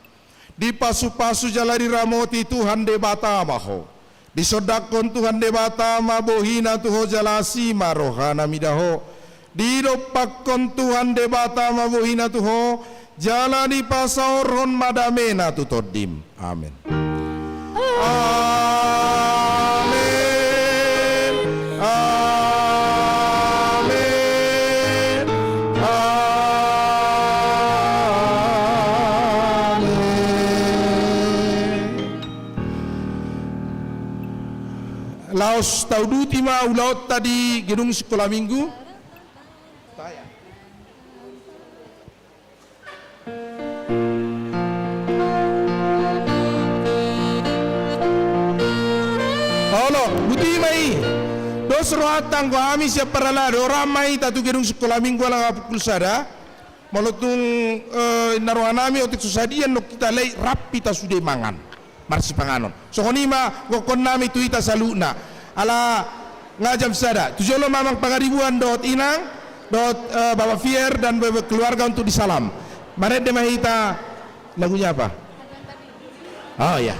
Dipasupasu jala diramoti Tuhan Debata ma ho. Disondangkon Tuhan Debata ma bohina tu ho jala asi ma rohana mida ho. Didompakkon Tuhan Debata ma bohina tu ho, jala dipasaorhon ma damena tu tondim. Amen. Amen. Amen. Amen. Laos tauduti ma ulaonta di gedung sikola minggu. Olo, boti ma i. Dos rohanta anggo hami sian parhalado, ro ma hita tu gedung sikola minggu ala nga pukul sada. Molo tung, eh, inna rohanami otik so sadia annon hita, alai rap hita sude mangan. Marsipanganon. Songon i ma gokhonnami tu hita saluhutna. Ala nga jam sada. Tu jolo ma amang Pangaribuan dohot inang, dohot, eh, Bapak Fier dan be-, be-, keluarga untuk disalam. Marende ma hita, lagunya apa? Oh iya.